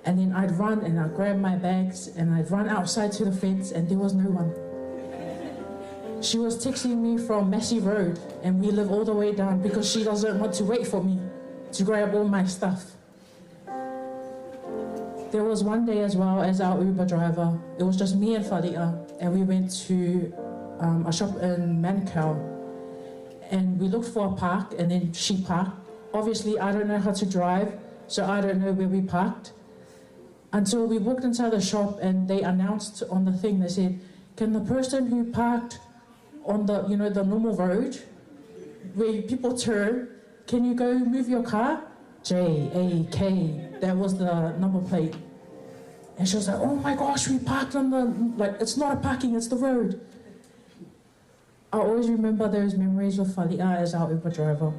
And then I'd run and I'd grab my bags and I'd run outside to the fence and there was no one. She was texting me from Massey Road and we live all the way down because she doesn't want to wait for me to grab all my stuff. There was one day as well as our Uber driver. It was just me and Falia, and we went to a shop in Manukau, and we looked for a park, and then she parked. Obviously, I don't know how to drive, so I don't know where we parked. Until we walked inside the shop and they announced on the thing, they said, "Can the person who parked on the, you know, the normal road where people turn, can you go move your car?" J-A-K, that was the number plate. And she was like, "Oh my gosh, we parked on the, like, it's not a parking, it's the road." I always remember those memories of Falia as our Uber driver.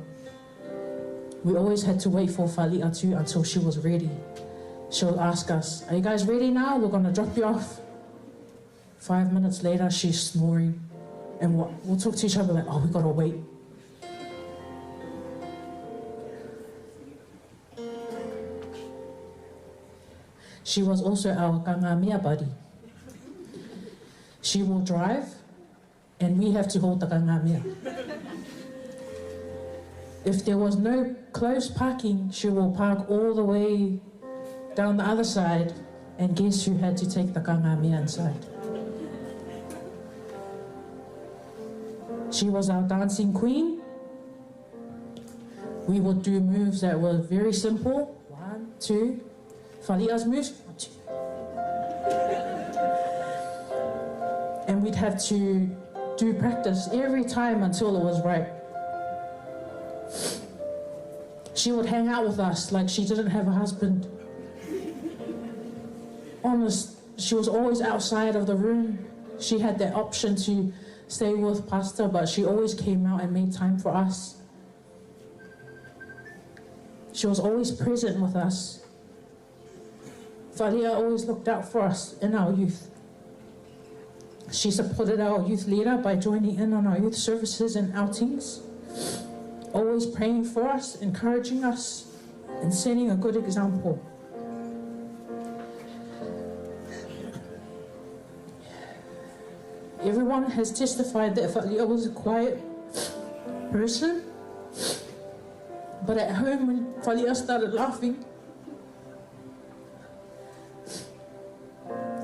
We always had to wait for Falia too until she was ready. She'll ask us, "Are you guys ready now? We're gonna drop you off." 5 minutes later, she's snoring. And we'll talk to each other like, "Oh, we gotta wait." She was also our kangamia buddy. She will drive, and we have to hold the kangamia. If there was no close parking, she will park all the way down the other side, and guess who had to take the kangamia inside? She was our dancing queen. We would do moves that were very simple. 1, 2. Falia's moves, 1, 2. And we'd have to do practice every time until it was right. She would hang out with us like she didn't have a husband. Honest, she was always outside of the room. She had that option to stay with Pastor, but she always came out and made time for us. She was always present with us. Falia always looked out for us in our youth. She supported our youth leader by joining in on our youth services and outings, always praying for us, encouraging us, and setting a good example. Everyone has testified that Falia was a quiet person, but at home when Falia started laughing,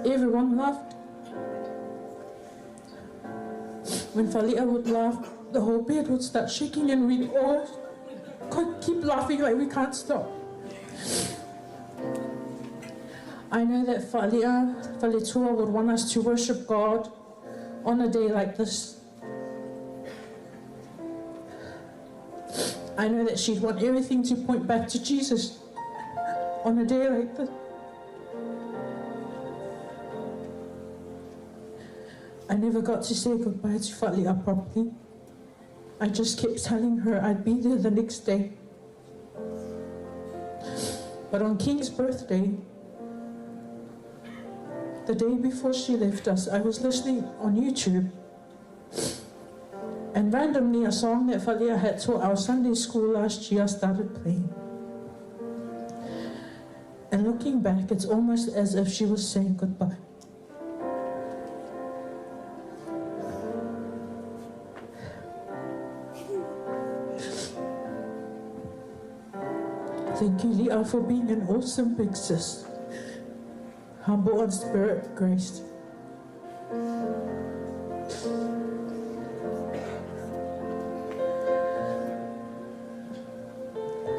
everyone laughed. When Falia would laugh, the whole bed would start shaking and we'd all could keep laughing like we can't stop. I know that Falia, Faletua would want us to worship God on a day like this. I know that she'd want everything to point back to Jesus on a day like this. I never got to say goodbye to Falia properly. I just kept telling her I'd be there the next day. But on King's birthday, the day before she left us, I was listening on YouTube, and randomly a song that Falia had taught our Sunday school last year started playing. And looking back, it's almost as if she was saying goodbye. Thank you, Leah, for being an awesome big sis. Humble in spirit, grace.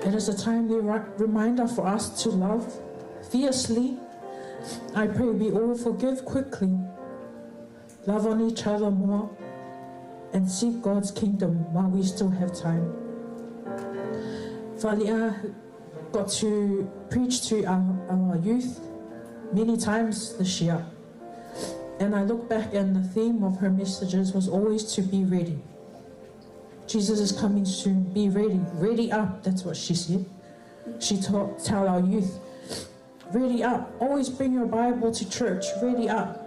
It is a timely reminder for us to love fiercely. I pray we all forgive quickly, love on each other more, and seek God's kingdom while we still have time. Falia got to preach to our youth many times this year. And I look back and the theme of her messages was always to be ready. Jesus is coming soon, be ready, ready up, that's what she said. She taught, tell our youth, ready up, always bring your Bible to church, ready up.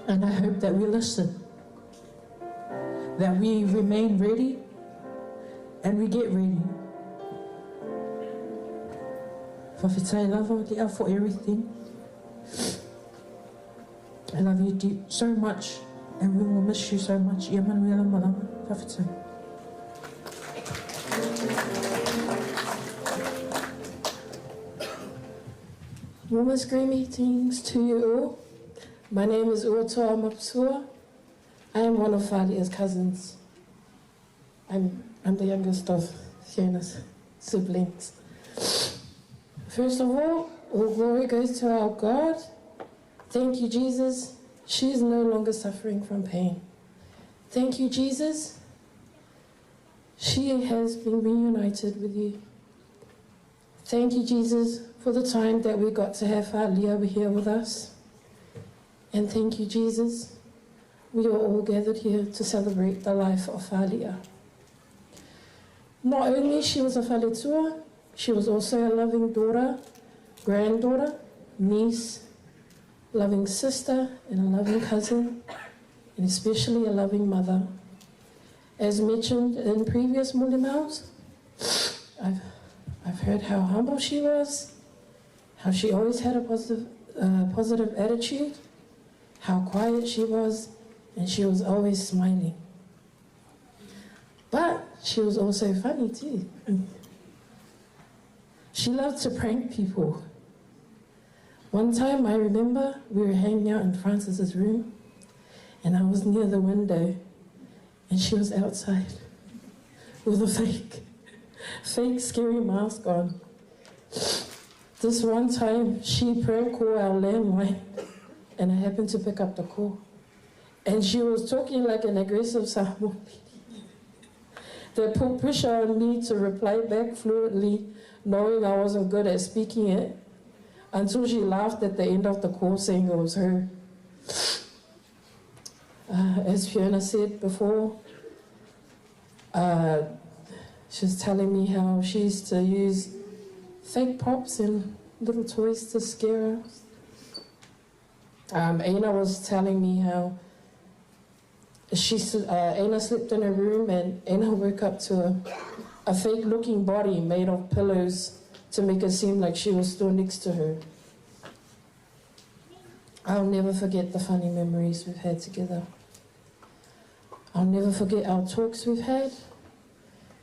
And I hope that we listen, that we remain ready and we get ready. Fa'afetai lava Lia for everything. I love you deep so much, and we will miss you so much. Ia manuia le malama. Fa'afetai. Warmest greetings to you all. My name is Uatoa Mapsua. I am one of Falia's cousins. I'm, I'm the youngest of Fiona's siblings. First of all glory goes to our God. Thank you, Jesus. She is no longer suffering from pain. Thank you, Jesus. She has been reunited with you. Thank you, Jesus, for the time that we got to have Falia here with us. And thank you, Jesus. We are all gathered here to celebrate the life of Falia. Not only she was a Faletua, she was also a loving daughter, granddaughter, niece, loving sister, and a loving cousin, and especially a loving mother. As mentioned in previous Mulimaus, I've, I've heard how humble she was, how she always had a positive, positive attitude, how quiet she was, and she was always smiling. But she was also funny too. She loved to prank people. One time I remember we were hanging out in Francis's room, and I was near the window, and she was outside with a fake, fake scary mask on. This one time she prank called our landline, and I happened to pick up the call. And she was talking like an aggressive Samoan lady. That put pressure on me to reply back fluently, knowing I wasn't good at speaking it, until she laughed at the end of the call saying it was her. As Fiona said before, she was telling me how she used to use fake props and little toys to scare us. Aina was telling me how Aina slept in her room and Aina woke up to a fake-looking body made of pillows to make it seem like she was still next to her. I'll never forget the funny memories we've had together. I'll never forget our talks we've had,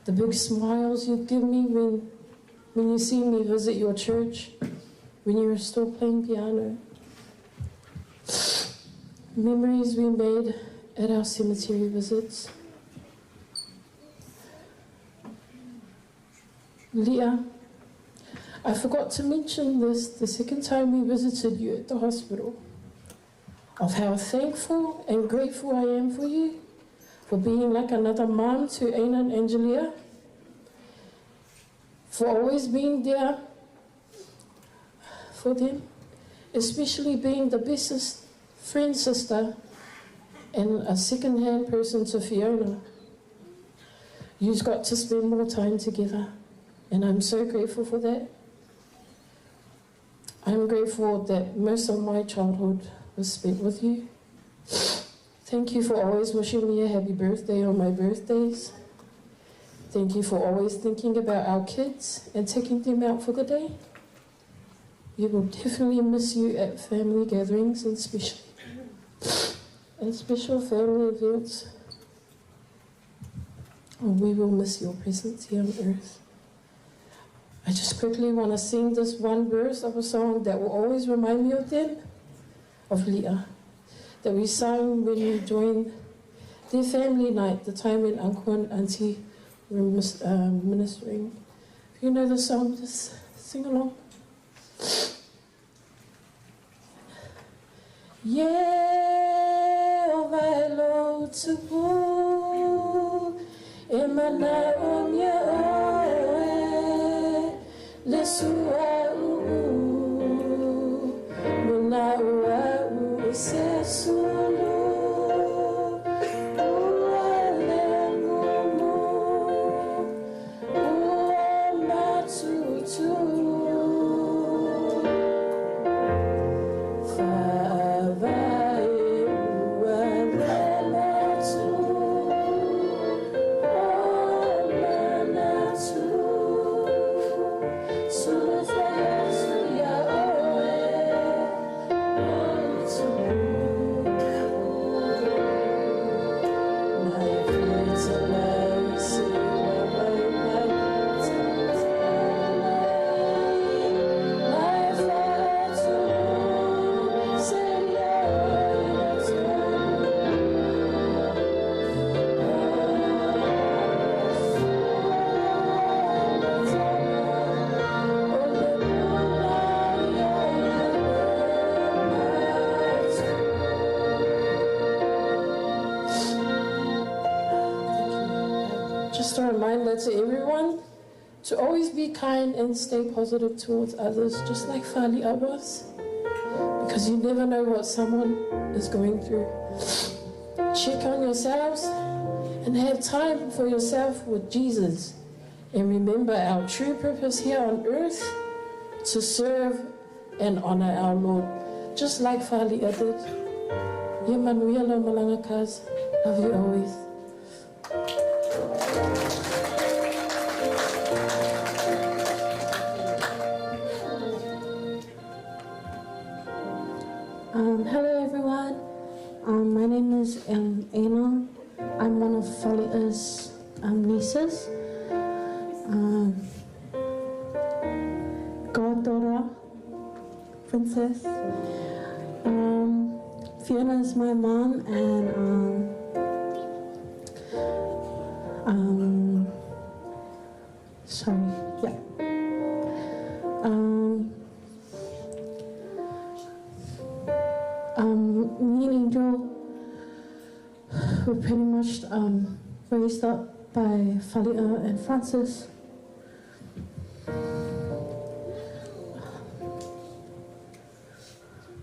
the big smiles you'd give me when you see me visit your church, when you were still playing piano. Memories we made at our cemetery visits. Leah, I forgot to mention this the second time we visited you at the hospital, of how thankful and grateful I am for you, for being like another mom to Aina and Angelia, for always being there for them, especially being the bestest friend sister and a second-hand person to Fiona. You've got to spend more time together, and I'm so grateful for that. I'm grateful that most of my childhood was spent with you. Thank you for always wishing me a happy birthday on my birthdays. Thank you for always thinking about our kids and taking them out for the day. We will definitely miss you at family gatherings and special family events. We will miss your presence here on earth. I just quickly want to sing this one verse of a song that will always remind me of them, of Leah, that we sang when we joined their family night, the time when Uncle and Auntie were ministering. If you know the song, just sing along. Yeah, o tupu, e mana o mea oe, le sua uu, mana o au se sulu, ua le mumu, ua matutu. Just a reminder to everyone to always be kind and stay positive towards others, just like Falia was, because you never know what someone is going through. Check on yourselves and have time for yourself with Jesus. And remember our true purpose here on earth, to serve and honor our Lord, just like Falia did. Love you always. Hello everyone, my name is Aina. I'm one of Falia's nieces, goddaughter, princess. Fiona is my mom, and Me and Angel were pretty much raised up up by Falia and Francis.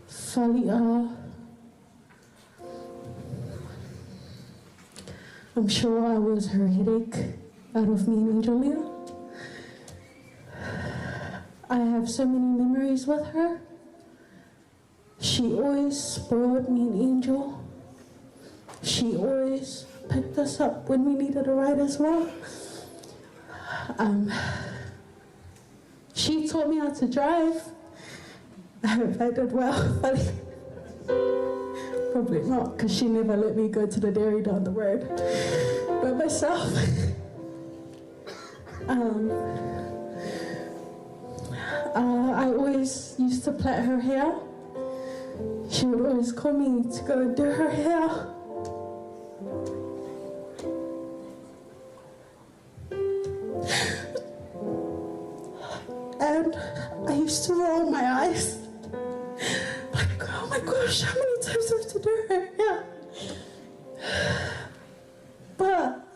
Falia, I'm sure I was her headache out of me and Julia. I have so many memories with her. She always spoiled me and Angel. She always picked us up when we needed a ride as well. She taught me how to drive. I hope I did well, but probably not, because she never let me go to the dairy down the road by myself. I always used to plait her hair. She would always call me to go and do her hair. And I used to roll my eyes. Like, oh my gosh, how many times do I have to do her hair? But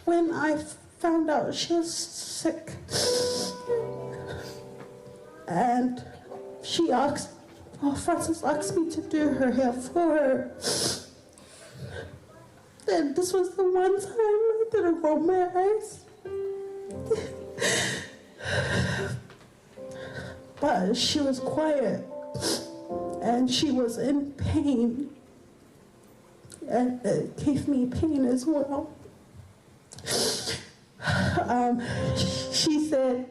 when I found out she was sick, and she asked, oh, Francis asked me to do her hair for her. And this was the one time I didn't roll my eyes. But she was quiet, and she was in pain, and it gave me pain as well. She said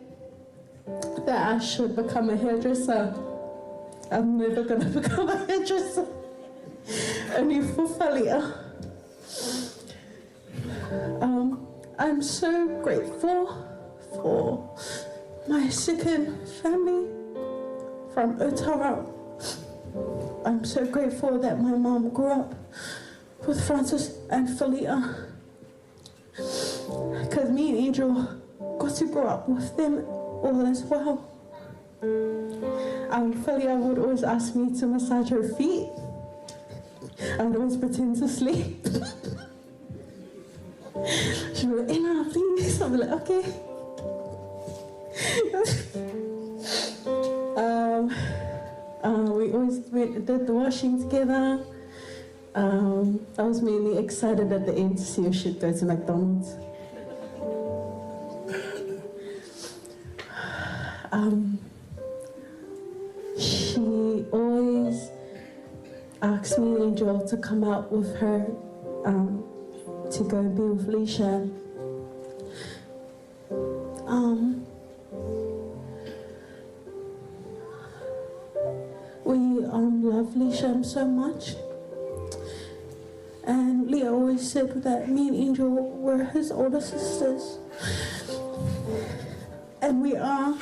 that I should become a hairdresser. I'm never gonna become a hairdresser. Only for Falia. I'm so grateful for my second family from Otara. I'm so grateful that my mom grew up with Francis and Falia, because me and Angel got to grow up with them all as well. Falia would always ask me to massage her feet. I would always pretend to sleep. She'd be like, Anna, please. I'd be like, okay. We always went and did the washing together. I was mainly excited at the end to see if she'd go to McDonald's. She always asked me and Angel to come out with her to go and be with Leisha. We love Leisha so much. And Leah always said that me and Angel were his older sisters. And we are.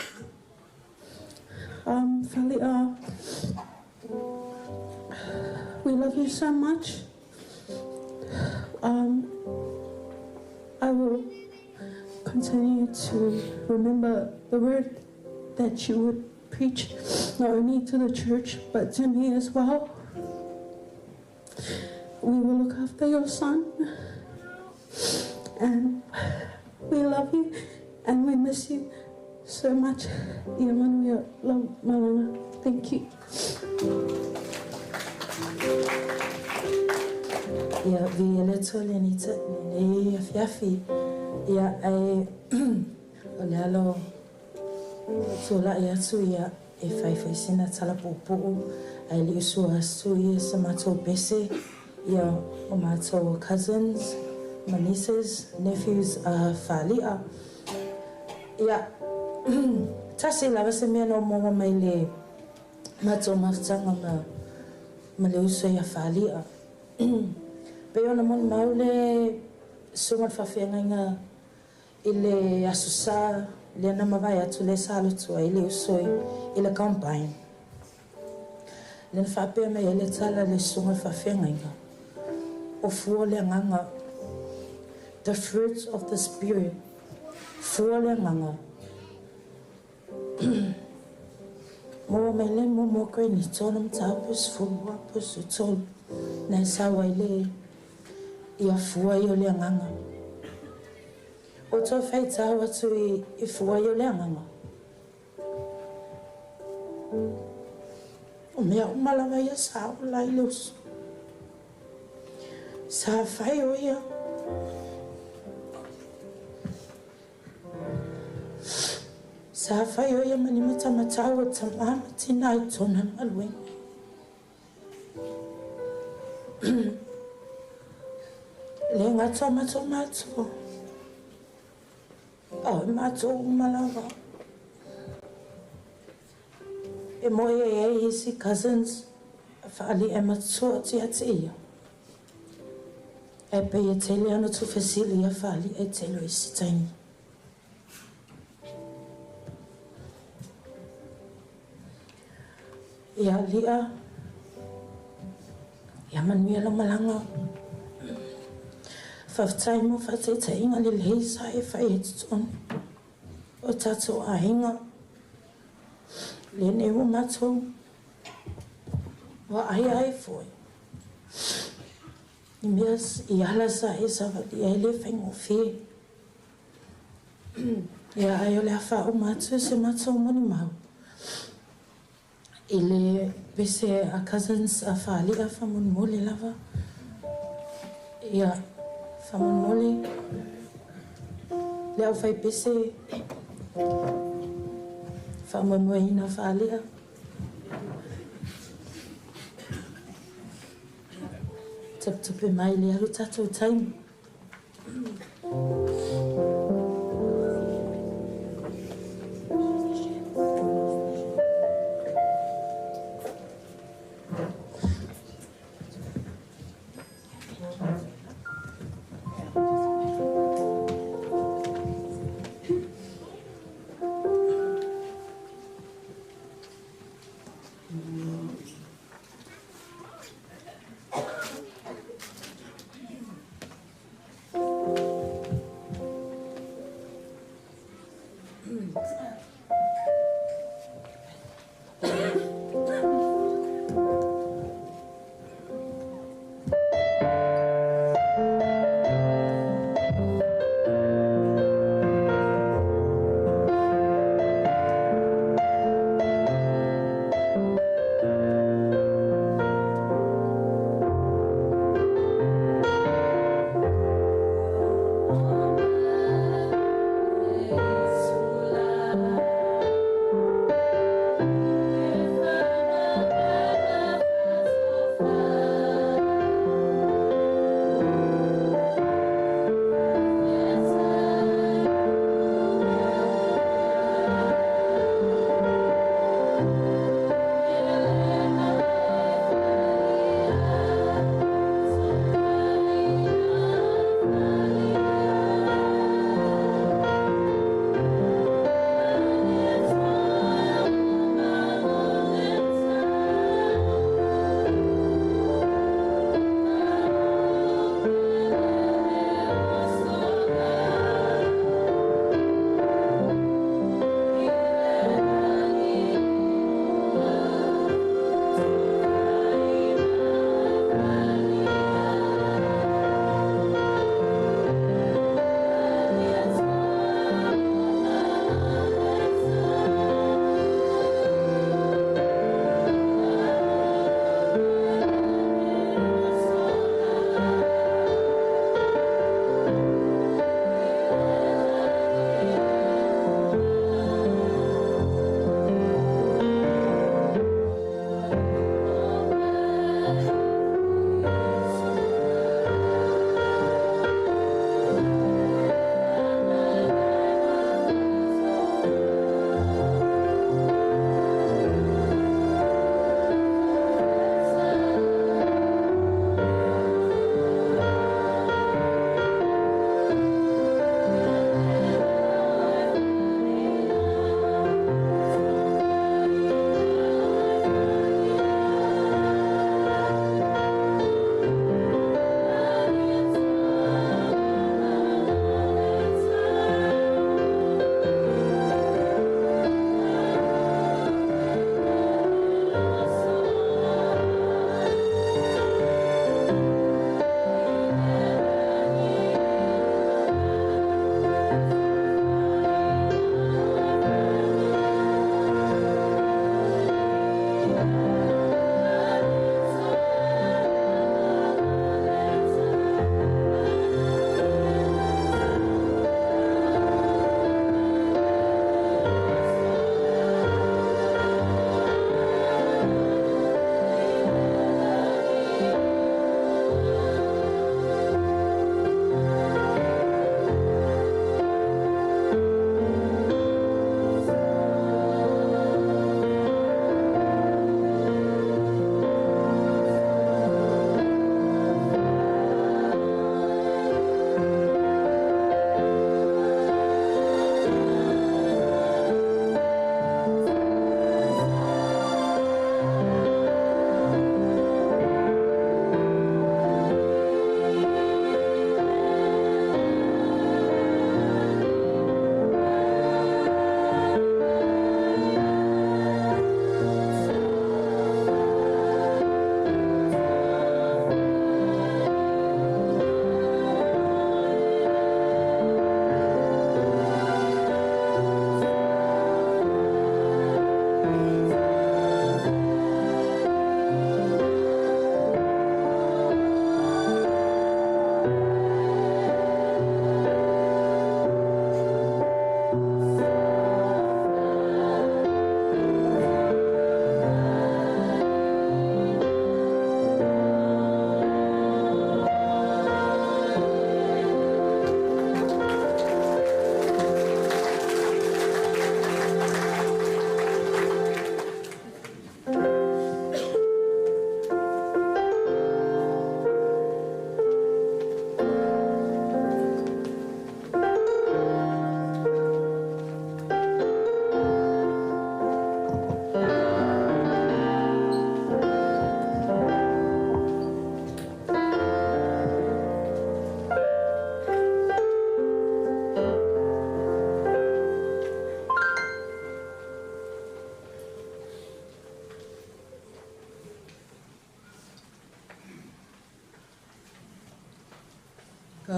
Falia, we love you so much. I will continue to remember the word that you would preach, not only to the church, but to me as well. We will look after your son, and we love you, and we miss you so much. Thank you. Ia vi le tole ni te nei afiafi. Ia ai o le alo tula ia tu ia e fai sina tala pupu ai li usu asu ia sa matou bese ia o matou cousins, my nieces, nephews Falia. Ia tasi lava se mea no moa mai le matou mafutanga ma le usu ia Falia. Pe ona moni mau le sunga le faafeagaiga i le aso sa lea na mavae atu le sa alotu ai le uso i le combine. Le na faapea mai ai le tala le suga le faafeagaiga o fua le agaga, the fruits of the spirit, fua le agaga. Moa mai le momo koe ni tōna mataupu sefulu apu tolu. Na e sau ai le ia fua i o le agaga. O tō whaitau atu i fua i o le anganga. O mea uma lava ia sa o lai le uso. Sa whai o ia. Sa whai o ia mani matamatau o tamama tina i tōna maluenga. Le ngā mato mato. Au mato umalawa. E moe e isi cousins whaali e matua tia te ia. E pe e tele ana tu fesili ia whaali e tele isi taimi. Ia lia, ia manuia lo malanga. Whawhtai mo whateiteinga le leisa e whai e tutoni. O tātou ahinga. Le ne o matou. Wa ai ai foi. I mea i ala sa e sa wali e le whaingo whē. Ia ai o le awha o mātou se mātou moni mau. I le pese a cousins a whaali a whamonmole lava. Ia whamonmole. Le au whai pese whamomoeina whaalia. Tupe mai le alu tātou taimi.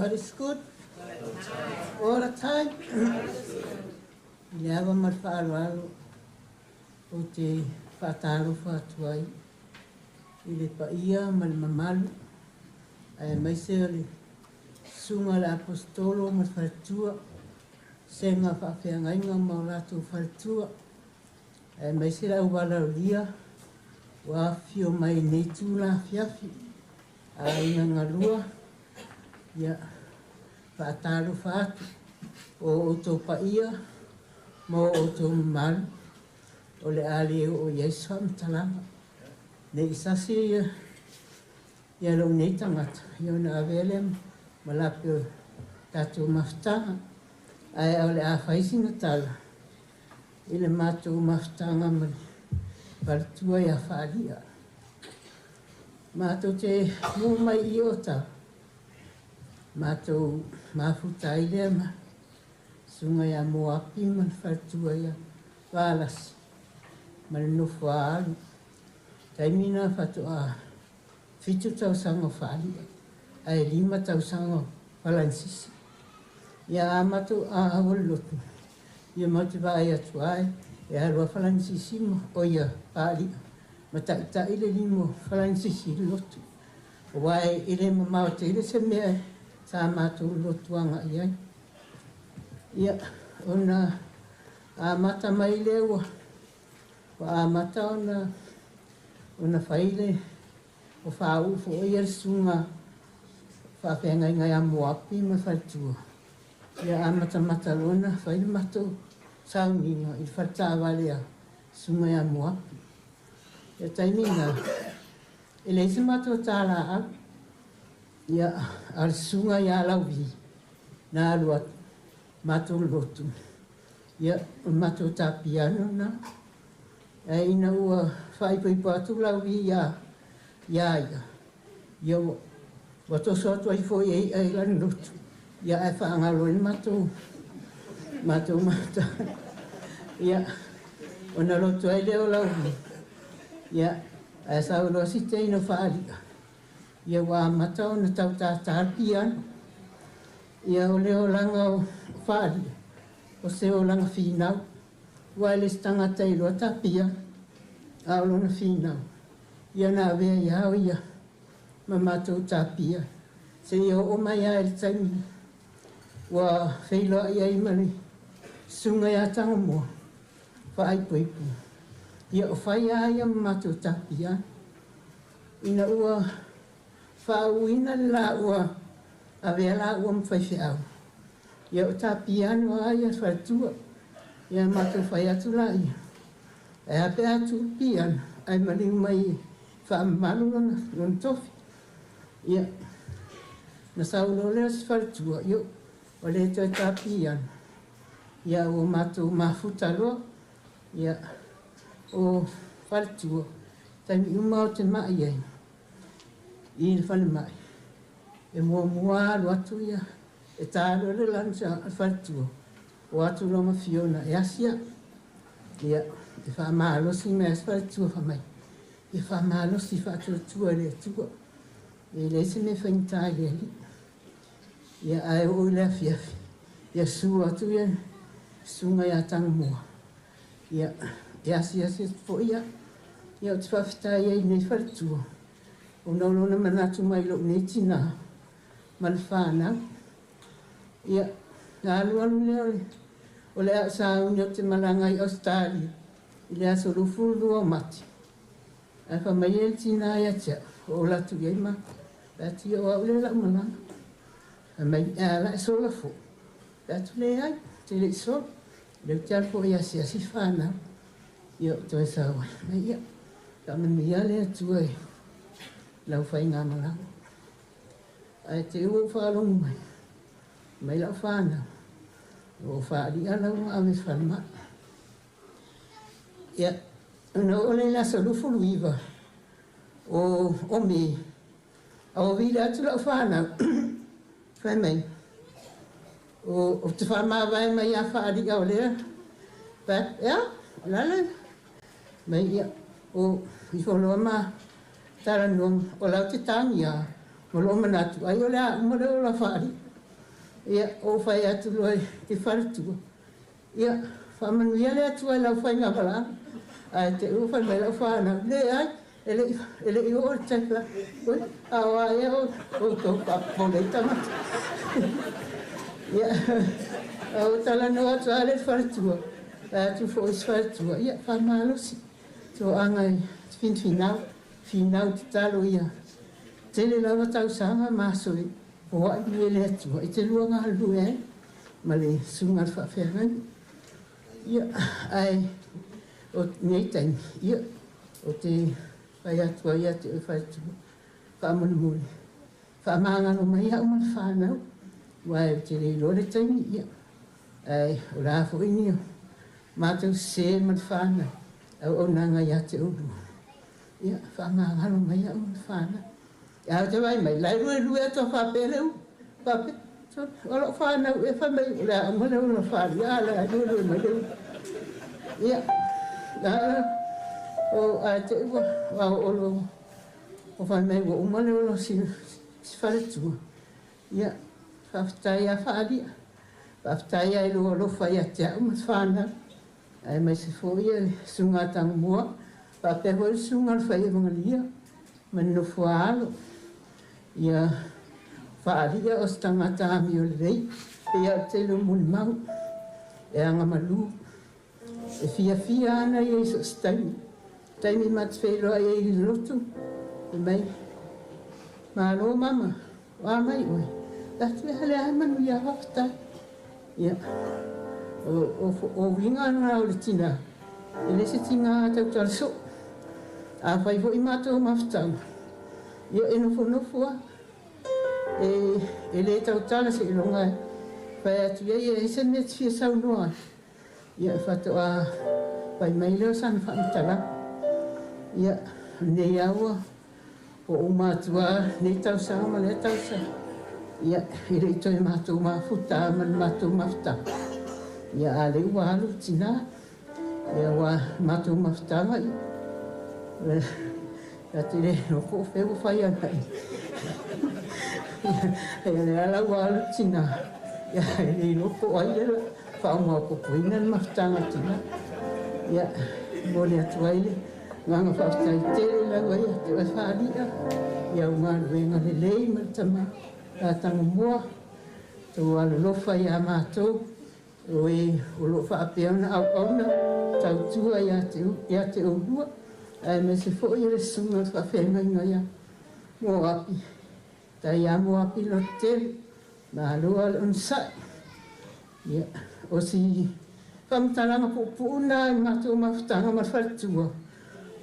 God is good. All the time. I le ava ma le faaaloalo ou te faatalofa atu ai i le paia ma le mamalu aemaise o le susuga i le Aposetolo ma le faletua, sega faafeagaiga ma o latou faletua, aemaise le auvalaulia ua afifio mai i lenei itula afiafi. Aiga galua, ia faatalofa atu o outou paia ma o outou mamalu o le a le oo i ai se faamatalaga. Ne i sasi ia lou nei tagata, ia ona avea lea ma lape o tatou mafutaga. Ae o le a fai sina tala i le matou mafutaga ma le faletua ia Faalia. Matou te nuu mai i Ota, matou mafuta ai lea ma susuga ia Moapi ma le faletua ia Valasi ma le nofo a Alu. Taimi na faatoa 7 tausaga o Faalia ae 5 tausaga o Falanisisi. Ia a matou a le lotu, ia matou te vaai atu ai e alu a Falanisisi ma o ia Faalia ma ta'ita'i le lima o Falanisisi i le lotu. Aua e le mamao tele se mea sa matou lotu aga'i ai. Ia ona amata mai lea ua amata ona fai le o fāu'u fo'i ia le susuga faafeagaiga ia Moapi ma le faletua. Ia amatamata loa ona fai le matou sauniga i le faletaavale a susuga ia Moapi. Ia taimi na, e leai se matou tala'au. Ia a o le susuga ia Lauvi na alu atu matou lotu. Ia o le matou tapiano na. Ae ina ua faaipoipo atu Lauvi ia ia. Ia ua toso atu ai fo'i e i'a i lana lotu. Ia ae faagalo ai le matou mata. Ia ona lotu ai lea o Lauvi. Ia ae sau loa si teine o Faalia. Ia ua amata ona tautātā le piano. Ia o le olaga o Faalia, o se olaga finau. Ua e le isi tagata e iloa ta piano, a o lona finau. Ia na avea ia o ia ma matou tapia. Seia oo mai lava i le taimi ua feiloai ai ma le susuga ia Tagamoa faaipoipo. Ia o fai lava ia ma matou tapia. Ina ua faauuina le laua avea laua ma faifeau. Ia o tapiano lava ia le faletua. Ia matou fai atu laia. Ae a pe a tuu le piano ae maliu mai e faamamalu lona tofi. Ia na sau loa lea o si faletua, ia ua le toe tapiano. Ia ua matou mafuta loa. Ia o faletua, taimi uma o te ma'i ai i le falemai. E muamua alu atu ia, e tā loa le lunch a le faletua, o atu loa ma Fiona e asi a'u. Ia, e faamalosi mai a si faletua fai mai, ia faamalosi faatuatua i le Atua. E leai se mea faigata i le Alii. Ia ae oo i le afiafi, ia susu atu ia susuga ia Tagamoa. Ia, e asiasi atu fo'i a'u. Ia ou te faafetai ai i lenei faletua, ona o lona manatu mai i lo'u nei tinā ma le fanau. Ia, na alualu lea o le a'u sauni ou te malaga ai i Ausetalia i le aso 22 o Mati. Ae fai mai ai le tinā ia te a'u, o o atu i ai ma fai atu ia o a'u lea o le a ou malaga. Fai mai, e a la e sola fo'i? Fai atu leai, ou te le'i sola. O lea ou te alu fo'i e asiasi fanau. Ia ou toe sau ai. Mai ia, faamanuia le Atua i lau faigamalaga. Ae te i ua ou faalogo mai, mai la'u fanau, ua ou faali'a lau ave i le falema'i. Ia, ona oo lea i le aso 29 o Me, a ua vili atu la'u fanau, fai mai, ou te faamavae mai ia Faali'a o lea, fai atu, ea, o le a le mai ia, o ifo loa ma talanoa, o la ou te tagiā, ma lou manatu, ai o le a uma lea o la Faali'a. Ia, ou fai atu loa i faletua, ia, faamanuia le Atua i lau faigamalaga. Ae te i ua fai mai lau fanau, leai, e le i, e le i oo le taimi la. Ui, a o a ea outou faapopole ai tagata. Ia, ou talanoa atu lava lea i le faletua, fai atu foi i si faletua, ia, faamalosi, toaga e finfinau, finau tatalo ia tele lava tausaga ma aso e foai mai e le Atua e te lua galulue ai ma le susuga i le faafeagaiga. Ia, ae o nei taimi, ia, ou te fai atu ai ia te oe faletua, faamolemole, faamagalo mai au ma le fanau, aua ou te le iloa le taimi, ia, ae o le a foi ni matou sese ma le fanau, auaunaga ia te oulua. Ia, faamagalo mai au ma le fanau. Ae ou te vaai mai, la e luelue atu a faapea le ulu. Faapea, o lau fanau ea fai mai o le a uma le ola falia, a o la e luelue mai le ulu. Ia, na, o, ae te i ua, ua oo loa, ua fai mai ua uma le ola o si, si faletua. Ia, faafetai lava Faalia. Faafetai lava i lou alofa ia te au ma le fanau. Aemaise foi le Susuga a Tagumua, faapea foi le Susuga a le Faievagalia ma le nofo a alo. Ia Faalia o se tagata amio lelei, pei lava o le tele o molimau, e agamalu, e fiafia ana ia i so o se taimi. Taimi ma te feiloai ai i le lotu, fai mai, Malo mama, o a mai oe? Atu e hale ai manuia, faafetai. Ia, o, o, o uiga na o le tina, e le se tiga tautala soo. Afai foi matou mafutaga, ia e nofonofo lava. E, e le tautala seiloga e fai atu i ai e ai se mea e te fia saunoa ai. Ia, faatoa fai mai lea o sana faamatalaga. Ia, o lenei lava ua Ua uma atu lava lenei tausaga ma lea tausaga, ia, e le i toe matou mafuta lava ma le matou mafutaga. Ia, a o lea ua alu le tina, ia ua matou mafutaga, ia, ta te le iloa po o fea ua fai agai. Ia, o lea la ua alu le tina, ia, e le iloa po o ai lea o le a faamaopoopoina le mafutaga a le tina. Ia, e momoli atu ai le Agaga faafetai tele lava ia te oe Faalia i au galuega lelei ma le tama a Tagumua, tou alolofa ia matou o e o lo o faapea ona auauna tautua ia te, ia te oulua, aemaise foi o le susuga i le faafeagaiga ia Moapi, tai ia Moapi lototele, malo lava le onosai. Ia, o si faamatalaga puupuu lena i le matou mafutaga ma le faletua,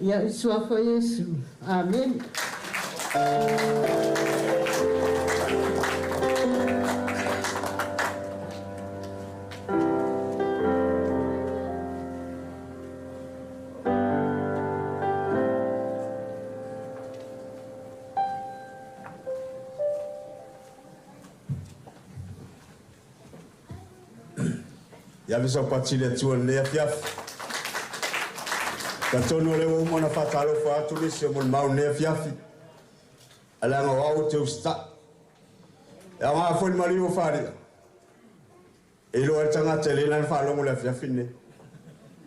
ia, i le Suafa o Iesu. Amene. Ia ave sau pati i le Atua i lenei afiafi. Talitonu o lea ua uma ona faatalofa atu nisi o molimau i lenei afiafi, ae leaga o au ou te usitai. E aoga foi le maliu o Falia, e iloa ai le tagata e lelei lana faalogo i le afiafi lenei.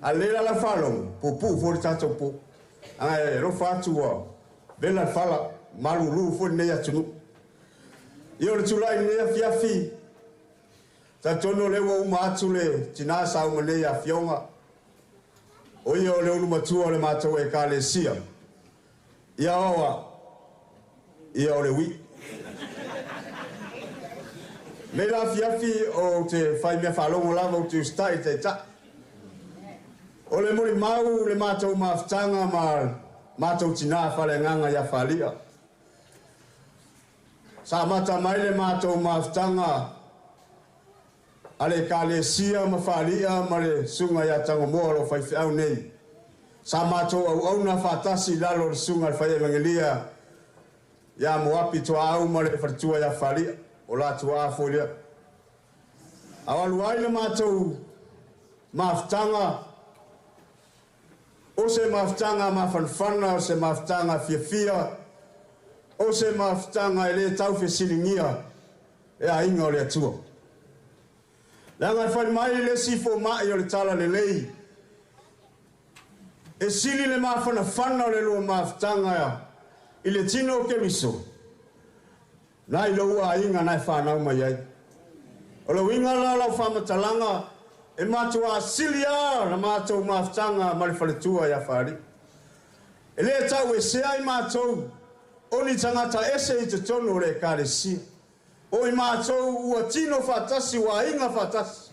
A lelei la lau faalogo, puupuu foi le tatou po. Leaga e alofa atu ua vela le fala, malulu foi lenei atunuu. Ia o le tulai i lenei afiafi, talitonu o lea ua uma atu le tina sa uma nei afioga, o ia o le ulu matua o le matou Ekalesia. Ia oa, ia o le ui'i. Nei la afiafi ou te fai mea faalogo lava ou te usitai i le Taitai. O le molimau le matou mafutaga ma matou tina faaleagaga ia Falia. Sa amata mai le matou mafutaga a le Ekalesia ma Faali'a ma le Susuga ia Tagomoa o lo o faifeau nei. Sa matou auauna faatasi i lalo o le Susuga a le Fai Evagelia ia Moapi Tuaau ma le faletua ia Faali'a, o la tuaa foi lea. A o alu ai le matou mafutaga, o se mafutaga mafanafana, o se mafutaga fiafia, o se mafutaga e le tau fesiligia e aiga o le Atua. Leaga e fai mai le isi foma'i o le Talalelei, e sili le mafanafana o le lua mafutaga i le tino o Keriso, nai lou aiga na e fanau mai ai. O le uiga la o lau faamatalaga, e matuā sili lava la matou mafutaga ma le faletua ia Faali'i. E lē tauesea i matou o ni tagata ese i totonu o le Ekalesia. O i matou ua tino faatasi, ua aiga faatasi.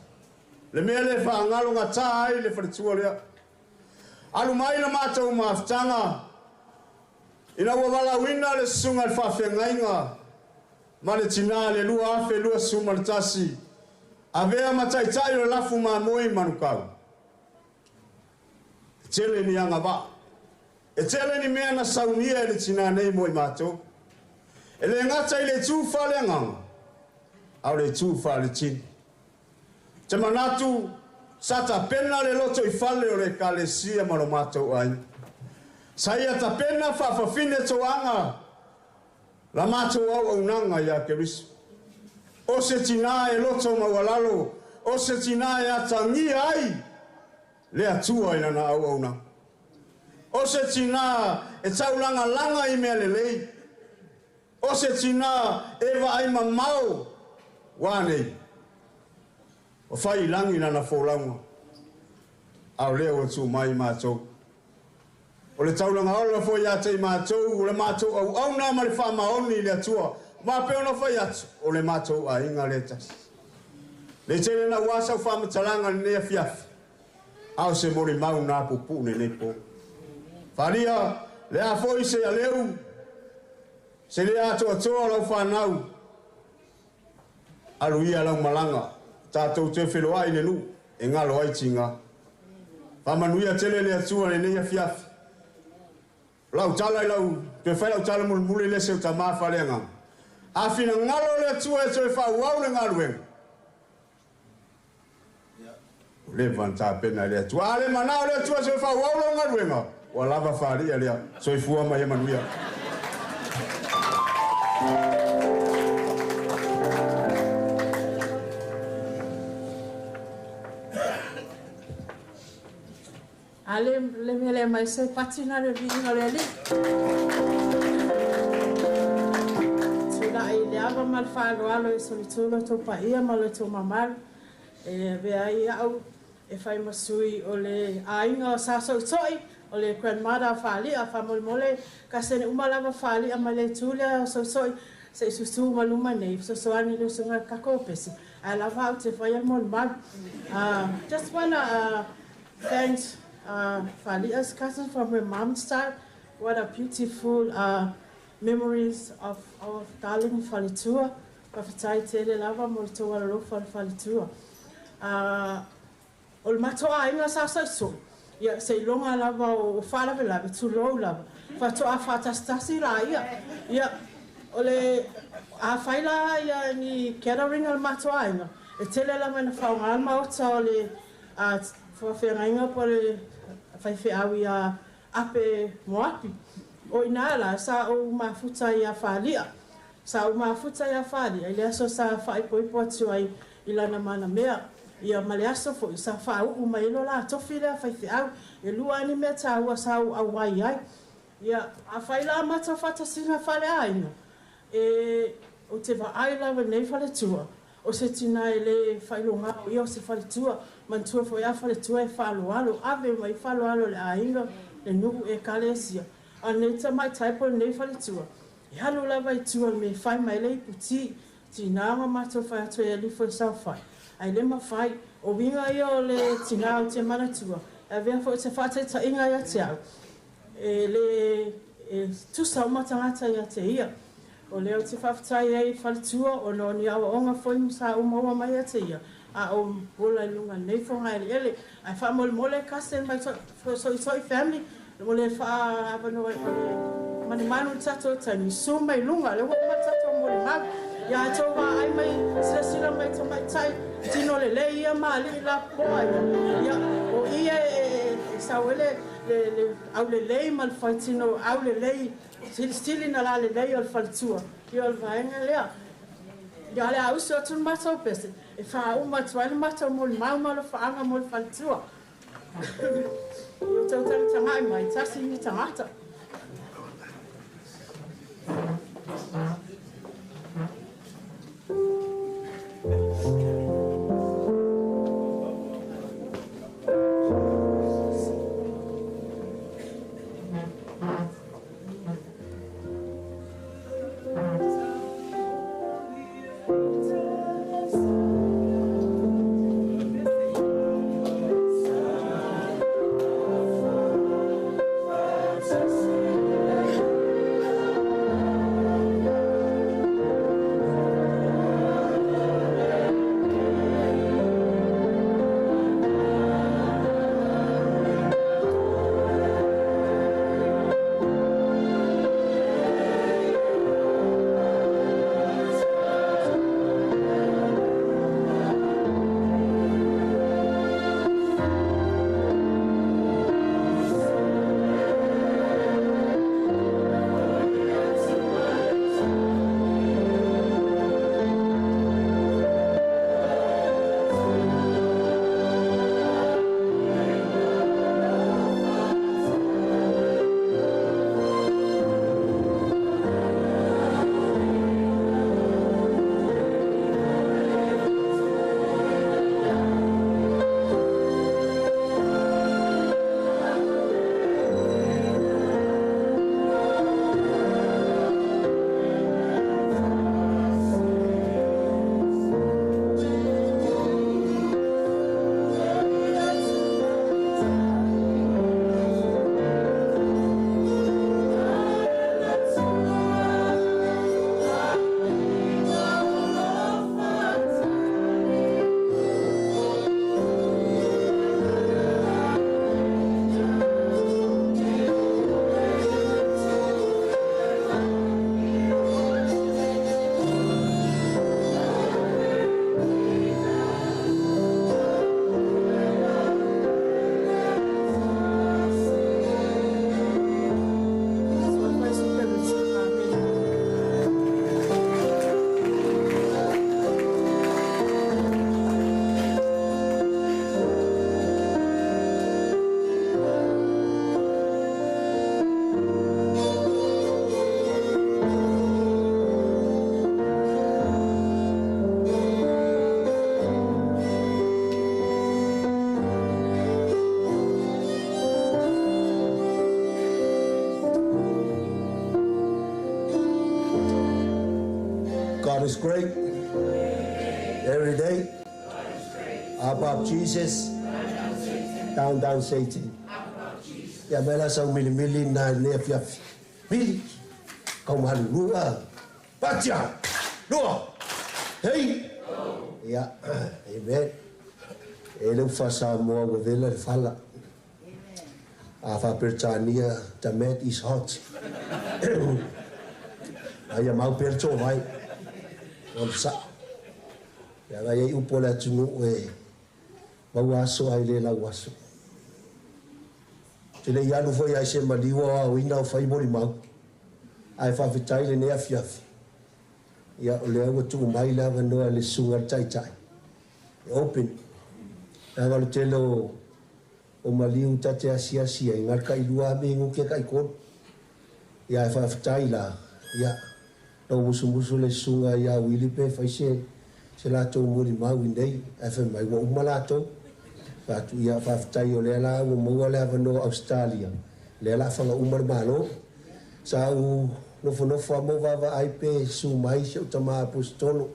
Le mea lea e faagalogatā ai le faletua lea. Alu mai la matou mafutaga ina ua valaauina le susuga i le faafeagaiga ma le tinā i le 2021, avea ma taitai o le lafu mamoe i Manukau. E tele ni agavaa. E tele ni mea na saunia e le tinā nei mo i matou. E le gata i le itu faaleagaga, a o le itu faaletino. Ou te manatu sa tapena le lotoifale o le Ekalesia ma lo matou aiga. Sa ia tapena faafafine toaga la matou auaunaga ia Keriso. O se tinā e loto maualalo, o se tinā e atagia ai le Atua i lana auaunaga. O se tinā e taulagalaga i mea lelei. O se tinā e vaai mamao ua nei. Ua fai i lagi lana folauga, a o lea ua tuu mai i matou. O le taulaga ola foi ia te i matou, o le matou auauna ma le faamaoni i le Atua, ma pei ona fai atu, o le matou aiga lea e tasi. Le tele naua sau faamatalaga i lenei afiafi, a o se molimau na puupuu lenei po. Falia, le a foi se aleu, se le atoatoa o lau fanau, alu ia lau malaga, tatou toe feloai i le nuu e galo ai tiga. Faamanuia tele le Atua i lenei afiafi. O lau tala i lau, toe fai lau tala mulimuli lea se o tamā faaleagaga. A finagalo le Atua e toe faaauau le galuega, ua leva ona tapena e le Atua. A le manao le Atua e toe faaauau lau galuega, ua lava faali'a lea. Soifua ma ia manuia. A le le mea lea mai se pati na le viiga o le Alii. Tulai i le ava ma le faaaloalo e solitu lo outou paia ma lo outou mamalu e avea ai au e fai ma sui o le aiga o Sa Soitoi, o le grandmother o Faali'a. Faamolemole kasene uma lava Faali'a mai le itu lea o Soisoi se i susu ma luma nei, fesoasoani i le usuga kako o pese, ae lava au te faia le molimau. Just wanna thank Faali'a's cousin from her mom's side. What a beautiful memories of our darling faletua. Faafetai tele lava mo le tou alolofa le faletua. O le matou aiga sa soisoi, ia seiloga lava o faalavelave, tulou lava, faatoa faatasitasi laia. Ia, o le afai la ia ni gathering a le matou aiga, e tele lava ina faaaoga le maota o le faafeagaiga po o le faifeau ia Ape Moapi. O i ina la sa ou mafuta ai ia Faali'a. Sa ou mafuta ia Faali'a i le aso sa faaipoipo atu ai i lana manamea, ia ma le aso foi sa faauu mai ai lo la tofi lea faifeau. E lua lava ni mea taua sa ou auai ai. Ia, afai la matou faatasiga faaleaiga, e, ou te vaai lava i lenei faletua, o se tina e le faailoga o ia o se faletua, manatua foi a faletua e faaaloalo, ave mai faaaloalo i le aiga, le nuu, ekalesia. A o lenei tamaitai po o lenei faletua, e alu lava i tua i le mea e fai mai ai le iputi, Tina ma matou fai atu e alifo e saofai, ae le mafai. O uiga ia o le tina ou te manatua, e avea foi se faataitaiga ia te au, e le e tusa uma tagata ia te ia. O lea ou te faafetai ai i le faletua ona o ni aoaoga foi sa ou maua mai ia te ia, a o ola i luga nei fogaeleele. Ae faamolemole kase mai soisoi family mo le faaavanoa o le manumanu i le tatou taimi, susu mai luga, lea ua uma le tatou molimau. Ia a outou vaai mai, silasila mai tamaitai tino lelei ia ma alii lapopoa ia, ia o i e sau ai le aulelei ma le faitino aulelei, silisili na lalelei o le faletua, ia o le vaega lea. Ia o le a usu atu le matou pese. E faauma atu ai le matou molimau ma alofaaga mo le faletua. Ia outou tagatagai mai, tasi ni tagata. God is great. Every day. Up, up, Jesus. Down, down, Satan. Ia mea la sau milimili na i lenei afiafi. Mili. Kau mahalu lua. Patia. Lua. Hei. Ia. Amen. E le ufa Samoa ua vela le fala. A faa-Peretania, the mat is hot. Aia mau pea le tōvai. O le saʻo. Leaga e i ai upu a le atunuu e maua aso ae le lau aso. Ou te le i alu foi ai se maliu o aoina o fai molimau, ae faafetai i lenei afiafi, ia o lea ua tuu mai le avanoa i le Susuga i le Taitai e open. Leaga o le tele o o maliu ta te asiasi ai, na o le tailua lava minute taitolu. Ia ae faafetai la, ia, na ou musumusu le susuga ia Willie pe fai se, se latou molimau i nei, ae fai mai ua uma latou. Fai atu, ia faafetai o lea la ua maua le avanoa o Ausetalia, lea o le a faga uma le Malo. Sa ou nofonofo lava ma ou vaavaai pe susu mai si ou tama Aposetolo,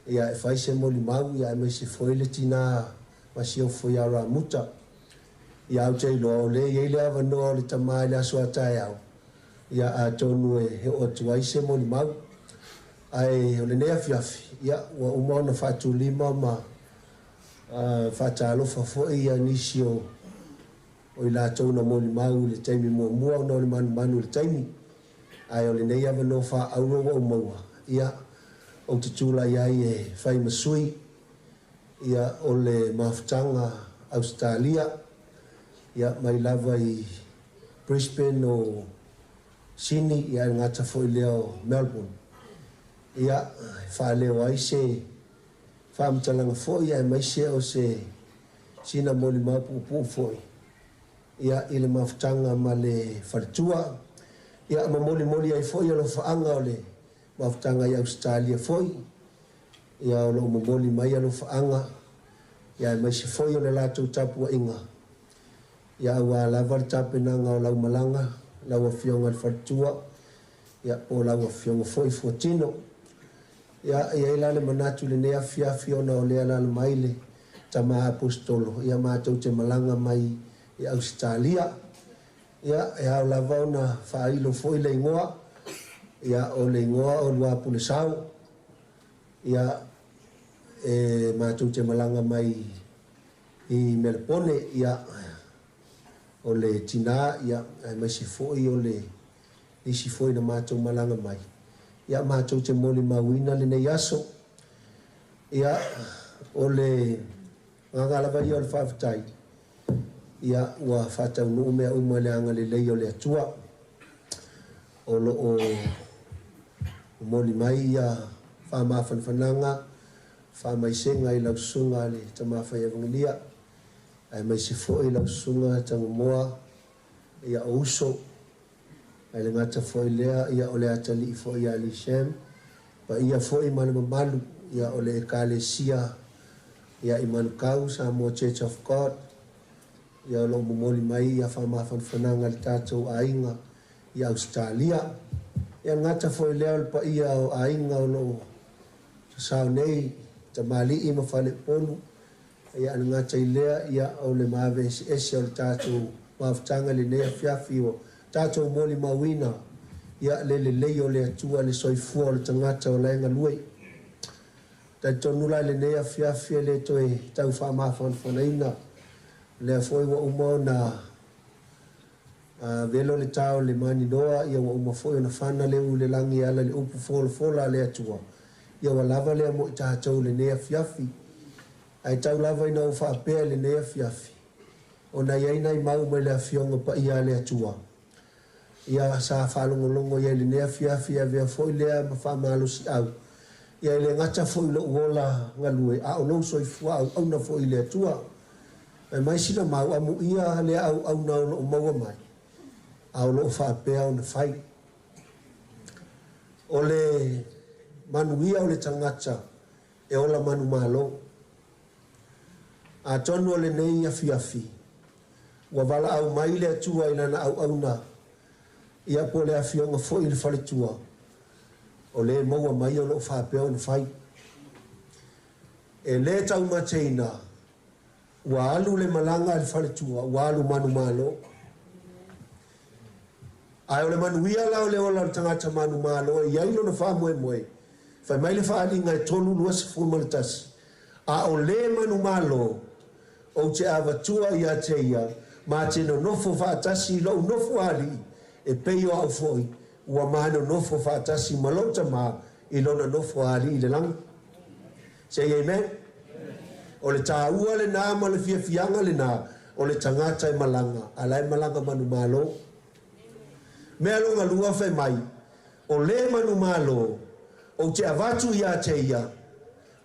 ia e fai se molimau, ia aemaise foi le tina masiofo ia Ramuta. Ia ou te iloa o lea e i ai le avanoa o le tama i le aso a taeao, ia atonu e oo atu ai se molimau. Ae o lenei afiafi, ia ua uma ona faatulima ma faatalofa foi ia nisi o o i latou na molimau i le taimi muamua ona o le manumanu i le taimi. Ae o lenei avanoa faaauro ua ou maua, ia, ou te tulai ai e fai ma sui, ia, o le mafutaga Ausetalia, ia, mai lava i Brisbane o Sydney, ia, ae le gata foi lea o Melbourne. Ia, e faaleo ai se. faamatalaga foi aemaise o se sina molimau puupuu foi ia i le mafutaga ma le faletua. Ia ma molimoli ai foi alofaaga o le mafutaga i Ausetalia foi. Ia o loo momoli mai alofaaga ia aemaise foi o le latou tapuaiga. Ia auā lava le tapenaga o lau malaga, lau Afioga i le faletua, ia po o lau Afioga foi Fuatino. Ia, e i ai la le manatu i lenei afiafi ona o lea e alaala mai le Tama Aposetolo, ia matou te malaga mai i Ausetalia. Ia, e ao lava ona faailo foi le igoa, ia o le igoa o Luapulesao. Ia, e matou te malaga mai i Melepone, ia, o le tinā, ia, aemaise foi o le nisi foi na matou malaga mai, ia, matou te molimauina lenei aso. Ia, o le agaga lava ia o le faafetai, ia, ua faataunuu mea uma i le agalelei o le Atua. O lo o momoli mai ia faamafanafanaga, faamaisega i lau susuga le Tama Fai Evagelia, aemaise foi lau susuga Tagomoa, ia o uso, ae le gata foi lea, ia o le atalii foi ia Lee Sham, paia foi ma le mamalu, ia o le Ekalesia ia i Manukau, Samoa Church of God, ia o lo o momoli mai ia faamafanafanaga i le tatou aiga i Ausetalia. Ia le gata foi lea o le paia o aiga o lo o sasao nei, tamalii ma faleupolu, ia le gata i lea, ia o le maave eseese o le tatou mafutaga i lenei afiafi ua tatou molimauina, ia le lelei o le Atua, le soifua o le tagata o la e galue. Talitonu la i lenei afiafi e le toe tau faamafanafanaina, o lea foi ua uma ona velo le ta o le maninoa, ia ua uma foi ona fana le ū i le lagi e ala i le upu folafola a le Atua, ia ua lava lea mo i tatou i lenei afiafi. Ae tau lava ina ou faapea i lenei afiafi, ona e i ai nai mau mai le Afioga Paia a le Atua, ia sa faalogologo i ai i lenei afiafi, e avea foi lea ma faamalosiau, ia e le gata foi i lou ola galue, a o lou soifua auauna foi i le Atua. Fai mai sina mau, amuia lea auauna o loo maua mai, a o loo faapea ona fai. O le manuia o le tagata e ola manumalo. Atonu o lenei afiafi, ua valaau mai le Atua i Lana auauna, ia po o le Afioga foi i le faletua, o le maua mai o loo faapea ona fai. E le taumateina, ua alu le malaga a le faletua, ua alu manumalo. Ae o le manuia la o le ola o le tagata manumalo e i ai lona faamoemoe, fai mai le Faaaliga e 3:21, A o le manumalo, ou te avatua ia te ia, ma te nonofo faatasi i lou nofo alii, e pei o au foi, ua ma nonofo faatasi ma lou Tama i lona nofo alii i le lagi. Say amen. O le tāua lenā ma le fiafiaga lenā o le tagata e malaga, a la e malaga manumalo. Mea lona lua fai mai, o le manumalo, ou te avatu ia te ia,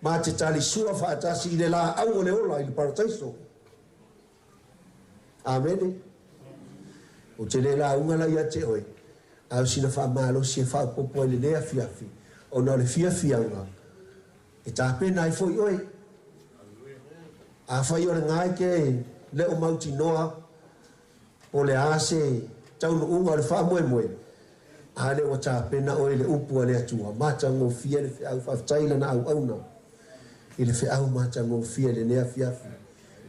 ma te talisua faatasi i le laau o le ola i le parataiso. Amene. Ou te le lauga la ia te oe, a o sina faamalosi e faaopoopo ai lenei afiafi, ona o le fiafiaga e tapena ai foi oe. Afai o lena e te le o mautinoa po o le a se taunuuga o le faamoemoe, a lea ua tapena oe i le upu a le Atua, matagofie le feau, faafetai i lana auauna i le feau matagofie i lenei afiafi.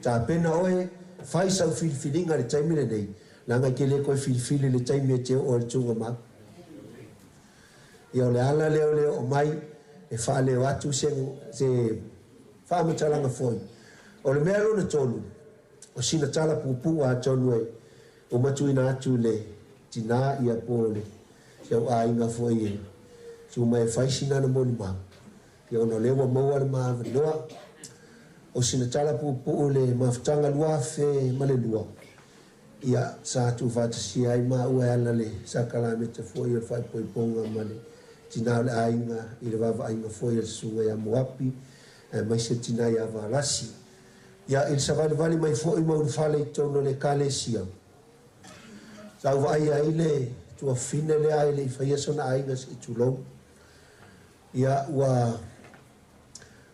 Tapena oe, fai sau filifiliga i le taimi lenei, leaga e te le toe filifili i le taimi e te oo ai i le tuugamau. Ia o le ala lea o le oo mai e faaleo atu se, se faamatalaga foi. O le mea lona tolu, o sina tala puupuu atonu e uma tuuina atu i le tinā ia po o le si au aiga foi e tu mai e fai sina ana molimau, ia ona o lea ua maua le ma avanoa. O sina tala puupuu i le mafutaga 2002, ia sa tuufaatasia ai maua e ala le sakalameta foi o le faaipoipoga ma le tinā o le aiga i le vaavaaiga foi a le susuga ia Moapi. Aemaise le tinā ia Valasi. Ia, i le savalivali mai foi ma ulufale i totonu o le Ekalesia, sa ou vaaia ai le tuafafine lea ae le i faia sona aiga se i tulou. Ia, ua,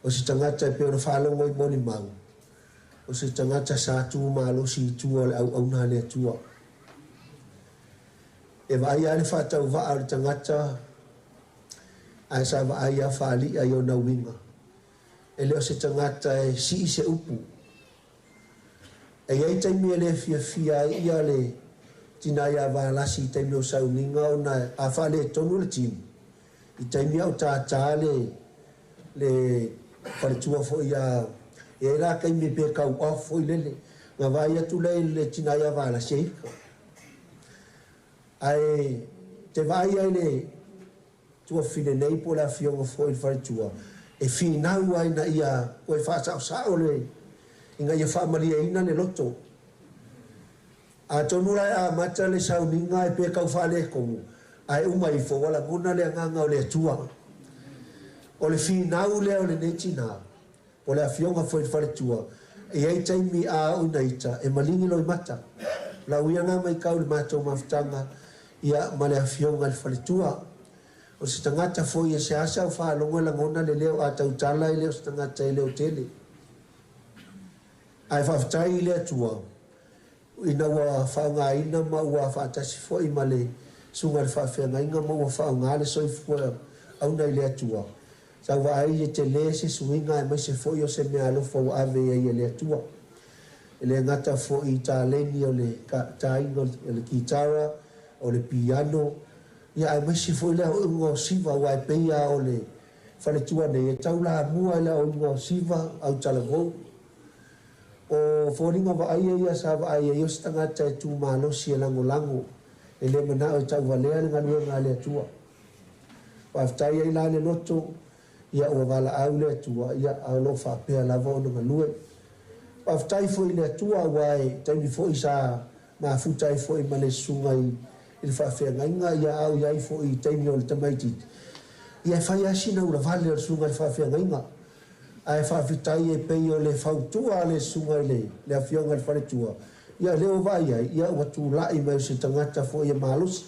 o se tagata e pei ona faalogo i molimau, o se tagata sa tu malosi i tua o le auauna a le Atua. E vaaia ai le faatauvaa o le tagata ae sa vaai lava faali'a i ona uiga. E le o se tagata e sii se upu. E i ai taimi e le fiafia ai ia le tinā iā Valasi i taimi o sauniga ona a faaletonu le timu, i taimi a o tātā le le faletua foi iā, e i ai la taimi pe kau off foi lele, ona vaai atu lea i le tinā iā Valasi e ika. Ae te vaai ai le tuafafine nei po o le afioga foi i le faletua e finau ai ina ia toe faasaosao le ina ia faamalieina le loto. Atonu la e amata le sauniga e pe tau faaletonu ae uma ifo ua lagona le agaga o le Atua. O le finau lea o lenei tinā po o le afioga foi i le faletua, e i ai taimi a au ina ita e maligi loimata. Lau ia na maitau i le matou mafutaga ia ma le afioga i le faletua. O se tagata foi e seasea o faalogo e lagona le leo a tautala e le o se tagata e leo tele. Ae faafetai i le Atua ina ua faaaogaina ma ua faatasi foi ma le Susuga i le Faafeagaiga ma ua faaaoga le soifua auna i le Atua. Sa ou vaai e tele se suiga aemaise foi o se meaalofa ua ave i ai e le Atua. E le gata foi i taleni o le taina o le kitara, o le piano, ia aemaise foi le aoaoga o siva aua e pei lava o le faletua nei e taulamua i le aoaoga o siva, autalavou. O foliga vaaia ia sa vaai ai o se tagata e tu malosi e lagolago, e le manao e tauvalea le galuega a le Atua. Faafetai ai la le loto, ia ua valaau le Atua, ia a o lo o faapea lava ona galue. Faafetai foi i le Atua aua e taimi foi sa mafuta ai foi ma le susuga i le faafeagaiga, ia a o i ai foi i taimi o le tamaitiiti, ia e fai lava sina ulavale o le susuga i le faafeagaiga. Ae faafetai e pei o le fautua a le susuga i le le afioga i le faletua, ia lea ua vaai ai, ia ua tulai mai o se tagata foi e malosi,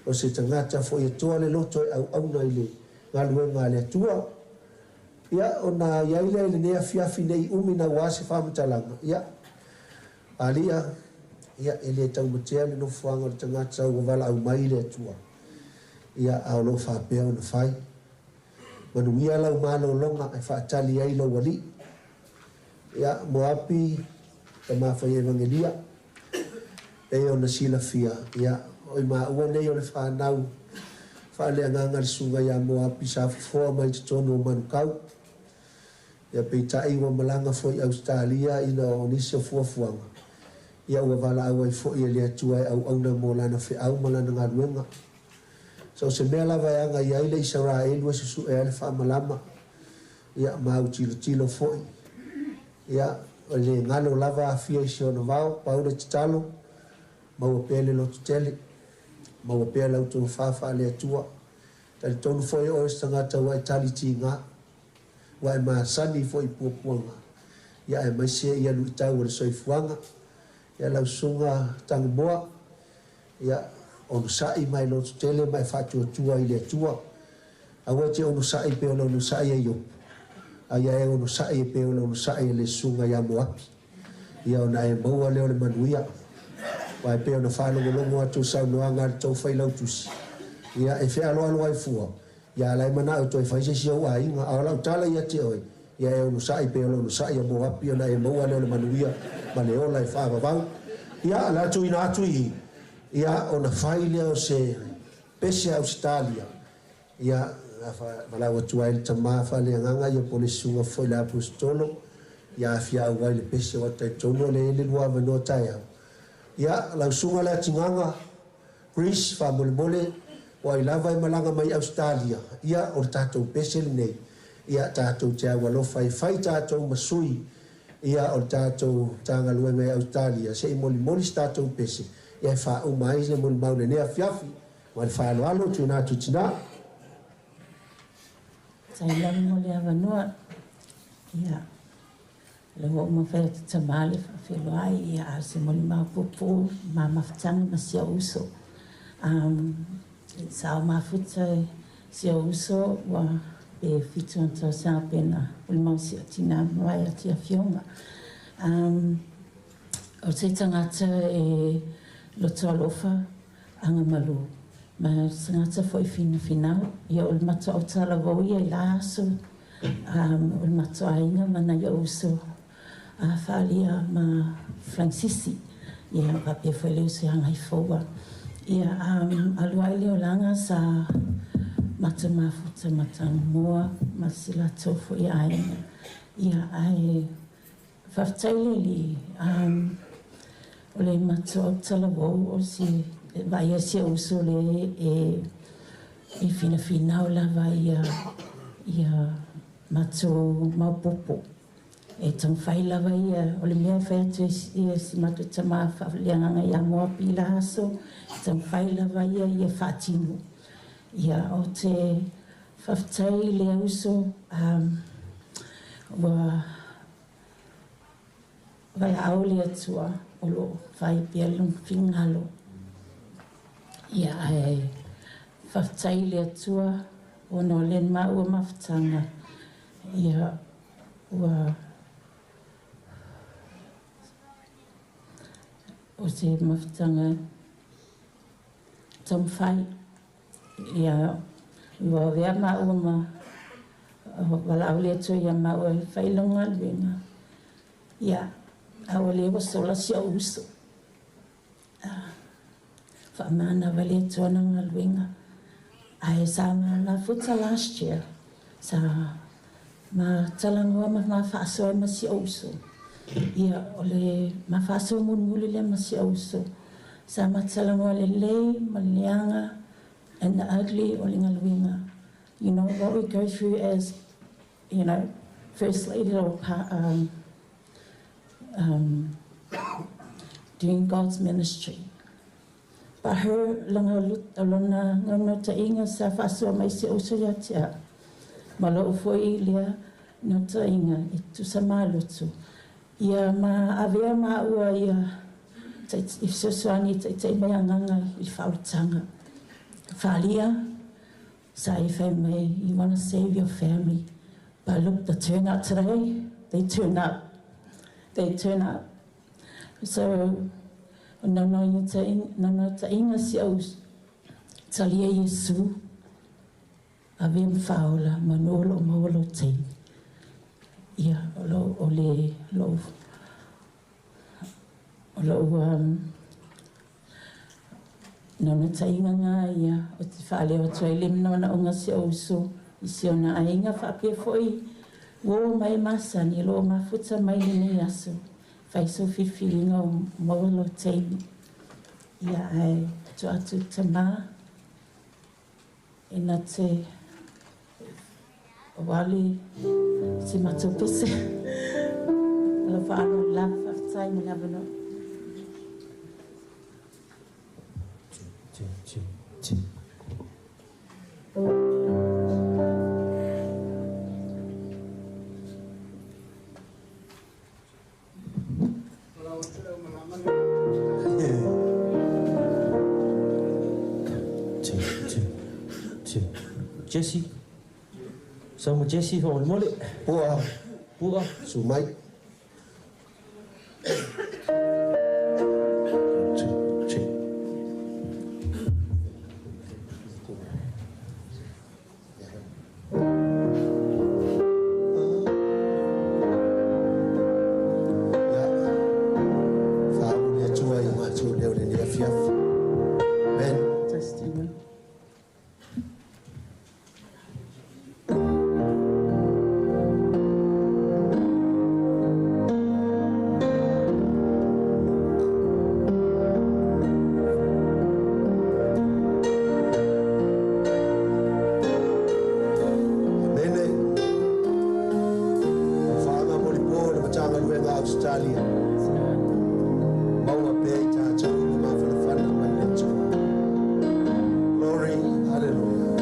o se tagata foi e toa le loto e auauna i le galuega a le Atua. Ia, ona i ai lea i lenei afiafi ne i umi naua se faamatalaga, ia, Alia, ia, e le taumatea le nofoaga o le tagata ua valaau mai i le Atua, ia, a o lo o faapea ona fai. Manuia lau malologa e faatali ai lou alii. Ia, Moapi, tama fai evagelia, pei ona silafia, ia, o i maua nei o le fanau faaleagaga le susuga ia Moapi sa fofoa mai totonu o Manukau. Ia, peitai ua malaga foi i Ausetalia ina o nisi o fuafuaga, ia ua valaau ai foi e le Atua e auauna mo lana feau ma lana galuega. So o se mea lava e agai ai le Isaraelu e susu'e ai le faamalama, ia, ma autilotilo foi. Ia, e le galo lava Afia i si ona vao, pau le tatalo, maua pea le lototele, maua pea lau tofa faale-Atua. Talitonu foi o oe o se tagata ua e tali tiga, ua e masani foi i puapuaga, ia aemaise ia luitau o le soifuaga. Ia lau susuga Tagomoa, Ia onosai ma e lototele ma e faatuatua i le Atua. Aua e te onosai pei o le onosai a Iopu, a ia e onosai e pei o le onosai a le susuga ia Moapi, ia ona e maua lea o le manuia. Aua e pei ona faalogologo atu i saunoaga a le tou Failautusi, ia e fealoalo ai fua, ia a la e manao e toe fai se isi ou aiga. A o lau tala ia te oe, ia e onosai pei o le onosai a Moapi ona e maua lea o le manuia ma le ola e faavavau. Ia, o le a tuuina atu i i, ia ona fai lea o se pese a Ausetalia, ia, valaau atu ai le tama faaleagaga ia po o le susuga foi le Aposetolo, ia afia auai le pese aua talitonu o lea e i ai le lua avanoa taeao. Ia, lau susuga Leatigaga, Greece, faamolemole, o ai lava e malaga mai Ausetalia, ia, o le tatou pese lenei, ia, tatou te au alofa e fai tatou ma sui, ia, o le tatou Matagaluega i Ausetalia, se i molimoli se tatou pese, ia, e faauma ai le molimau i lenei afiafi. Ma le faaaloalo, tuuina atu i tina. Faafetai lava mo le avanoa. Ia, le ua uma fai atu tamā le faafeiloai, ia, a o se molimau puupuu ma mafutaga ma si ou uso. Sa ou mafuta i si ou uso ua pe 7 ona tausaga pe na molimau si ou tinā ma vaai atu i afioga. O se tagata e loto alofa, agamalu, ma se tagata foi finafinau. Ia, o le matou autalavou ia i la aso, o le matou aiga ma nai ou uso a Falia ma Francisi, ia faapea foi le uso ia Gaifoua. Ia, alu ai le olaga sa matou mafuta ma Tagomoa ma si latou foi aiga. Ia, ae faafetai le Alii, o le matou autalavou o si vaai si ou uso le e finafinau lava ia matou maopoopo. E taumafai lava ia, o le mea e fai atu ia si matou tamā faaleagaga ia Moapi i la aso, e taumafai lava ia ia faatino. Ia, o te faafetai i le uso, ua valaau le Atua o loo fai pea lona finagalo. Ia, ae faafetai i le Atua ona o le maua mafutaga, ia, ua o se mafutaga taumafai. Ia, ua avea maua ma valaau le Atua ia maua e fai lona galuega. Ia, a ua le ua sola si ou uso. Faamana le Atua na galuega. Ae sa mafuta last year, sa ma talanoa ma ma faasoa ma si ou uso. Ia, o le ma faasoa mulimuli lea ma si ou uso. Sa ma talanoa lelei ma le leaga and the ugly o le galuega. You know, what we go through as, first lady or doing God's ministry. But her lona naunautaiga sa faasoa mai si ou uso ia te au. Ma lou foi lea naunautaiga e tusa malotu. Ia ma avea maua ia i fesoasoani e taitai mai agaga i le faaolataga. Falia, sa e fai mai, you want to save your family. But look, the turnout today, they turn up. They turn up. So, o naunautaiga si au talia Iesu, ave ma faaola, manu o loo maua lou taimi. Ia, o le lou o lou naunautaiga ga ia o te faaleo atu ai le manaoga si ou uso i si ona aiga faapea foi ua o mai masani o loo mafuta mai lenei aso fai sou filifiliga o maua lou taimi. Ia, ae tuu atu tamā e na te wale si matou pese. Ma le faaaloalo lava, faafetai mo le avanoa. Two, two, two. Two, two, two. Jesse. Sama Jesse faamolemole. Pua. Pua. Sumai. Two, two. Faaulu le Atua i matou leo lenei afiafi. Amen. Stephen. Amene. Faaga molipo le Matagaluega a Australia. Maua pea i tātou le mafanafana mai le Atua. Glory, hallelujah.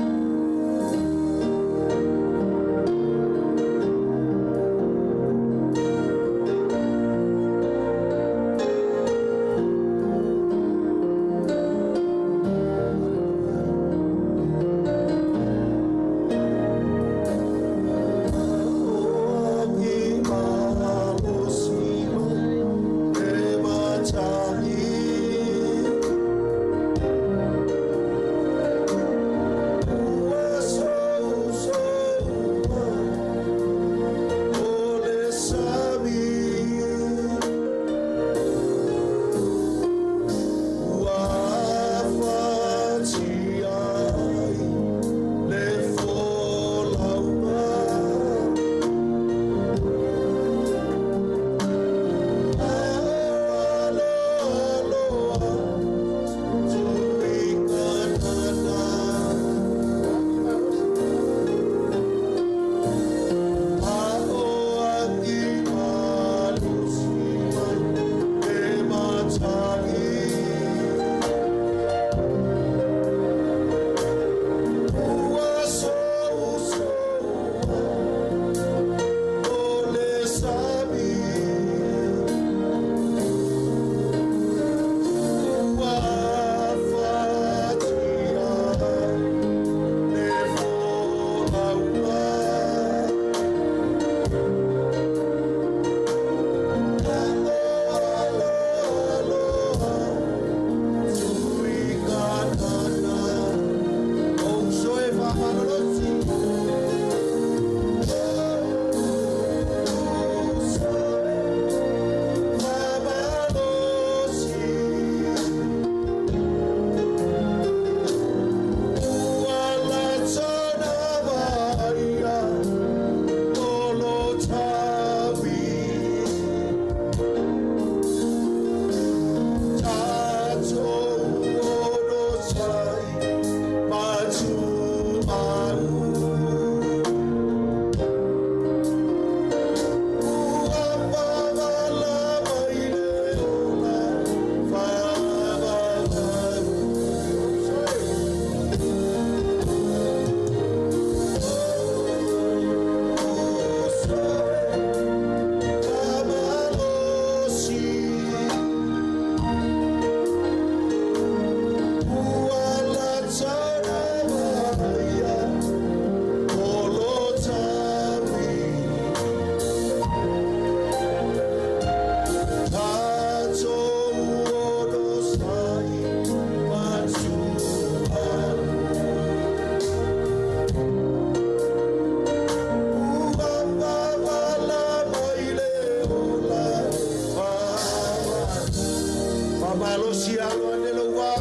Faamalosi alo ane lou vā.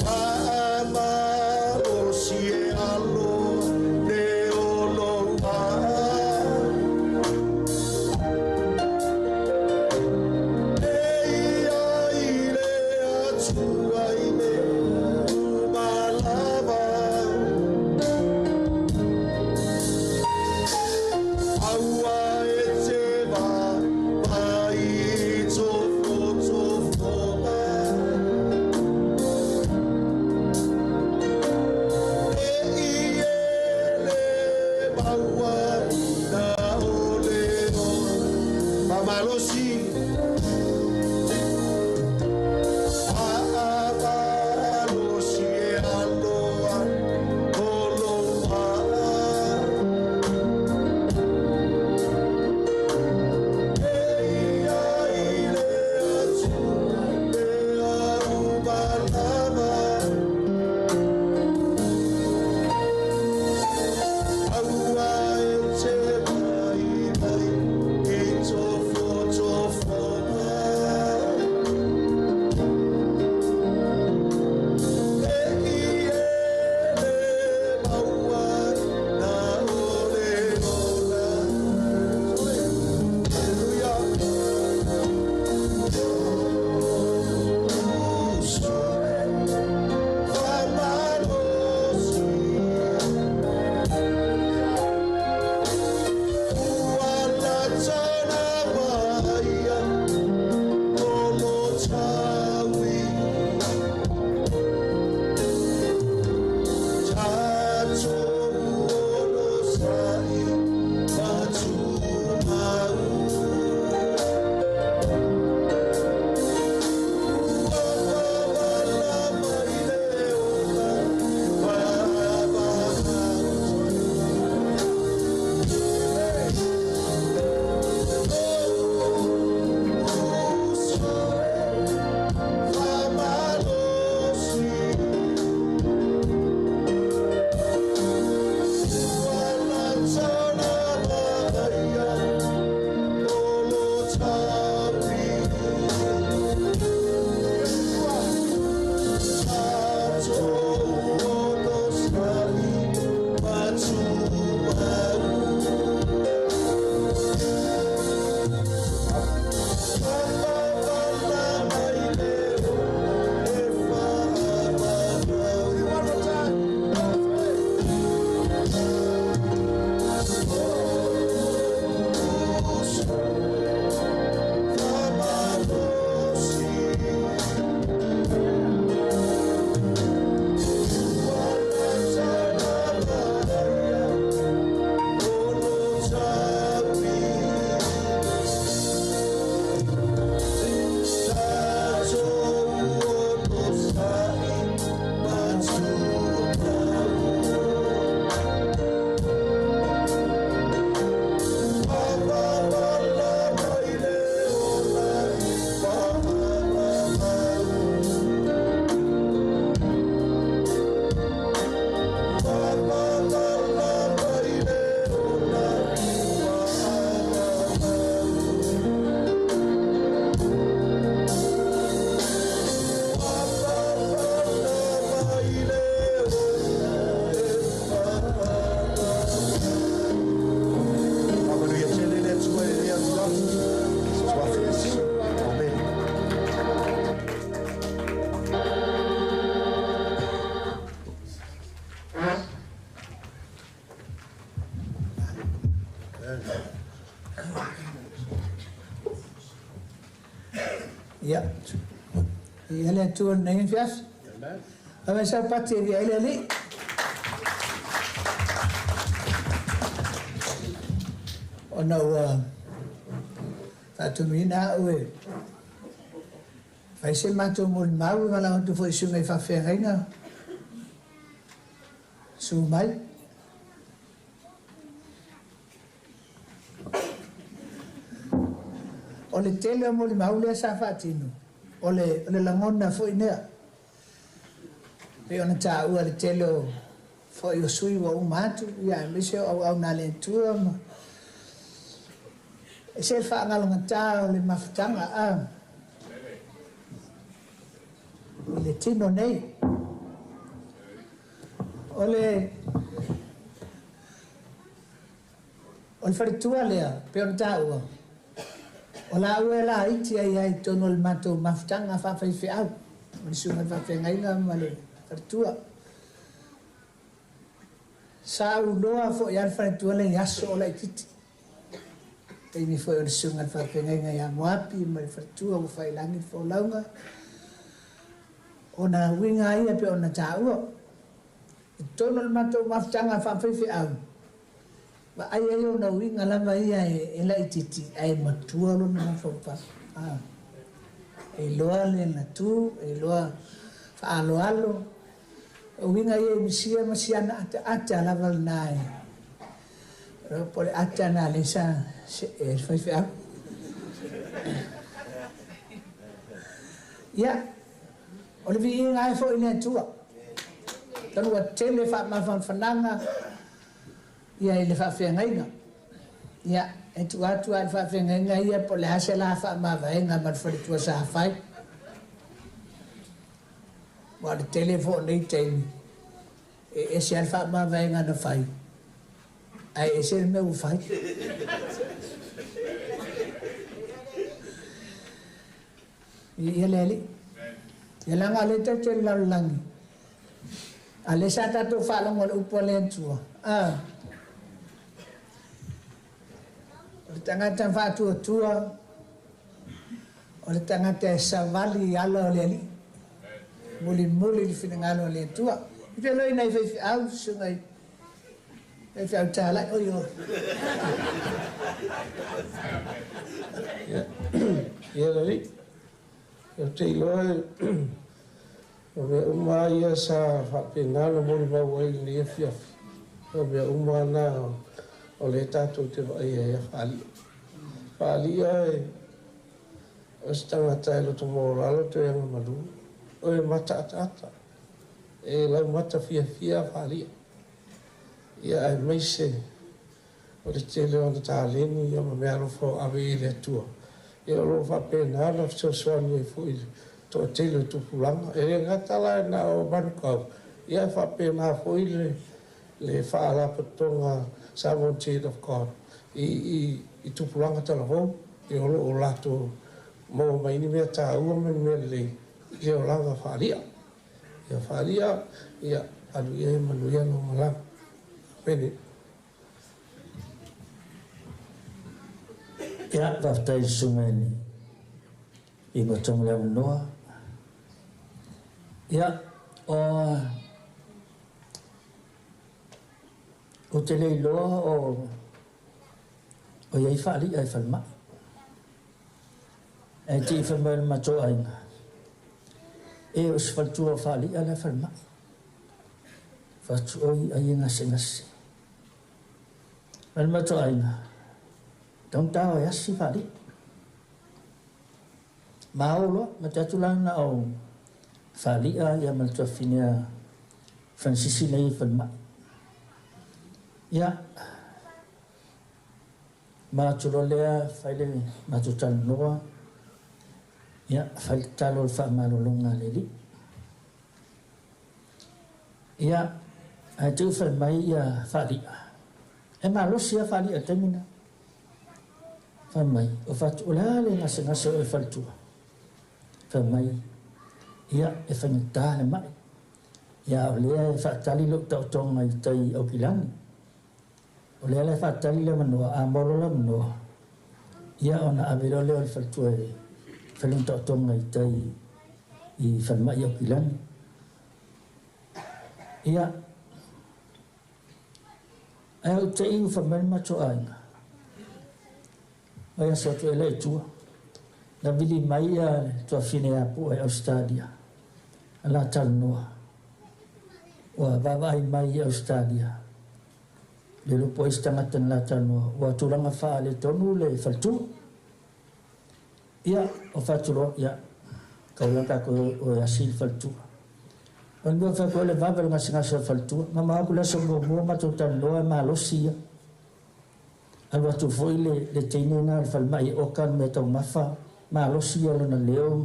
Faamalosi e alo ne o lou vā. E ia i le Atua i mea uma lava. Aua e te vā vai tofotofoga. E i e le maua na o le ola. Faamalosi. Faamalosi e alo o lou vā. E ia i le Atua mea uma lava. Aua e te vai vai i tofotofoga. E i e le maua na o le ola. Hallelujah. Faamalosi. Ua latana vaia o lo taui. Tatou ono sa'i ma tumau. Ua pamalama i le ola faamamau. Faamalosi. Ua latana vaia o lo taui. Tatou ono sa'i ma tumau. Pamalama i le ola e faamamau. One more time. Faamalosi. Ua latana vaia o lo taui. Tatou ono sa'i ma tumau. Pamalama i le ola faamamau. Pamalama i le ola faamamau. Pamalama i le ola e faamamau. Faamanuia tele le Atua i lenei afiafi. Suafa. Amen. Ia. Ia le Atua lenei afiafi. Ave sau pati e via i le Alii. Ona ua faatonuina a'u e fai se matou molimau e valaau atu foi i susuga i faafeagaiga susu mai. O le tele o molimau lea sa faatino, o le, o le lagona foi nea. Pei ona taua le tele o foi o sui ua uma atu, ia aemaise o auauna a le Atua ma e se faagalogata o le mafutaga a. le tino nei. O le o le faletua lea pei ona taua, o laua e laiti ai lava i totonu o le matou mafutaga faafaifeau, o le susuga i le faafeagaiga ma le faletua. Sa auloa foi lava le faletua lea i aso o laitiiti, taimi foi o le susuga i le faafeagaiga ia Moapi ma le faletua ua fai i lagi le folauga, ona uiga lava ia pei ona taua. I totonu o le matou mafutaga faafaifeau, vaai ai ona uiga lava ia e laitiiti ae matua lona mafaufau. E iloa le latu, e iloa faaaloalo, o uiga ia e misia ma siana ataata lava lena e po o le ata lena lea sa see ai le faifeau. Ia, o le viiga ai foi i le Atua. Tonu ua tele faamafanafanaga ia i le faafeagaiga. Ia, e tuu atu lava i le faafeagaiga ia po o le a se la faamavaega ma le faletua sa fai. Aua o le tele foi o nei taimi, e ese lava le faamavaega na fai, ae ese le mea ua fai. Viia le Alii. Ia leaga o lea tatou te i le lalolagi, a o lea sa tatou faalogo i le upu a le Atua, a, o le tagata faatuatua, o le tagata e savali i ala o le Alii, mulimuli le finagalo o le Atua. E feiloai nai faifeau, susuga i faifeau talai, oi o. Ia le Alii, ou te iloa o mea uma lava ia sa faapena ona molimau ai i lenei afiafi, o mea uma lava na o lea tatou te vaaia ai a faaalii. Faaalii e o se tagata e loto maualalo toe agamalu, o e mataataata, e laumata fiafia faaalii. Ia aemaise o le tele o ana taleni ia ma meaalofa o ave i le Atua. Ia o lo o faapena ona fesoasoani ai foi i le toatele o tupulaga. E le gata la na o Manukau, ia e faapena foi le faalapotopotoga Samoan Church of God i tupulaga talavou, ia o lo o latou maua mai ni mea taua ma ni mea lelei i le olaga faaalia. Ia faaalia, ia alu ia e manuia lau malaga. Amene. Ia, faafetai i le susuga i le Igotoga le avanoa. Ia, o ou te le iloa o i ai faali'a i falemai. Ae te i fai mai le matou aiga, e o se faletua o faali'a la e falemai. Fai atu oi ai e gasegase. Ma le matou aiga, taugata o e asi faali'a. Ma o loa, ma te atu la na o faali'a ia ma le tuafafine a Fransisi nei i falemai. Ia, ma atu loa lea fai le matou talanoa, ia, fai le tatalo o le faamalologa a le Alii. Ia, ae te i fai mai ia faali'a, e malosi lava faali'a i le taimi lena. Fai mai, o fai atu, o le a le gasegase o oe faletua? Fai mai, ia, e faigata le mai. Ia, o lea e faatali lou taotoga i tai i Aukilani. O lea la e faatali le avanoa, a maua loa le avanoa, ia ona ave loa lea o le faletua e fai lona taotoga i tai i falemai i Aukilani. Ia, ae ou te i ua fai mai le matou aiga, mai aso atu ela i tua, na vili mai ia le tuafafine ia Pua i Ausetalia, a la talanoa, ua vaavaai mai i Ausetalia, le iloa po o ai se tagata na la talanoa, ua tulaga faaletonu le faletua. Ia, o fai atu loa, ia, tau la tatou o e asi le faletua. O le mea o fai atu ai le vave o le gasegase o le faletua. Mamao atu le aso muamua matou talanoa e malosi ia. Alu atu foi le teine lena o le falemai e oka le meataumafa, malosi ia lona leo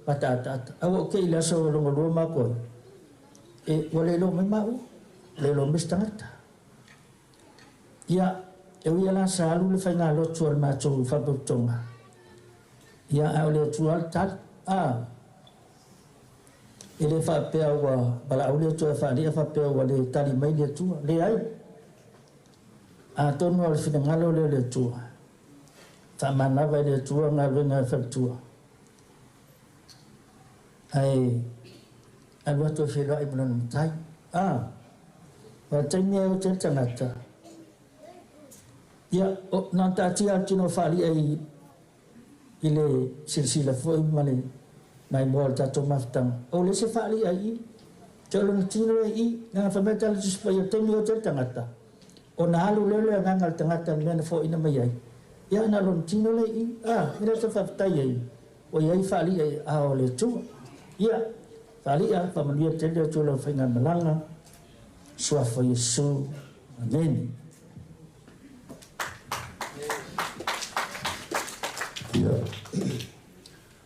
ma fa'ataataata. Ae ua ou te'i i le aso lona lua matou ai, e ua le iloa mai maua, le iloa mai se tagata. Ia, e ui lava la sa alu le faigalotu a le matou faalapotopotoga, ia ae o le Atua lava le tali. A, e le faapea ua valaau le Atua e faali'a faapea ua le tali mai le Atua. Leai. Atonu o le finagalo lea o le Atua, faamanava e le Atua galuega a le faletua, ae alu atu e feiloai ma lona matai. A, o le taimi e o te le tagata, ia, o, na ona taatia lava le tino o faali'a i, i le silasila foi ma le maimoa o le tatou mafutaga, o le se faali'a i i, te o lona tino e i, leaga fai mai le Tala Tusi Paia, o le taimi e o te le tagata, ona alu lea o le agaga o le tagata i le mea na foaina mai ai, ia na o lona tino lea i i. A, e le o se faafetai ai, ua i ai faali'a i aao o le Atua. Ia, faali'a, faamanuia tele le Atua i lau faigamalaga, Suafa o Iesu. Amene. Ia,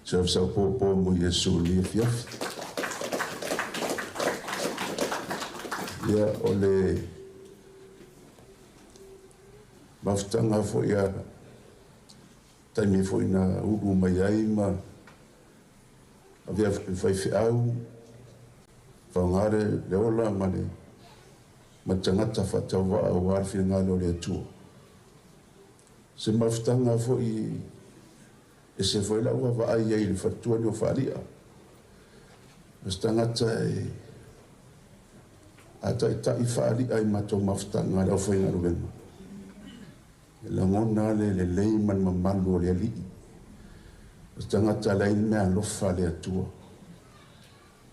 se sau pōpō mo Iesu i lenei afiafi. Ia, o le mafutaga foi a taimi foi na ulu mai ai ma avea foi ma faifeau, faaaoga le ola ma le ma tagata faatauvaa aua le finagalo o le Atua. Se mafutaga foi e se foi lau vaavaai ai i le faletua lenei o Faali'a. O se tagata e a ta'ita'i faali'a i matou mafutaga a le aufaigaluega. E lagona le lelei ma le mamalu o le Alii. O se tagata leai le meaalofa a le Atua.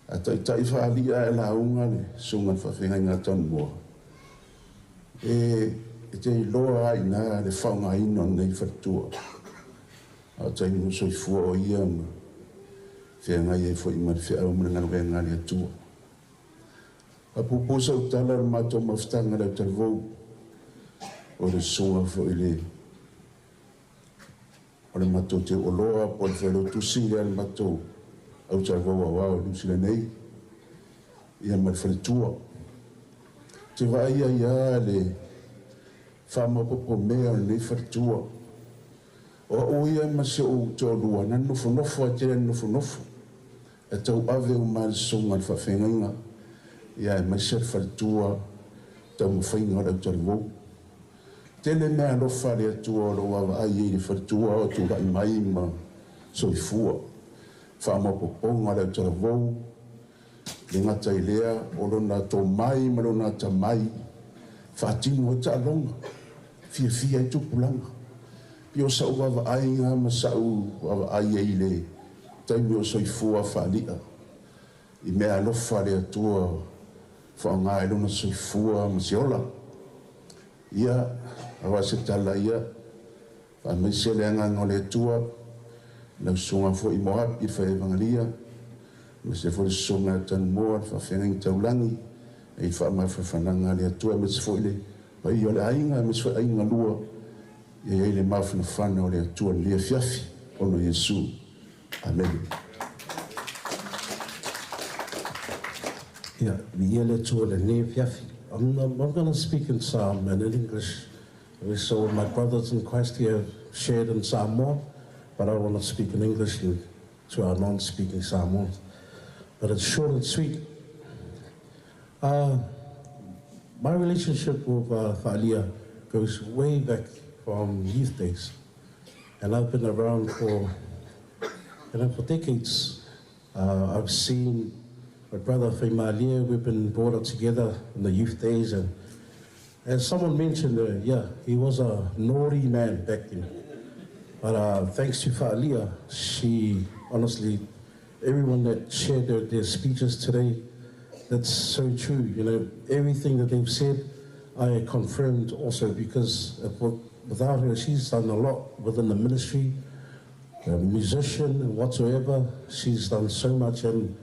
A ta'ita'i faali'a e lauga le susuga i le faafeagaiga a Tanumoa, e te iloa ai ina le faaaogaina o lenei faletua. A o taimi o soifua o ia ma feagai ai foi ma le feau ma le galuega a le Atua. Faapuupuu sau tala o le matou mafutaga i le autalavou, o le susuga foi i le o le matou teuoloa po o le failautusi lea a le matou autalavou aoao i Niu Sila nei, ia ma le faletua. Ou te vaai ai lava le faamaopoopo mea o lenei faletua. O a'u ia ma si o'u toalua na nofonofo ae tele nofonofo e tauave uma le susuga i le faafeagaiga, ia aemaise le faletua taumafaiga o le autalavou. Tele meaalofa a le Atua o loo vaavaai ai i le faletua o tula'i mai ma soifua. Faamaopoopoga o le autalavou, le gata i lea o lona tomai ma lona atamai faatino ai taaloga, fiafia ai tupulaga. Pei o sa'u vaavaaiga ma sa'u vaavaai ai i le taimi o soifua faali'a i mea alofa a le Atua faaaogā ai lona soifua ma se ola. Ia, auā se tala ia, faamaise le agaga o le Atua lau susuga foi Moapi le fai evagalia, aemaise foi le susuga ia Tanumoa le faafeagaiga taulagi e i faamafanafanaga a le Atua, aemaise foi le paia o le aiga, aemaise foi aiga lua ia i ai le mafanafana o le Atua i lenei afiafi ona o Iesu. Amene. Yeah, viia le Atua i lenei afiafi. I'm going to speak in Samoan and in English. So my brothers in Christ here have shared in Samoa, but I want to speak in English and to our non-speaking Samoans. But it's short and sweet. My relationship with Fa'alia goes way back from youth days. And I've been around for decades. I've seen my brother Faimalie, we've been brought up together in the youth days. And as someone mentioned, yeah, he was a naughty man back then. But thanks to Fa'alia, she honestly, everyone that shared their speeches today, that's so true. Everything that they've said, I confirmed also, because without her, she's done a lot within the ministry, a musician and whatsoever. She's done so much, and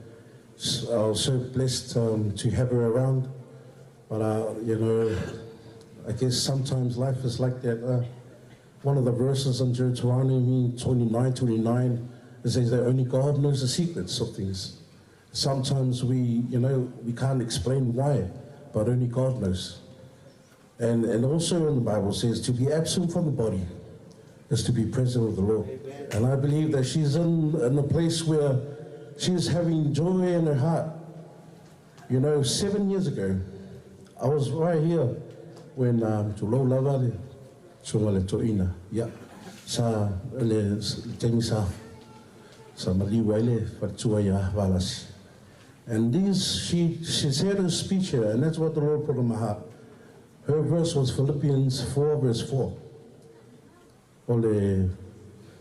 I was so blessed to have her around. But I guess sometimes life is like that. One of the verses in Deuteronomy 29:29, It says that only God knows the secrets of things. Sometimes we, you know, we can't explain why, but only God knows. And, and also in the Bible says to be absent from the body is to be present with the Lord. Amen. And I believe that she's in, in a place where she's having joy in her heart. You know, seven years ago, I was right here when um, Tulo Lava le Sunga le Toina, yeah, sa le taimi sa sa maliu ai le faletua ia Valasi. And these, she, she said her speech here, and that's what the Lord put in my heart. Her verse was Philippians 4, verse 4. O le,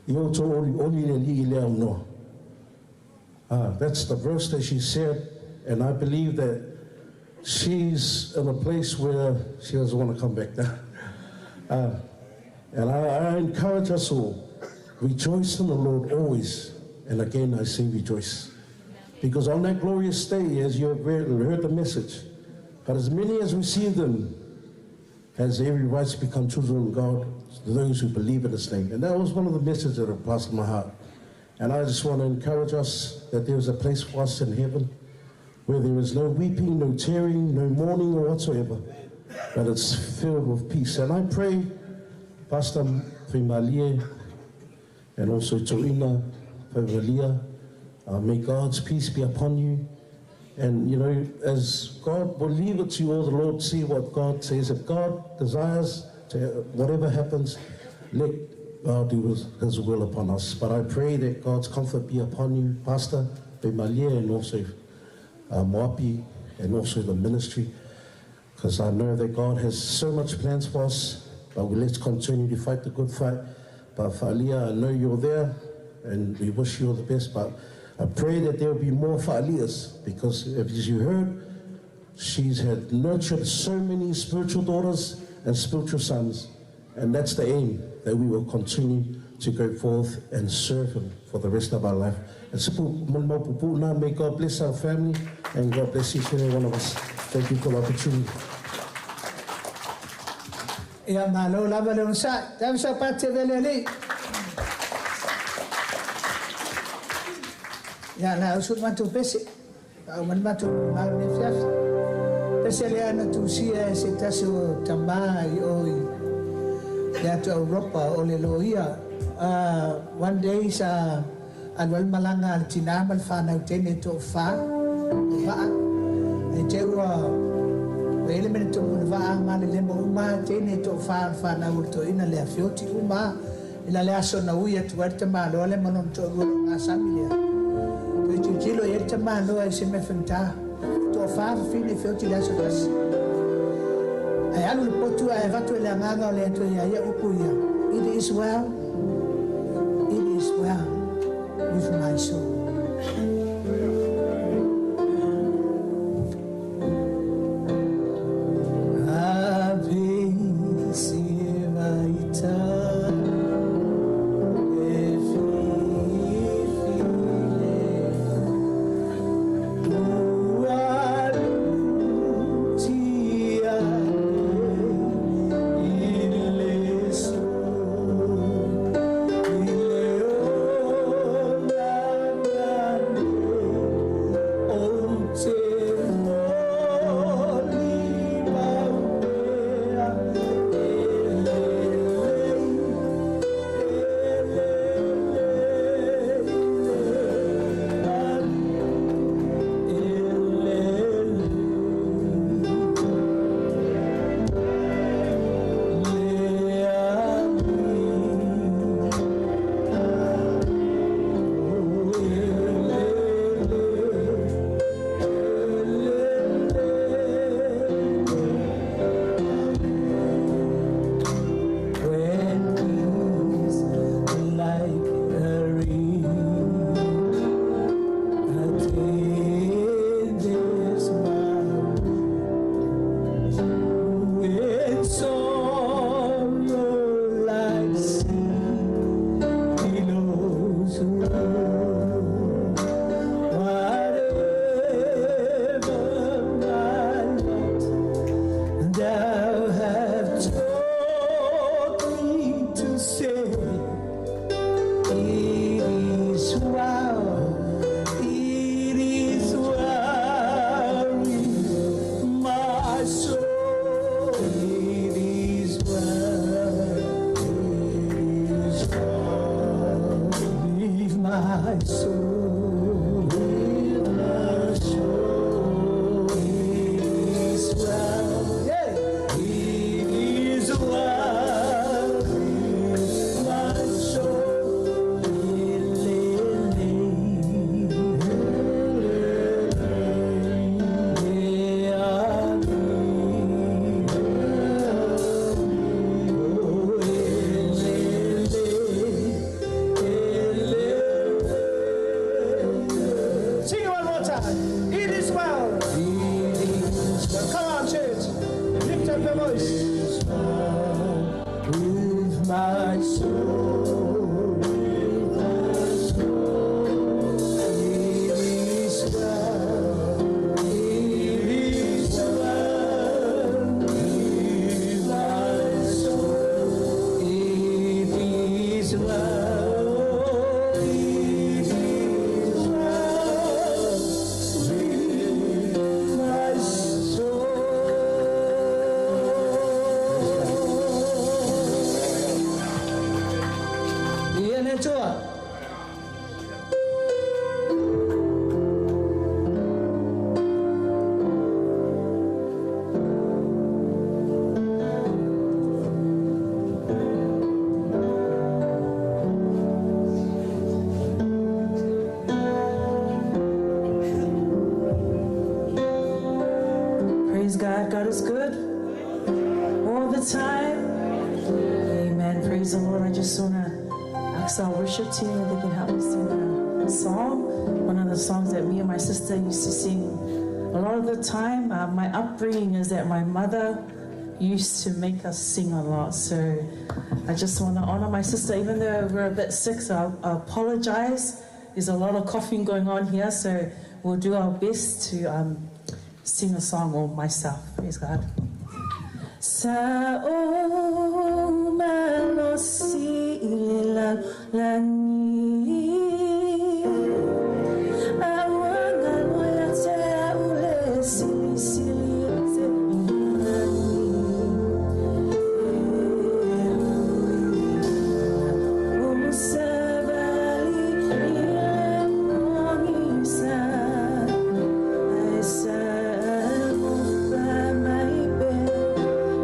i o tō oli, oli le li leo noa. Ah, that's the verse that she said, and I believe that she's in a place where she doesn't want to come back down. And I, I encourage us all, rejoice in the Lord always. And again, I say rejoice. Because on that glorious day, as you have read, heard the message, but as many as receive them, has every right to become children of God, those who believe in His name. And that was one of the messages that have in my heart. And I just want to encourage us that there is a place for us in heaven where there is no weeping, no tearing, no mourning or whatsoever, but it's filled with peace. And I pray, Pastor Fimalie and also Toina Favalia, may God's peace be upon you. And, you know, as God will leave it to you all, the Lord see what God says. If God desires to, whatever happens, let God do his, his will upon us. But I pray that God's comfort be upon you, Pastor Bemalia, and also Moapi, and also the ministry, because I know that God has so much plans for us, but let's continue to fight the good fight. But Falia, I know you're there, and we wish you all the best, but I pray that there will be more Falias, because as you heard, she's had nurtured so many spiritual daughters and spiritual sons, and that's the aim, that we will continue to go forth and serve him for the rest of our life. And may God bless our family and God bless each and every one of us. Thank you for the opportunity. Ia malo lava le onosai. Tavisa pate vele alii. Ia na usu matou pese. Faauma le matou mau i le afiafi. Pese lea na tusia e se tasi o tama i o i le atu Europa o le loia. Uh, one day sa alu ai le malaga a le tinā ma le fanau teine e toafa i vaa. E te ua ua i ai le mea na tupu i le vaa ma le lemo uma lava teine e toafa o le fanau o le toeaina le afioti uma lava. I la le aso na ui atu ai le tamaloa lea ma lona toalua i luga sami lea. Toe tilotilo i ai le tamaloa i se mea faigata. Toafa fafine i feoti i le aso tasi. Ae alu le potu ae avatu e le Agaga o le Atua iā ia upu ia, It is well, it is well with my soul. my soul, with my soul. It is well, yeah. It is well with my soul. Sing it one more time. It is well. It is well. Come on, church. Lift up your voice. With my soul, with my soul, it is well. It is well with my soul. It is well. It is well with my soul. Ia le Atua. Praise God. God is good all the time. Amen. Praise the Lord. I just want to ask our worship team if they can help me sing a song. One of the songs that me and my sister used to sing a lot of the time. My upbringing is that my mother used to make us sing a lot. So I just want to honor my sister, even though we're a bit sick, so I apologize. There's a lot of coughing going on here, so we'll do our best to sing a song or myself. Praise God. Sa o malosi i le lalolagi. Auanga loia te au le silisili e te lagi. O savali i le pogisa, ai sa alofa mai pea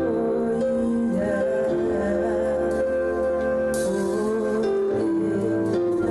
o ia. O le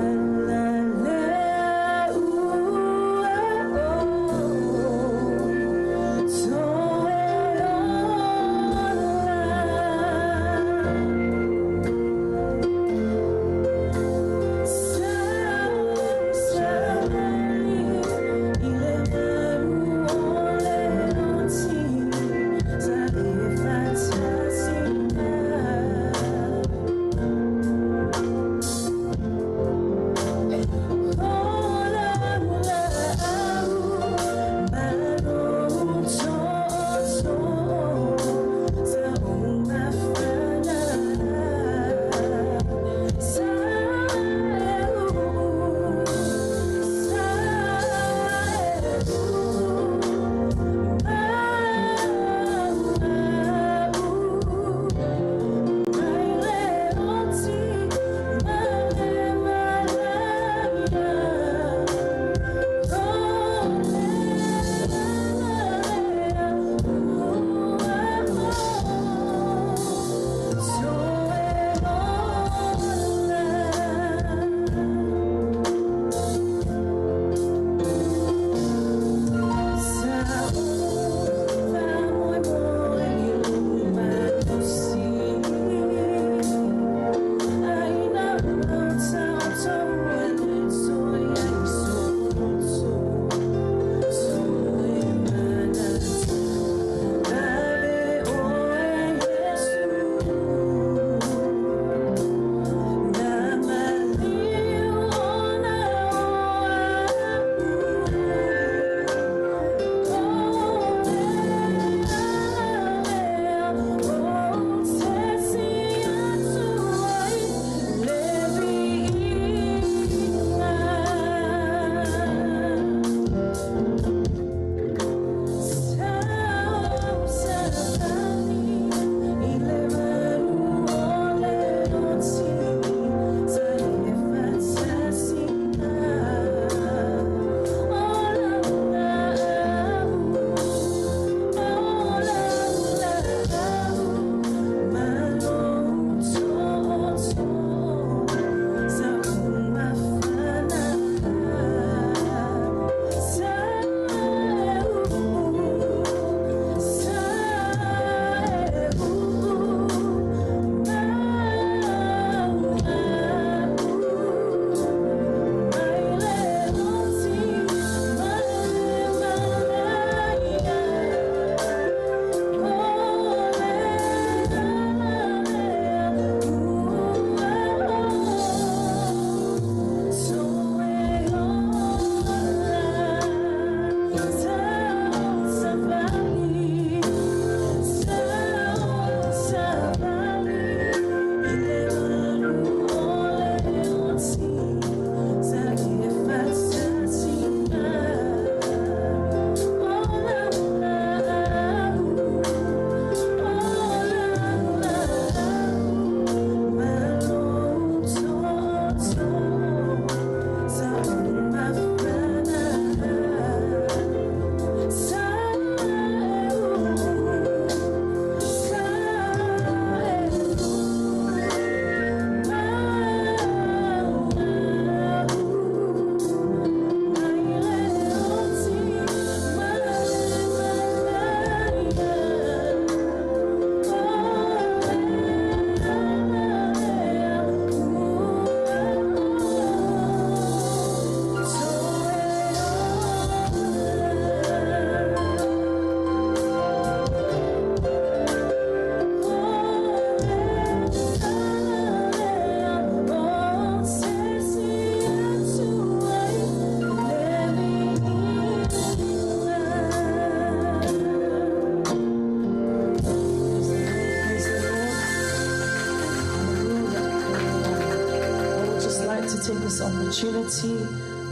to take this opportunity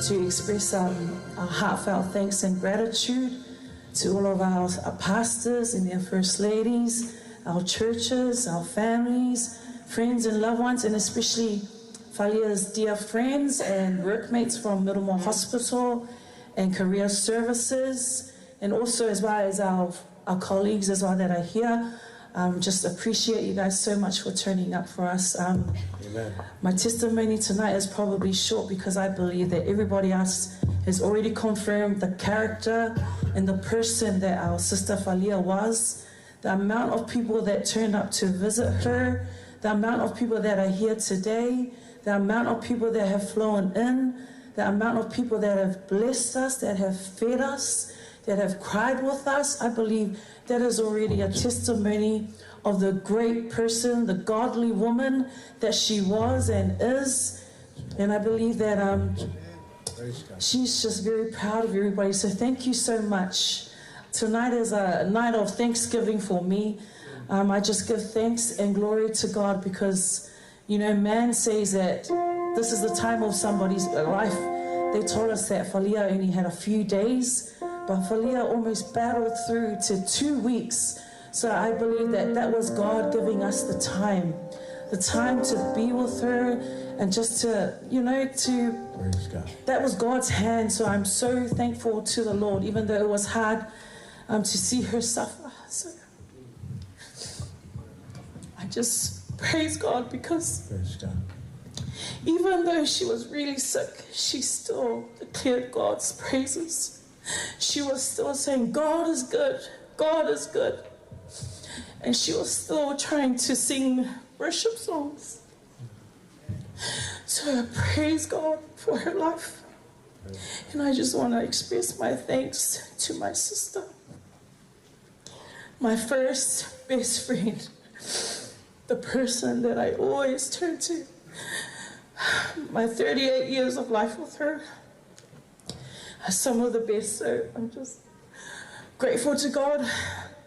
to express um, our heartfelt thanks and gratitude to all of our, our pastors and their first ladies, our churches, our families, friends and loved ones, and especially Falia's dear friends and workmates from Middlemore Hospital and Career Services, and also as well as our, our colleagues as well that are here. Um, just appreciate you guys so much for turning up for us. Um, Amen. My testimony tonight is probably short because I believe that everybody else has already confirmed the character and the person that our sister Falia was, the amount of people that turned up to visit her, the amount of people that are here today, the amount of people that have flown in, the amount of people that have blessed us, that have fed us, that have cried with us. I believe that is already a testimony of the great person, the godly woman that she was and is. And I believe that um, she's just very proud of everybody. So thank you so much. Tonight is a night of thanksgiving for me. Um, I just give thanks and glory to God because, you know, man says that this is the time of somebody's life. They told us that Falia only had a few days, but Falia almost battled through to two weeks. So I believe that that was God giving us the time, the time to be with her and just to, you know, to. That was God's hand. So I'm so thankful to the Lord, even though it was hard um, to see her suffer. So I just praise God because God. even though she was really sick, she still declared God's praises. She was still saying, God is good, God is good. And she was still trying to sing worship songs. So I praise God for her life. And I just want to express my thanks to my sister, my first best friend, the person that I always turn to. My 38 years of life with her are some of the best. So I'm just grateful to God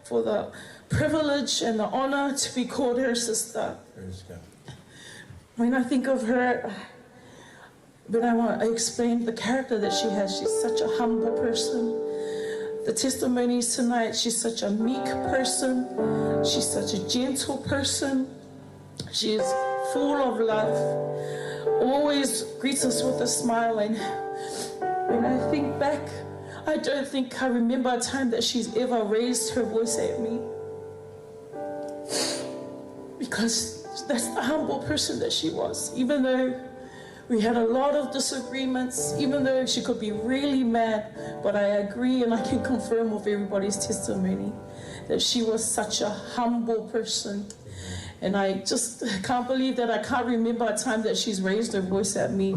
for the privilege and the honor to be called her sister. Praise God. When I think of her, when I want to explain the character that she has, she's such a humble person. The testimonies tonight, she's such a meek person. She's such a gentle person. She is full of love. Always greets us with a smile. And when I think back, I don't think I remember a time that she's ever raised her voice at me. Because that's the humble person that she was. Even though we had a lot of disagreements, even though she could be really mad, but I agree and I can confirm with everybody's testimony that she was such a humble person. And I just can't believe that I can't remember a time that she's raised her voice at me.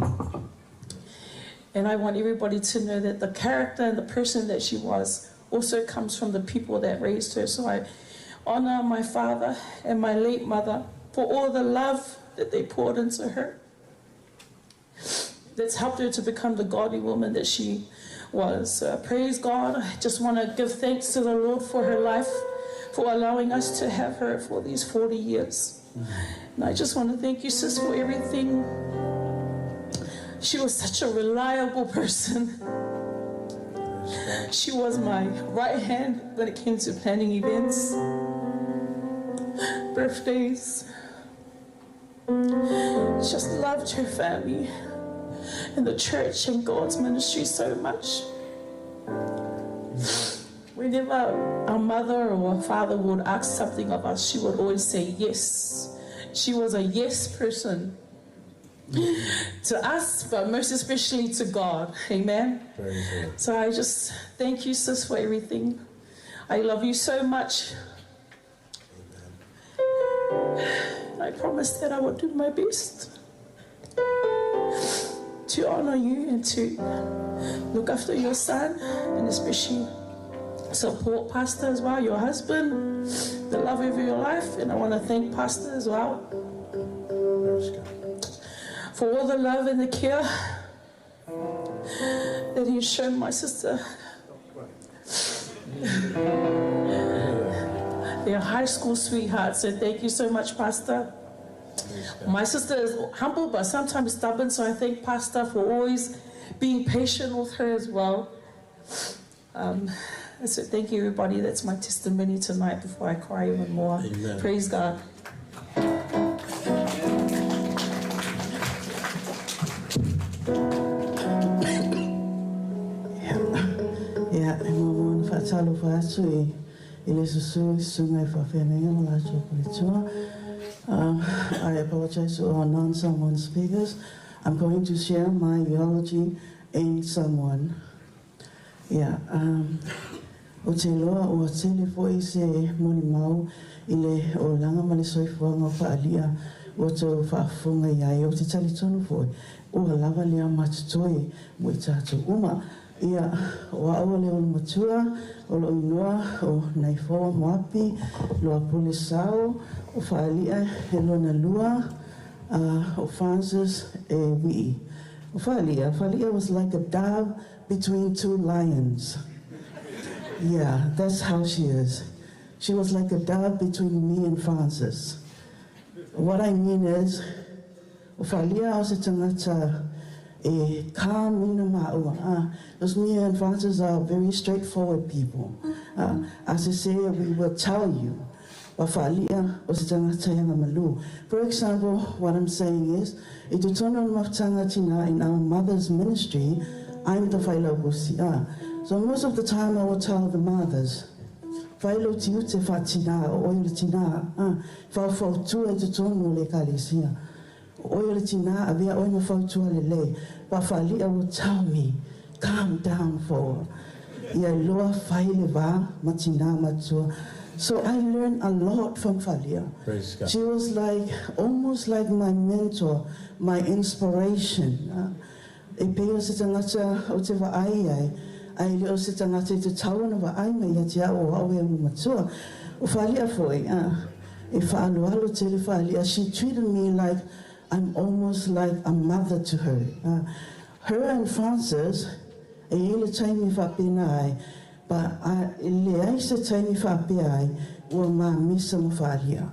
And I want everybody to know that the character and the person that she was also comes from the people that raised her. So I honor my father and my late mother for all the love that they poured into her. That's helped her to become the godly woman that she was. So I praise God. I just want to give thanks to the Lord for her life, for allowing us to have her for these 40 years. And I just want to thank you, sis, for everything. She was such a reliable person. She was my right hand when it came to planning events, birthdays. Just loved her family and the church and God's ministry so much. Whenever our mother or our father would ask something of us, she would always say yes. She was a yes person to us, but most especially to God. Amen. So I just thank you, sis, for everything. I love you so much. Amen. I promise that I will do my best to honor you and to look after your son and especially support Pastor as well, your husband, the love of your life. And I want to thank Pastor as well for all the love and the care that he's shown my sister. They're high school sweethearts, so thank you so much, Pastor. My sister is humble but sometimes stubborn, so I thank Pastor for always being patient with her as well. So thank you, everybody. That's my testimony tonight before I cry even more. Amen. Praise God. Ia, e muamua ona faatalofa atu i, i le susu i susuga i faafeagaiga ma latou faletua. I apologize to our non-Samoan speakers. I'm going to share my eulogy in Samoan. Ia, um, ou te iloa ua tele foi se molimau i le olaga ma le soifuaga o Faalia ua tou faafofoga i ai. Ou te talitonu foi ua lava lea matotoe mo i tatou uma. Ia, o au o le olomatua, o lou inoa o Naifoa Moapi Luapule Sao, o Faalia e lona lua, a o Francis e Wii. O Faalia, Faalia was like a dove between two lions. Yeah, that's how she is. She was like a dove between me and Francis. What I mean is, o Faalia o se tagata e calm ina maua. Because me and Francis are very straightforward people. As I say, we will tell you. Wa Faalia o se tagata e agamalu. For example, what I'm saying is, i totonu o le mafutaga tina in our mother's ministry, I'm the failautusi. So most of the time I will tell the mothers, Failauti ute faatinā, o oe o le tinā, faufautua i totonu o le ekalesia. O oe o le tinā, avea oe ma fautua lelei. But Faalia will tell me, calm down for ia iloa fai le va ma tinā matua. So I learned a lot from Faalia. Praise God. She was like, almost like my mentor, my inspiration. E pei o se tagata ou te vaai ai, ae le o se tagata i te tau ona vaai mai ia te au o au e ulu matua. O Faalia foi, e faaaloalo tele Faalia. She treated me like I'm almost like a mother to her. Her and Francis, e i ai le taimi faapena ai, but e leai se taimi faapea ai, ua mamisa ma Faalia.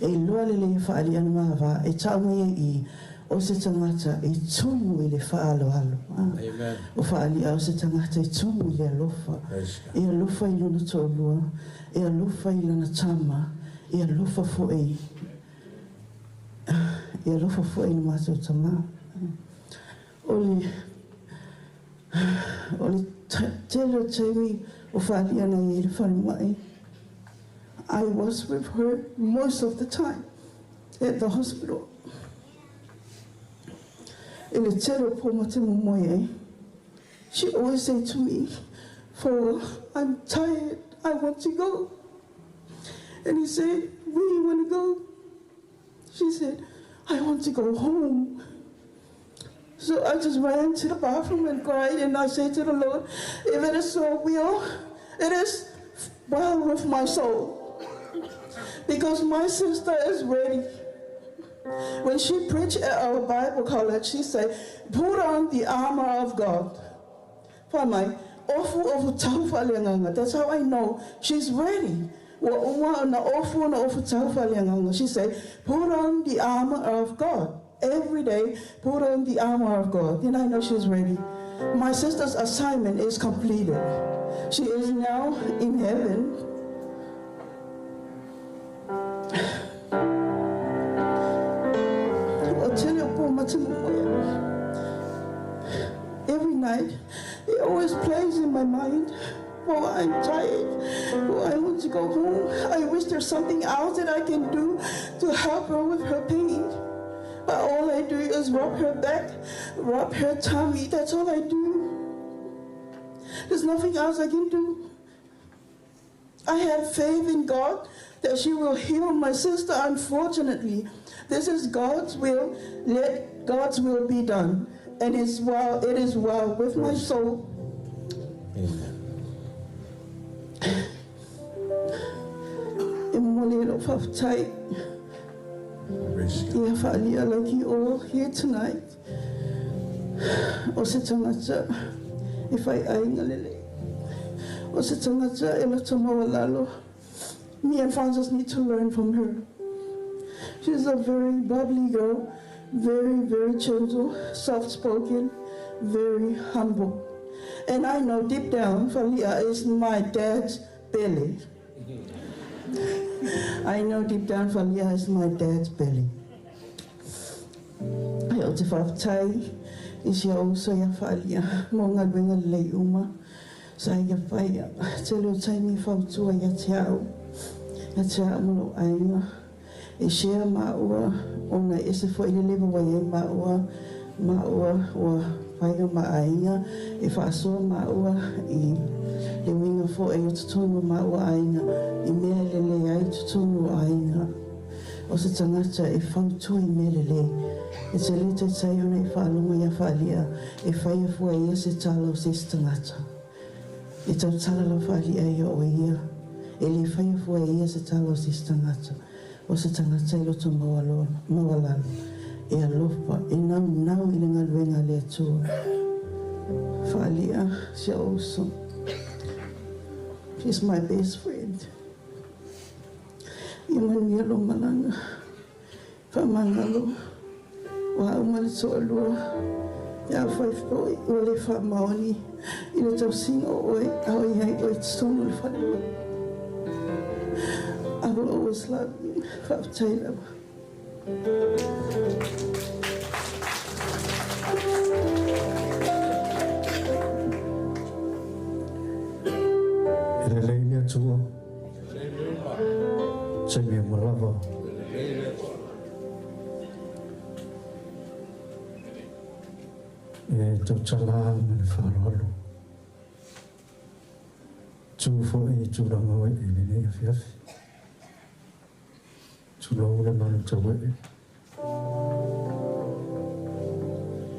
E iloa lelei e Faalia le ma va, e tau mai ai i, o se tagata e tumu i le faaaloalo. Amen. O Faalia o se tagata e tumu i le alofa. Praise God. E alofa i lona toalua, e alofa i lana tama, e alofa foi, e alofa foi i le matou tamā. O le, o le tele o taimi o Faalia na i ai i le falemai, I was with her most of the time at the hospital. I le tele o po ma te momoe ai, she always say to me, For I'm tired, I want to go. And he said, where do you want to go? She said, I want to go home. So I just ran to the bathroom and cried, and I said to the Lord, if it is so will, it is well with my soul. Because my sister is ready. When she preached at our Bible college, she said, put on the armor of God. For my ofu ofu tau faleagaga. That's how I know she's ready. Ua uma ona ofu ona ofu tau faleagaga. She said, put on the armor of God. Every day, put on the armor of God. Then I know she's ready. My sister's assignment is completed. She is now in heaven. O tele o po ma te momoe. Every night, it always plays in my mind. Oh, I'm tired. Oh, I want to go home. I wish there's something else that I can do to help her with her pain. But all I do is rub her back, rub her tummy. That's all I do. There's nothing else I can do. I have faith in God that she will heal my sister. Unfortunately, this is God's will. Let God's will be done. And it's well, it is well with my soul. Amen. E momoli e lou faafetai. Praise God. Ia Faalia, like you all here tonight. O se tagata e fai aiga lelei. O se tagata e loto maualalo. Me and Francis need to learn from her. She's a very bubbly girl, very, very gentle, soft-spoken, very humble. And I know deep down, Falia is my dad's belly. I know deep down Falia is my dad's belly. Ai o te whaatai i si au so ia whaalia mō ngā wenga lei uma. Sa ia whai te leo taimi whautua ia te au. Ia te au mo ainga. E shea maua ona e se fo i le lewa wai e maua maua ua whaiga ma ainga e whaasoa maua i le winga fo e o tutonu maua ainga i mea le le ai tutonu ainga. O se tangata e whautua i mea le le. E te le te tai ona e whaalonga ia whaalia e whaia fua ia se tala o se tangata. E tau tala la whaalia ia o ia. E le whaia fua ia se tala o se tangata. O se tangata i loto mawalalo. E alofa, e nau nau i le ngaluenga le atua. Whaalia, si also. She's my best friend. I manu ia lo malanga. Whamangalo. Wa au ma le toalua. Ia whai whoi, ua le wha maoni. I le tausinga o oe, au i ai oe tonu le whalua. I will always love you. Whaatai lava. E le lei le atua. Taimi o malava. E tautala ma le faaaloalo. Tu fo'i i tulaga o e lenei afiafi. Tulou le malu taue'e.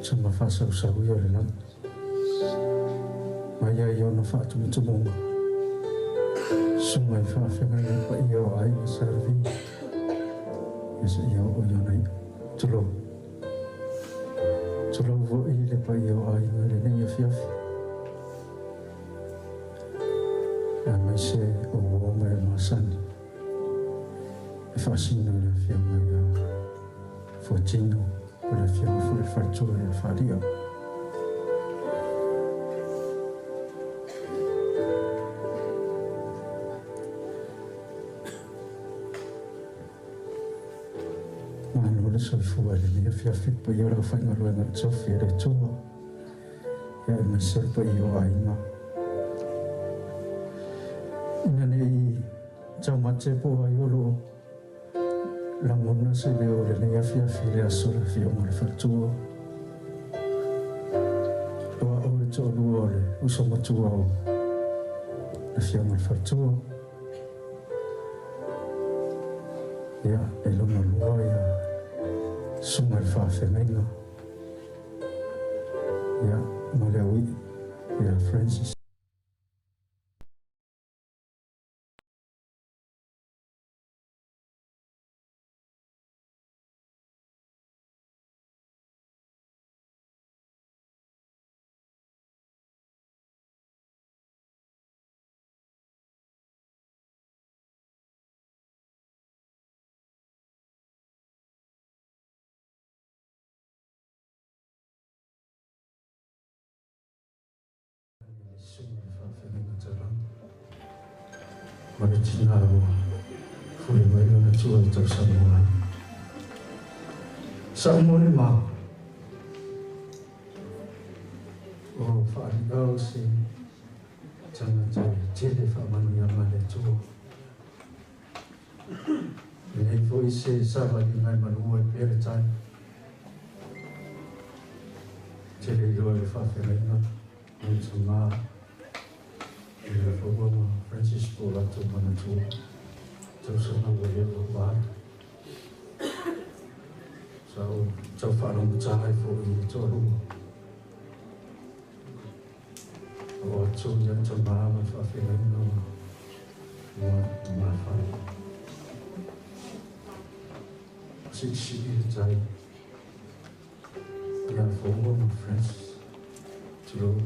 Sama faasausauia o le lagi. Mai ai ona faatumutumoga. Suga i faafeagai ai paia o aiga sa levi. Ia seia oo i ona i'a. Tulou. Tulou fo'i le paia o aiga i lenei afiafi. Aemaise o uo ma e masani. E faasino i le afioga ia Fuatino o le afioga foi le faletua ia Falia. Malo le soifua i lenei afiafi le paia o le aufaigaluega i le tofi e le Atua. Ia aemaise le paia o aiga. Ina nei taumate po ai o loo lagona se leo i lenei afiafi i le aso o le afioga o le faletua. O a'u le to'alua o le uso matua o le afioga i le faletua. Ia, e lona lua ia susuga i le faafeagaiga. Ia, ma le aui'i ia Francis. Susuga i le faafeagaiga taulagi ma le tinā ua fuli mai lona tua i tausamoa ai. Sa'u molimau o faaliau se tagata e tele faamanuiaga a le Atua. E leai foi se savaliga e malua ai pea le tai. Tele iloa i le faafeagaiga ma le tamā i le Foua ma Francis po o latou manatua tausaga ua leva ua alu. Sa ou tau faalogotā ai fo'i i le toalua. O atu ia tamā ma le faafeagaiga ma lumafale. Siisii le tai ia Foua ma Francis. Tulou.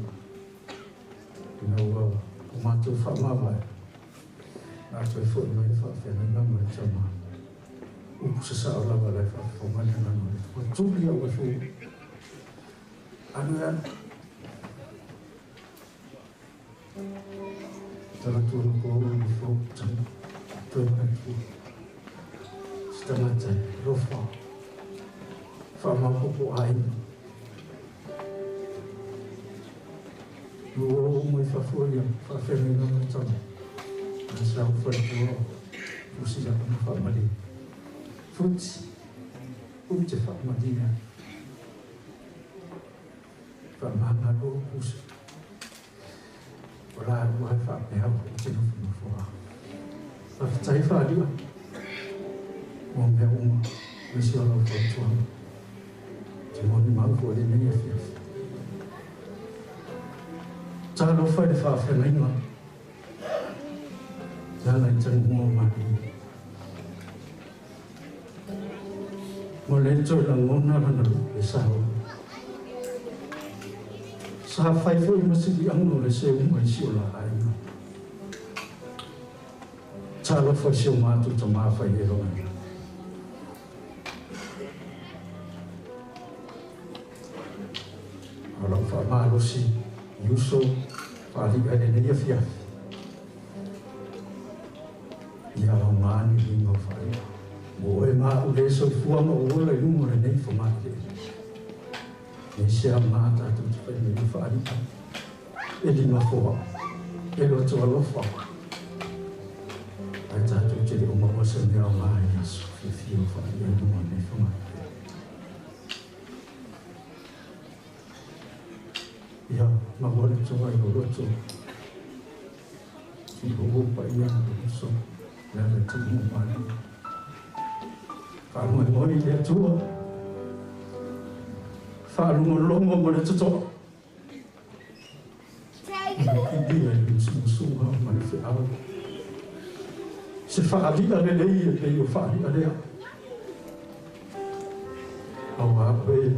Ina ua o matou faamavae, o le a toe fo'i mai le faafeagaiga ma le tama Upu sa sao lava lai whaafonga le ngano le. Ua tuli au e fō. Anu e anu. Tala tuana ko au i fō tanga. Toe mai fō. Sitangata rofa. Whaamapopo aina. Ua o mai whafoia, whawhenga ngā tanga. A sa au wharetua, fusi la kana whaamali. Futi, ute whaamalia. Whaamangalo pusi. O la rua hai whaapehau o te nofonofo a. Whawhitai whaariwa. O mea uma, wisi o lau whautuanga. Te moni mau ko le nei e fiafi. Tālo whai le whaawhengainga. Te ala i tangu mua mai. Mo le tō la ngona rana le saho. Sa whai fo i masili ango le se uma i si o la ainga. Tālo whai si o mātu ta maa whai e ronga. O lau wha mālosi i uso whaali ai le nei fiafi. Ia au maani i ngau whae. Mo e maa u le soifuanga o ola i lunga le nei whamate. Nei se a maa tātou te whai me whaari. E lima foa. E loto alofa. Ai tātou te le o maua se mea o maa i aso. Whiwhi o whaari ai lunga nei whamate. Ia, maua le toa i o roto. Ki o opa ia o so. Lea le tumu mani. Whaalunga i le atua. Whaalunga longo mo le totoa. I ia i musumusunga ma le whiau. Se whaalia le lei e pei o whaalia lea. Au a oe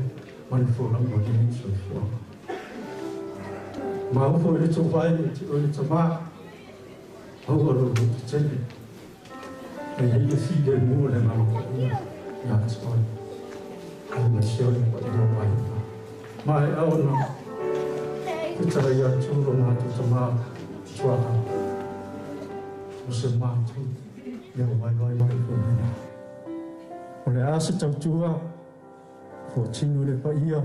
ma le fōlanga o lenei soifuaga. Maufo i le tōwai e te oe le tamā. Au alo lo te tele. E hei le file mua le ngalo pa ia. Ia te oe. Ai ma se ole pa ia mai. Mai au na. Te tara ia tūro mātou tamā tuaha. O se mātou. Ia wai wai mai ko mena. O le ase tautua. Fo tino le pa ia.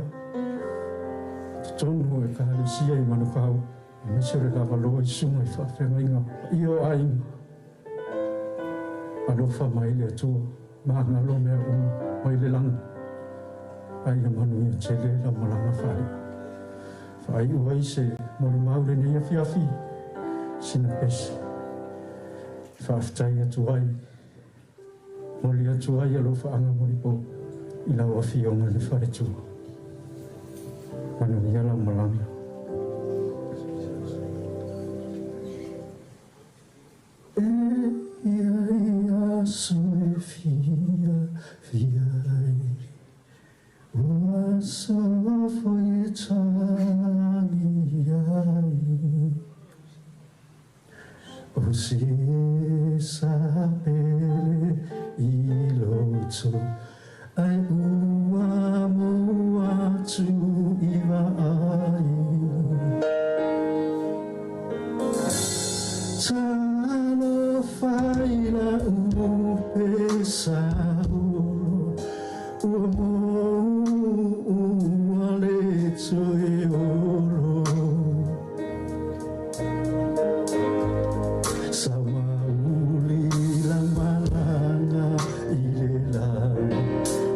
Te tonu e ka halisia i Manukau. E mese o le lava loa i sunga i whaawhengainga. Ia o ainga. Alofa mai le atua. Maangalo mea uma mai le langa. Ai a manu ia tele la malanga whae. Whae ua i se mori maure nei a fiafi. Sina pese. Whaaftai atu ai. Moli atu ai alofa anga mori po. I lau awhionga le wharetua. Manu ia lau malanga. E ia ia soe fia fia ai. Ua sofo i tangi ai. O se sa pele i loto. Ai ua mua tu i vaai. Talo whai la upe saolo. Ua mua le toe olo. Sa mauli la malanga i le langa.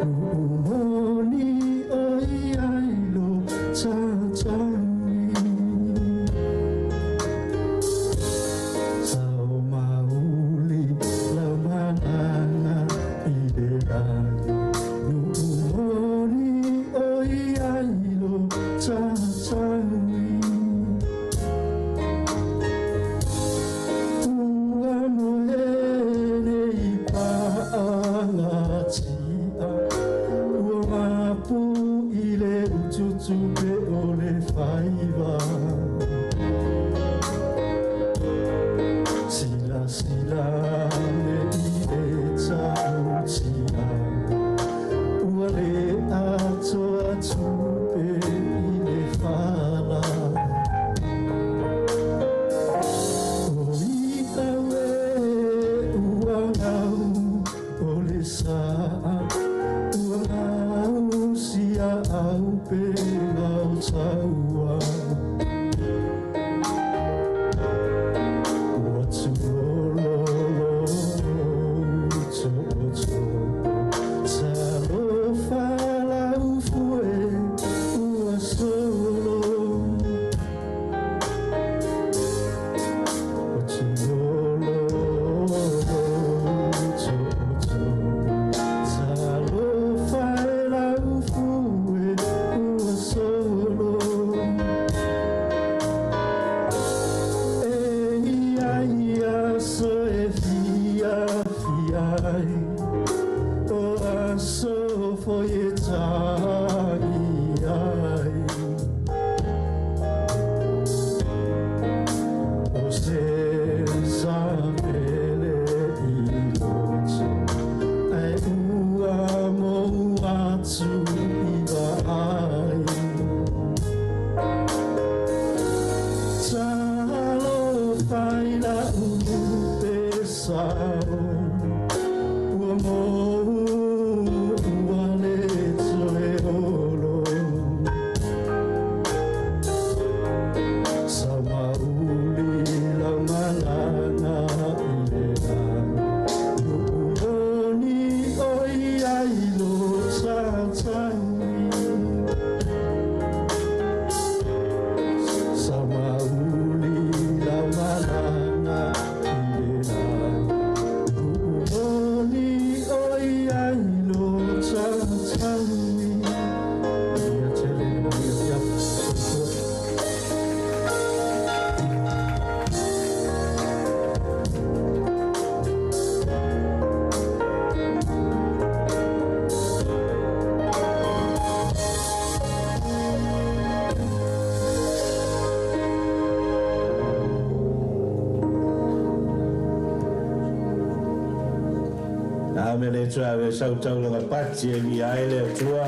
Nuumoni o i ai lo tatangi. Sa mauli la malanga i le langa. Nuumoni o i ai lo tatangi. Ua moe nei paangatia. Ua mapu i le ututu pe o le whaiva. Sila sila me i le tautia. aupenga o taua. Ua tuololo tootoo, talofa lau fue ua solo. Ua tuololo tootoo, talofa lau fue ua solo. E ia ia so e fia fia ai, o aso foi e tagi ai. O se sapele i loto, e ua mou atu i vaai. Talofa i la upe sao, ua mou ua le toe olo. Sa mauli lau malanga i le lagi, Nu'uoni o iai lo tatagi. Sa mauli lau malanga i le lagi, Nu'uoni o iai lo tatagi. Ia tele le manuia fiafi. Soifua. A me le tua ave sau taulaga pati e via ai le Atua.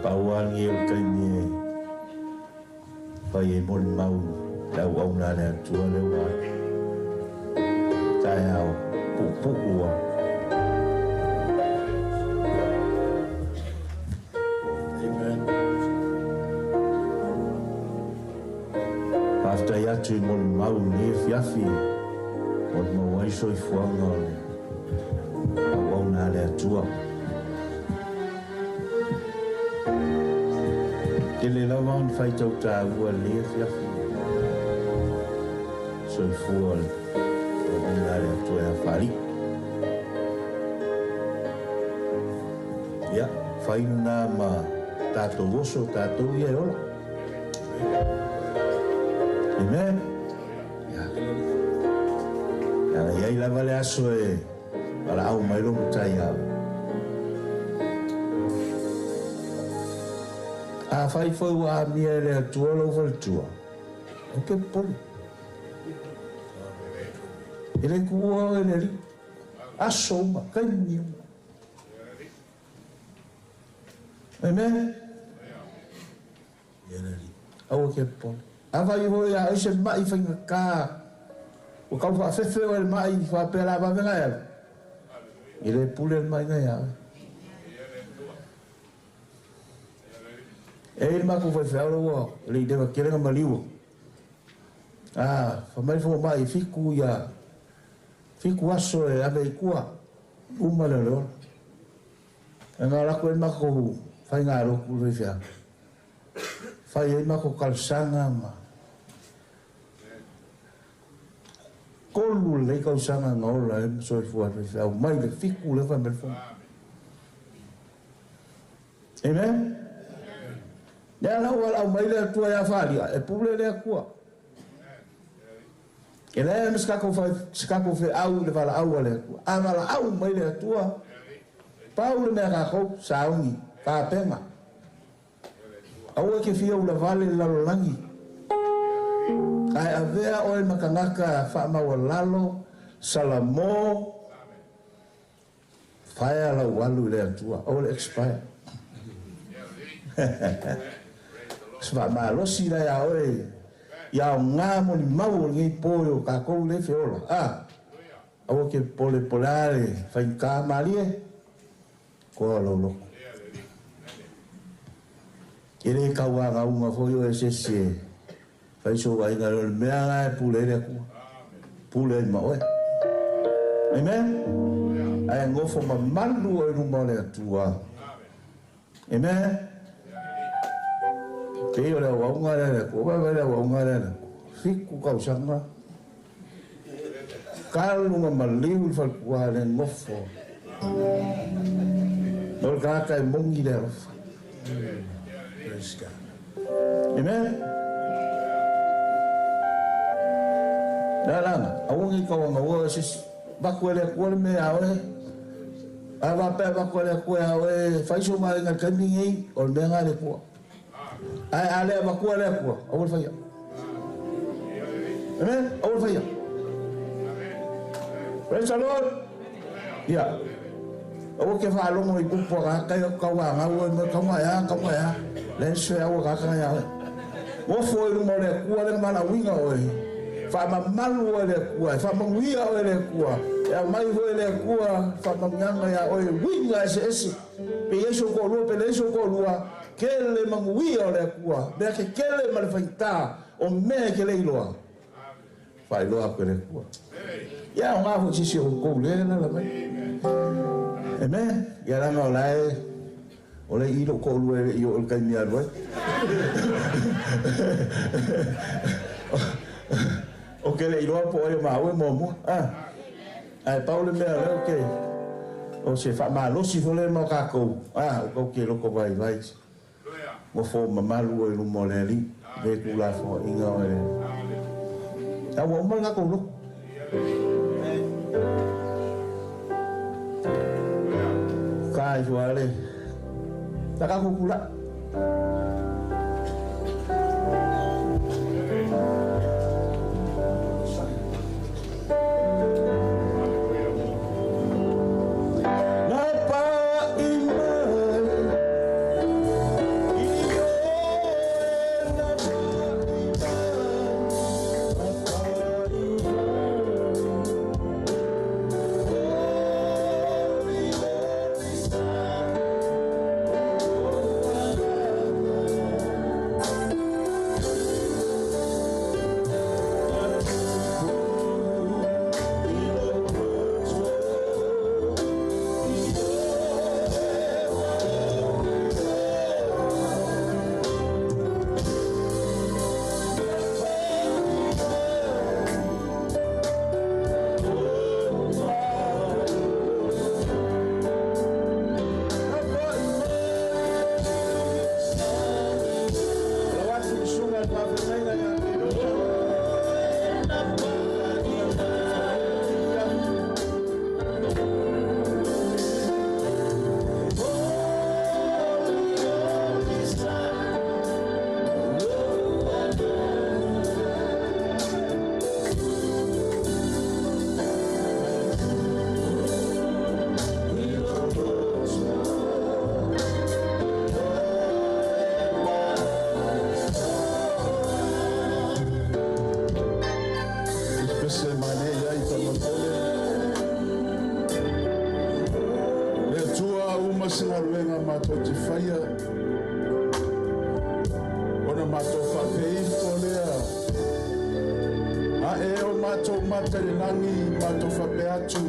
Pauangi o le taimi e fai e molimau le auauna a le Atua le ua taeao puupuu a. Amen. Faafetai atu i molimau i lenei afiafi, molimau ai soifuaga o le auauna a le Atua. Tele lava ona faitautaua i lenei afiafi, soifua o le auauna a le Atua ia Faalii. Ia, fai lena ma tatou oso, tatou ia e ola. Amen. Ia. Ia iai lava le aso e valaau mai lo matai au. A fai foi ua amia e le Atua lau faletua, au ke popole. E le kuua oe le Alii. Aso uma, taimi uma. Amen. Ia le Alii. Aua ke popole. A fai foi a oe se mai faigata, ua kau faafefe oe le mai faapea la vavega e alu, i le pule le mai ia oe. E i le matou faifeau le ua le i leva tele na maliua. A, fa mai fo mai fiku ia, fiku aso e ave i kua, uma le o le ola. E ngā lako e matou whai ngā roku le faifeau. Whai e matou kalsanga ma. Kolu le kausanga ngā ola e soifua le faifeau. Mai le fiku le whai mai fo. Amen? Lea lau walau mai le Atua ia Faalia, e pule le Atua. E lea me se kako feau i le valaau a le Atua. A valaau mai le Atua, pau le mea kakou, sauni, tapenga. Aua ke fia ula vale le lalolagi. Ae avea oe ma tagata faamaualalo, salamo, faea lau alu i le Atua, aua le expire. Se faamalosi la ia oe Ia aogā molimau o lenei po i o tatou lea e feola. A! Aua ke pole po le a le faigata malie, koa lou loto. E le tauagauga foi oe e se isi e fai sou aiga, o le mea la e pule ai le Atua, pule ai ma oe. Amen? Ae nofo mamalu oe i luma o le Atua. Amen? Pei o le auauga lea a le Atua. Vaai le auauga lea a le Atua. 7 tausaga. Talu na maliu i le faletua le nofo. O le tagata e moni le alofa. Praise God. Amen. La lana, aua nei tauagaua se isi. Avatu e le Atua le mea ia oe. A faapea avatu e le Atua ia oe, fai so maaiga i le taimi lenei, o le mea lena a le Atua. Ae a le avatua e le Atua, aua le faia. Amen? Aua le faia. Praise the Lord. Ia. Aua ke faalogo i upu a tagata ia tauagau ai mai tauga e a, tauga e a. Leai se feau a tagata ia oe. Nofo i luma o le Atua lea na valaauina oe. Faamamalu oe e le Atua, e faamanuia oe e le Atua, e aumai foi e le Atua faamanuiaga ia oe i uiga eseese. Pe i ai sou toalua pe leai sou toalua, Tele manuia o le Atua, mea tetele ma le faigata o mea e te le iloa, faailoa atu e le Atua. Ia aoga foi i se isi o outou lea e alaala mai. Amen. Ia leaga o la e, o lea e i i lou toalua e le i oo i le taimi e alu ai. Ou te le iloa po o ai o maua e muamua. A? Ae pau le mea o lea ou te, o se faamalosi foi lea mo tatou, a, ua tatou te loto vaivai nofo mamalu oe i luma o le Alii, le tuulafoaiga oe le Alii. A ua uma le tatou loto. Ka ifo lava le, sa tatou tulai. Pese malie i ai faamolemole. Le Atua uma se galuega matou te faia, ona matou faapea ifo lea, Ae o matou mata i le lagi, matou faapea atu,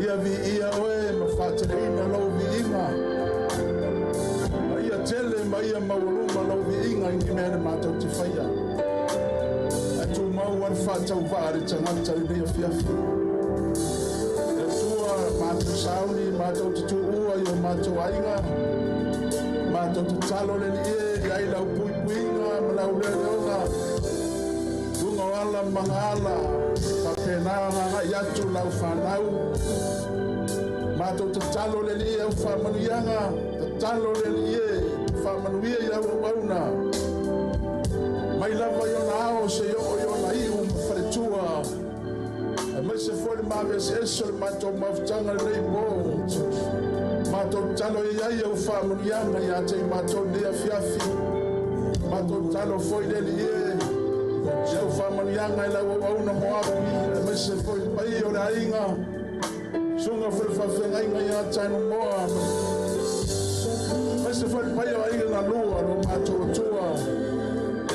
Ia viia oe ma faateleina lou viiga, ma ia tele ma ia maualuma lou viiga i ni mea na matou te faia. Ae tumau lava le faatauvaa a le tagata i lenei afiafi. Le Atua, matou sauni, matou te tuua i o matou aiga, matou tatalo le Alii e, i ai lau puipuiga ma lau leoleoga, luga o ala ma magaala, faapena ona agai atu lau fanau. Matou tatalo le Alii e au faamanuiaga, tatalo le Alii e faamanuia i lau auauna. Mai lava i ona ao seia oo i ona iu ma faletua, aemaise foi le maveseese o le matou mafutaga i lenei po. Matou tatalo e i ai au faamanuiaga ia te i matou i lenei afiafi. Matou talo foi le li e. Se au whamanianga i lau auauna mo api. E maise foi pai o le ainga. Sunga foi whawhengainga i a taino moa. Maise foi pai o ainga na lua no matou atua.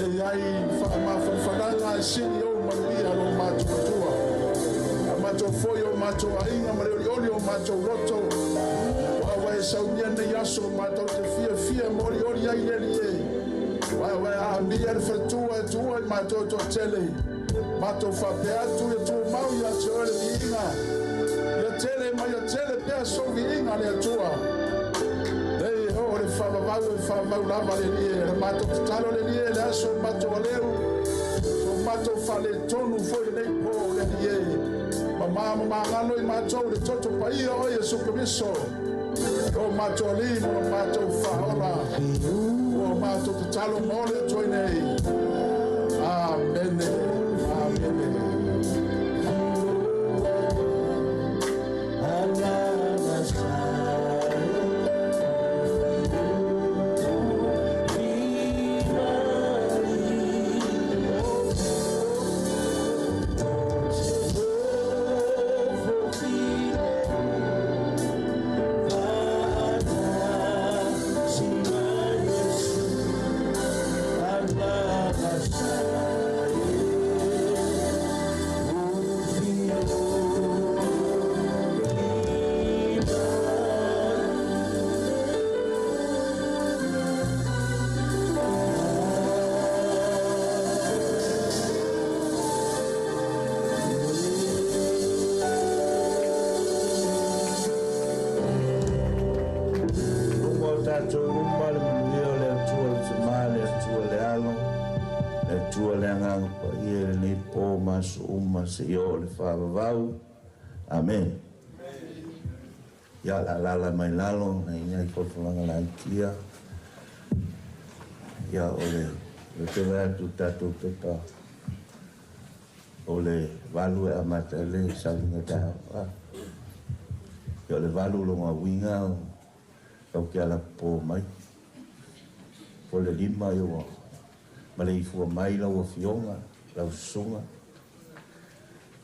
E ai whaamawhanwhananga e sini o manuia no matou atua. A matou foi o matou ainga ma le oli oli o matou loto. Wa e saunia nei aso matou te fia fia mori oli ai le li e. Wa wa a mia le whatua e tua i matou to tele. Matou whapeatu e tua mau ia te oe le viinga. Ia tele mai ia tele pea so viinga le atua. Nei ho le whavavau e whavavau lava le li e. Le matou tatalo le li e le aso matou aleu. So matou whale tonu foi le nei po le li e. Ma ma ngalo i matou le toto paia o Yesu Kristo. O matou ali mo matou whaola. O matou tatalo mo le atua nei. Amene. Amene. Se i o le whaavavau. Amen. Ia la la la mai lalo, na ina i folfolanga la itia. Ia o le te wea tu tātou pepa. O le valu e amata le salinga tāo. Ia o le valu longa winga o kau ke ala pō mai. Po le lima i o ma le ifua mai lau fionga, lau sunga.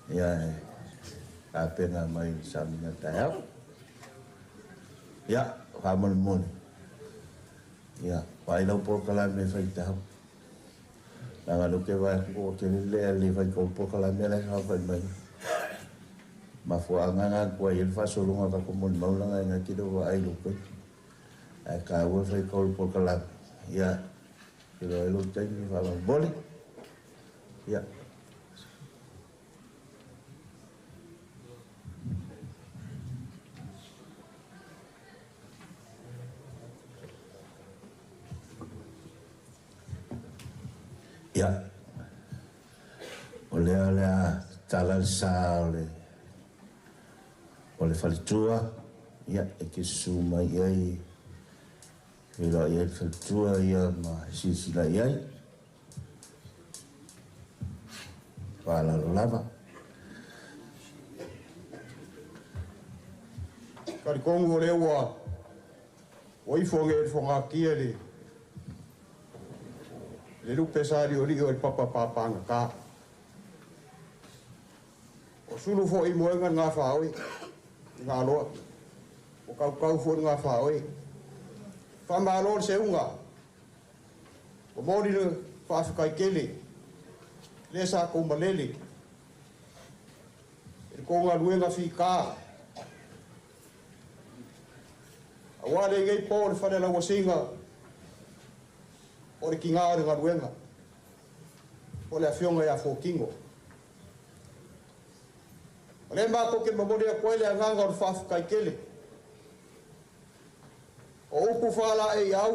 Ia e a pena mai salinga tāo. Ia, whamone mone. Ia, wai lau pōkala me whai tāo. Nanga no ke vai o te lele le whai kau pōkala me lai hau whai mai. Ma fua anganga kua i el whasolunga ka komoni maulanga i ngā kiro wa ai loko. Ai ka ua whai kau pōkala. Ia, kiro e lo taimi whamone mone. Ia. Ia, o lea lea tala le sa o le faletua, ia, e ke susu mai ai, wela i ai le faletua ia ma silasila i ai. Waalalo lava. Kari kongu o lea ua o ifo nge le fongakia le le lupe sa li o li o le papa pāpānga kā. O sulu fo i moenga ngā whaoi, ngā loa. O kaukau fo ngā whaoi. Whamalo le seunga. O mōri le whaawhikai kele. Le sa kou malele. E le kōnga luenga fi kā. A wā le ngei pō le whare lau wasinga. O le ki ngā o le galuenga. O le afionga i a fōkingo. O le mākou ke mamori a koe le anganga o le whaawhikai kele. O upu whala e i au.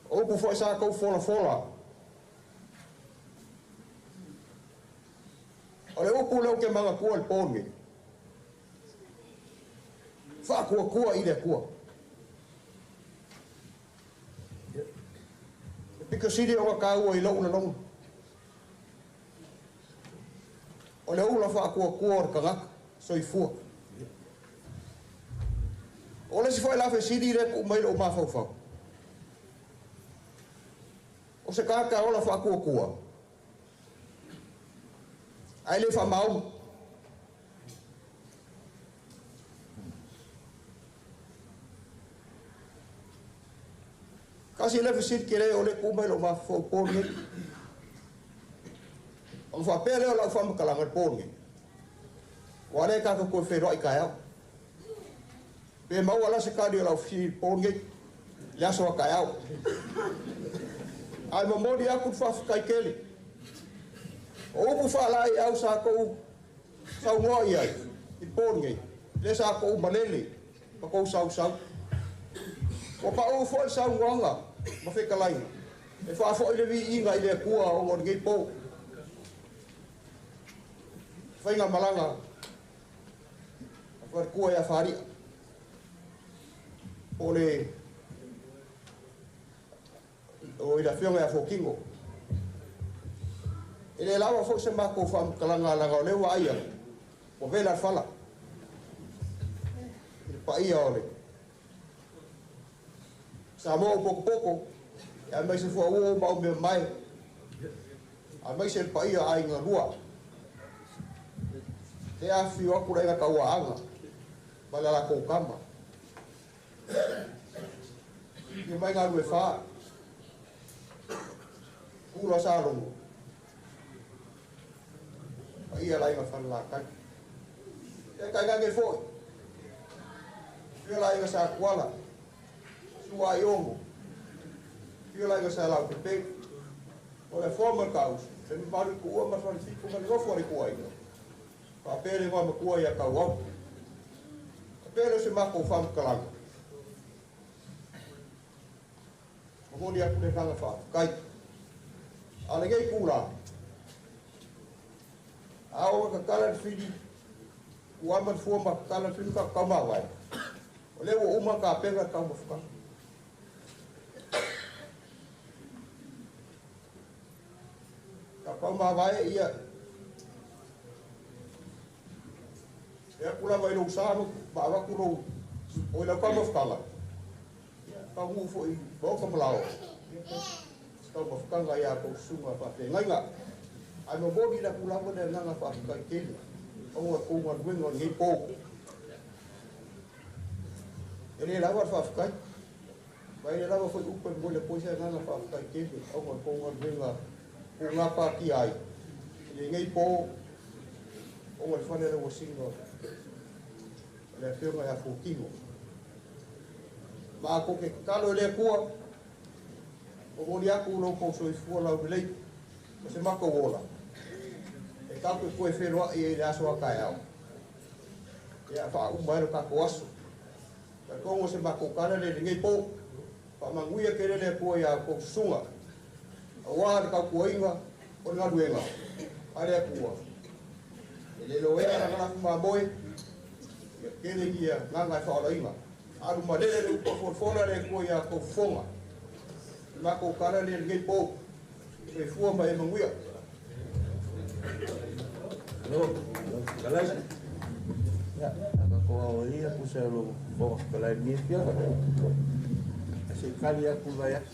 O upu fo e sa kou fola fola. O le upu leo ke manga kua le pōnge. Whaakua kua i le kua. Piko siri o ka ua i lau na longa. O le ula whaakua kua o le kangaka, soifua. O le si fo e lafe siri le ku mai lo o mawhauwhau. O se tagata e ola faatuatua, ae le faamaoni. Tasi lea fesili tele o lea e tu mai lou mafaufau i le po lenei. Ona faapea lea o lau faamatalaga i le po lenei, aua o lea tatou te toe feiloai taeao. Pe maua la se tali o lau fesili i le po lenei, i le aso a taeao. Ae momoli atu le faafetai tele. O upu faalaeiau sa tou saunoa i ai i le po lenei, lea sa tou malele ma tou sausau. Ua pau foi le saunoaga ma fetalaiga e faafoi le viiga i le Atua ona o lenei po. Faigamalaga a faletua ia Falia po o le o i le afioga ia Fuatino. E le laua foi se matou faamatalaga leaga o lea ua vaai atu ua vela le fala i le paia o le Samoa ua potopoto, aemaise foi ua uma au mea mamae, aemaise le paia o aiga lua. E afifio atu le aiga tauaana ma le latou tama. Afio mai Galuefa, Pula Salogo, paia le aiga Falelatai. Ia tainane foi, afio le aiga Satuala, Sua i Ogo, afio le aiga Sa Laupepeu, o le afoa ma le tauso, le mamalu i Tuua ma le Falefitu ma le nofo a le ituaiga, faapea le igoamatua ia Tauau. Faapea lea o se matou faamatalaga, momoli atu le agaga faafetai. A o lenei itula, a oo ina tatala le fili, ua ama le fua ma tatala le fili ma tatou taumavae, o lea ua uma ona tapena le taumafataga. Tatou taumavae ia, e atu lava i lou sa ma avatu lou, o i lau taumafataga, ia, taunuu foi i maota ma laoa, ia, se taumafataga ia tou susuga faafeagaiga. Ae momoli le atu lava le agaga faafetai tele ona o tou galuega o lenei po. E le lava le faafetai, ma e le lava foi upu e momoli atu ai se agaga faafetai tele ona o tou galuega ua gapatia ai i lenei po ona o le fale lauasina o le Afioga ia Fuatino. Ma matou te tatalo i le Atua, momoli atu lo outou soifua laulelei ma se matou ola, e tatou te toe feiloai ai i le aso a taeao, ia faauma ai lo tatou aso. Talitonu o se matou tala lea i lenei po, faamanuia tele le Atua ia outou susuga, aua le tautuaina o le galuega a le Atua. E le loea lana lafu mamoe, ia tele ni agaga e faaolaina. Alu malele le upu a folafola le Atua ia outou fofoga. O le matou tala lea i lenei po, soifua ma e manuia. Alo, fetalai. Ia, a tatou aoaia tusa o lou Fofoga Fetalai i lenei afioga. Ae se i tali atu vai atu.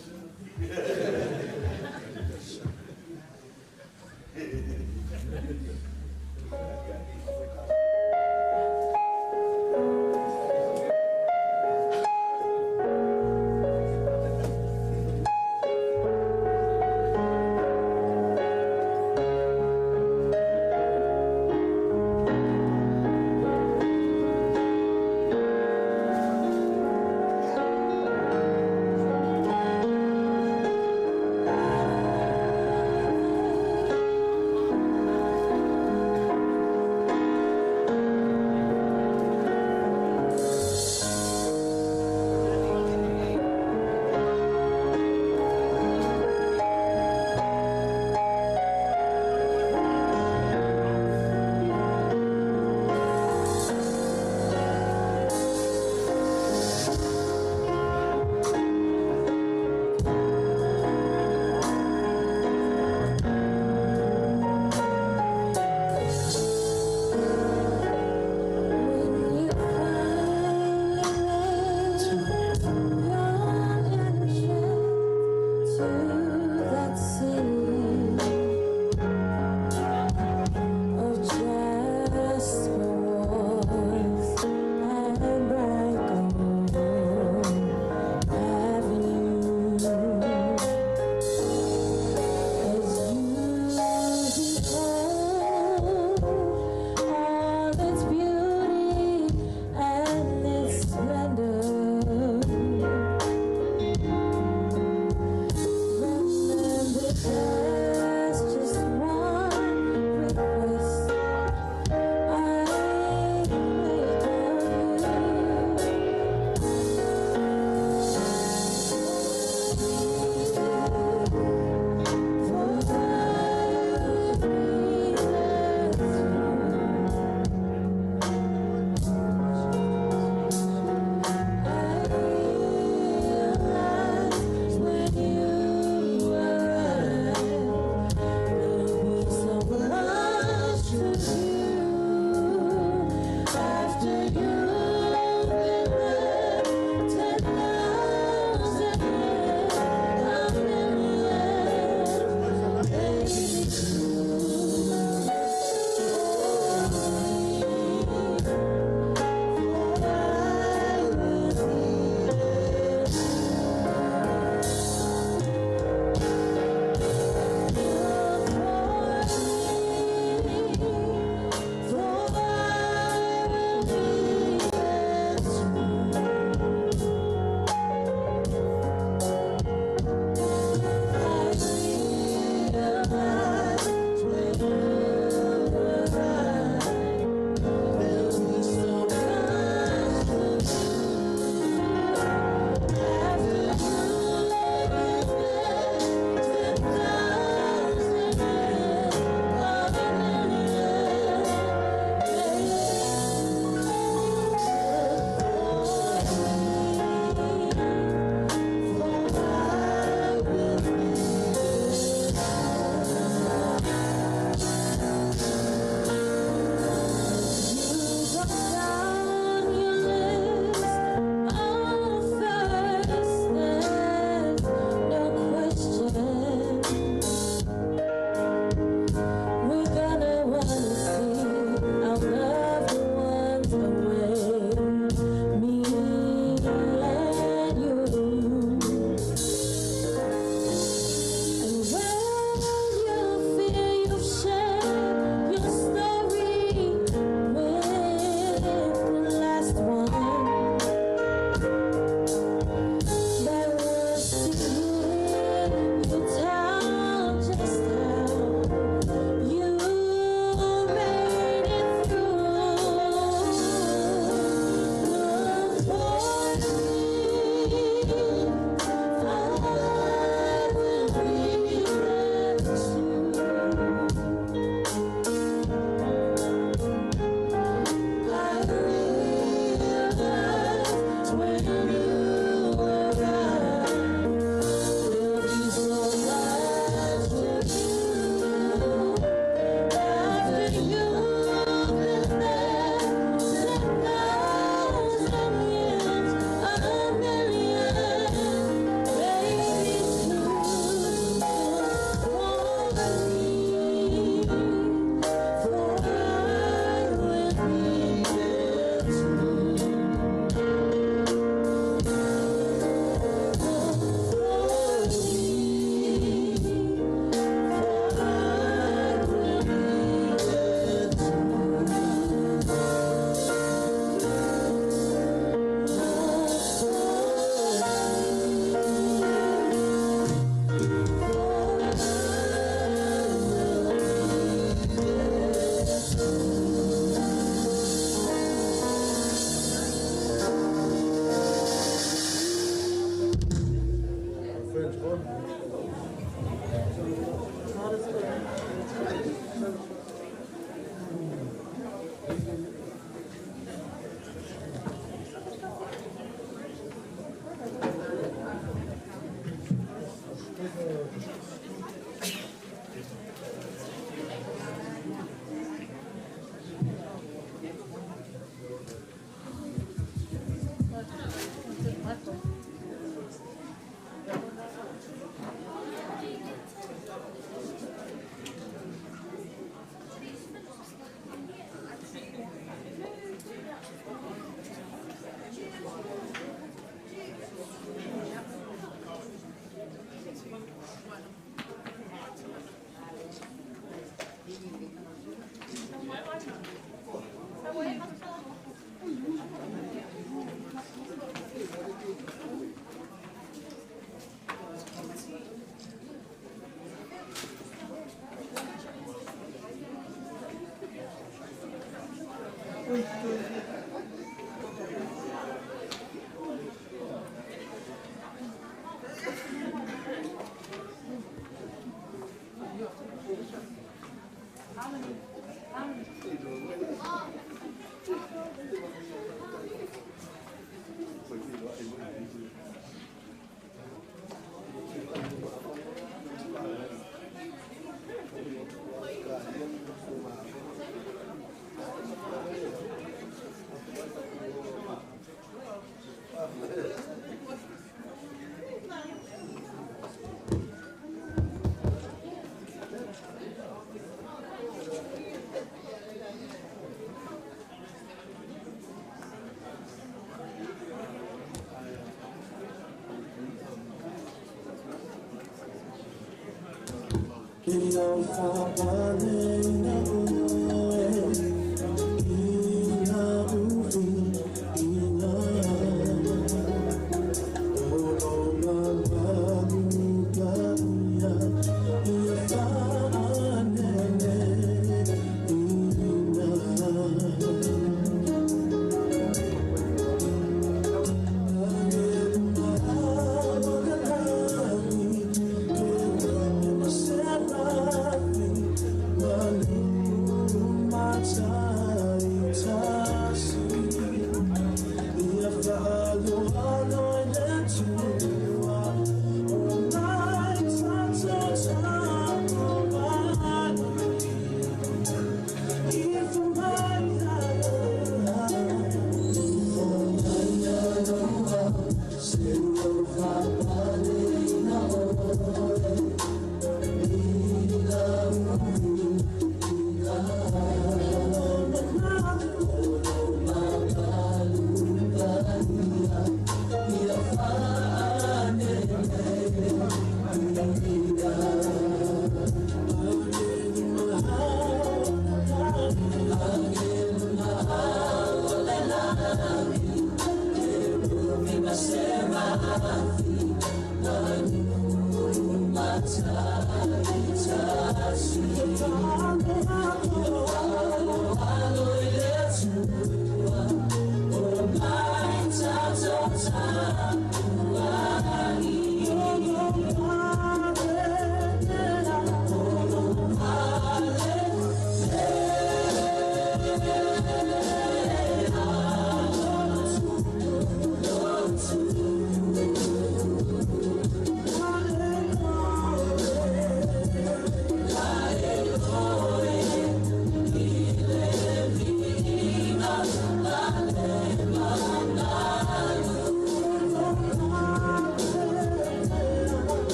Malu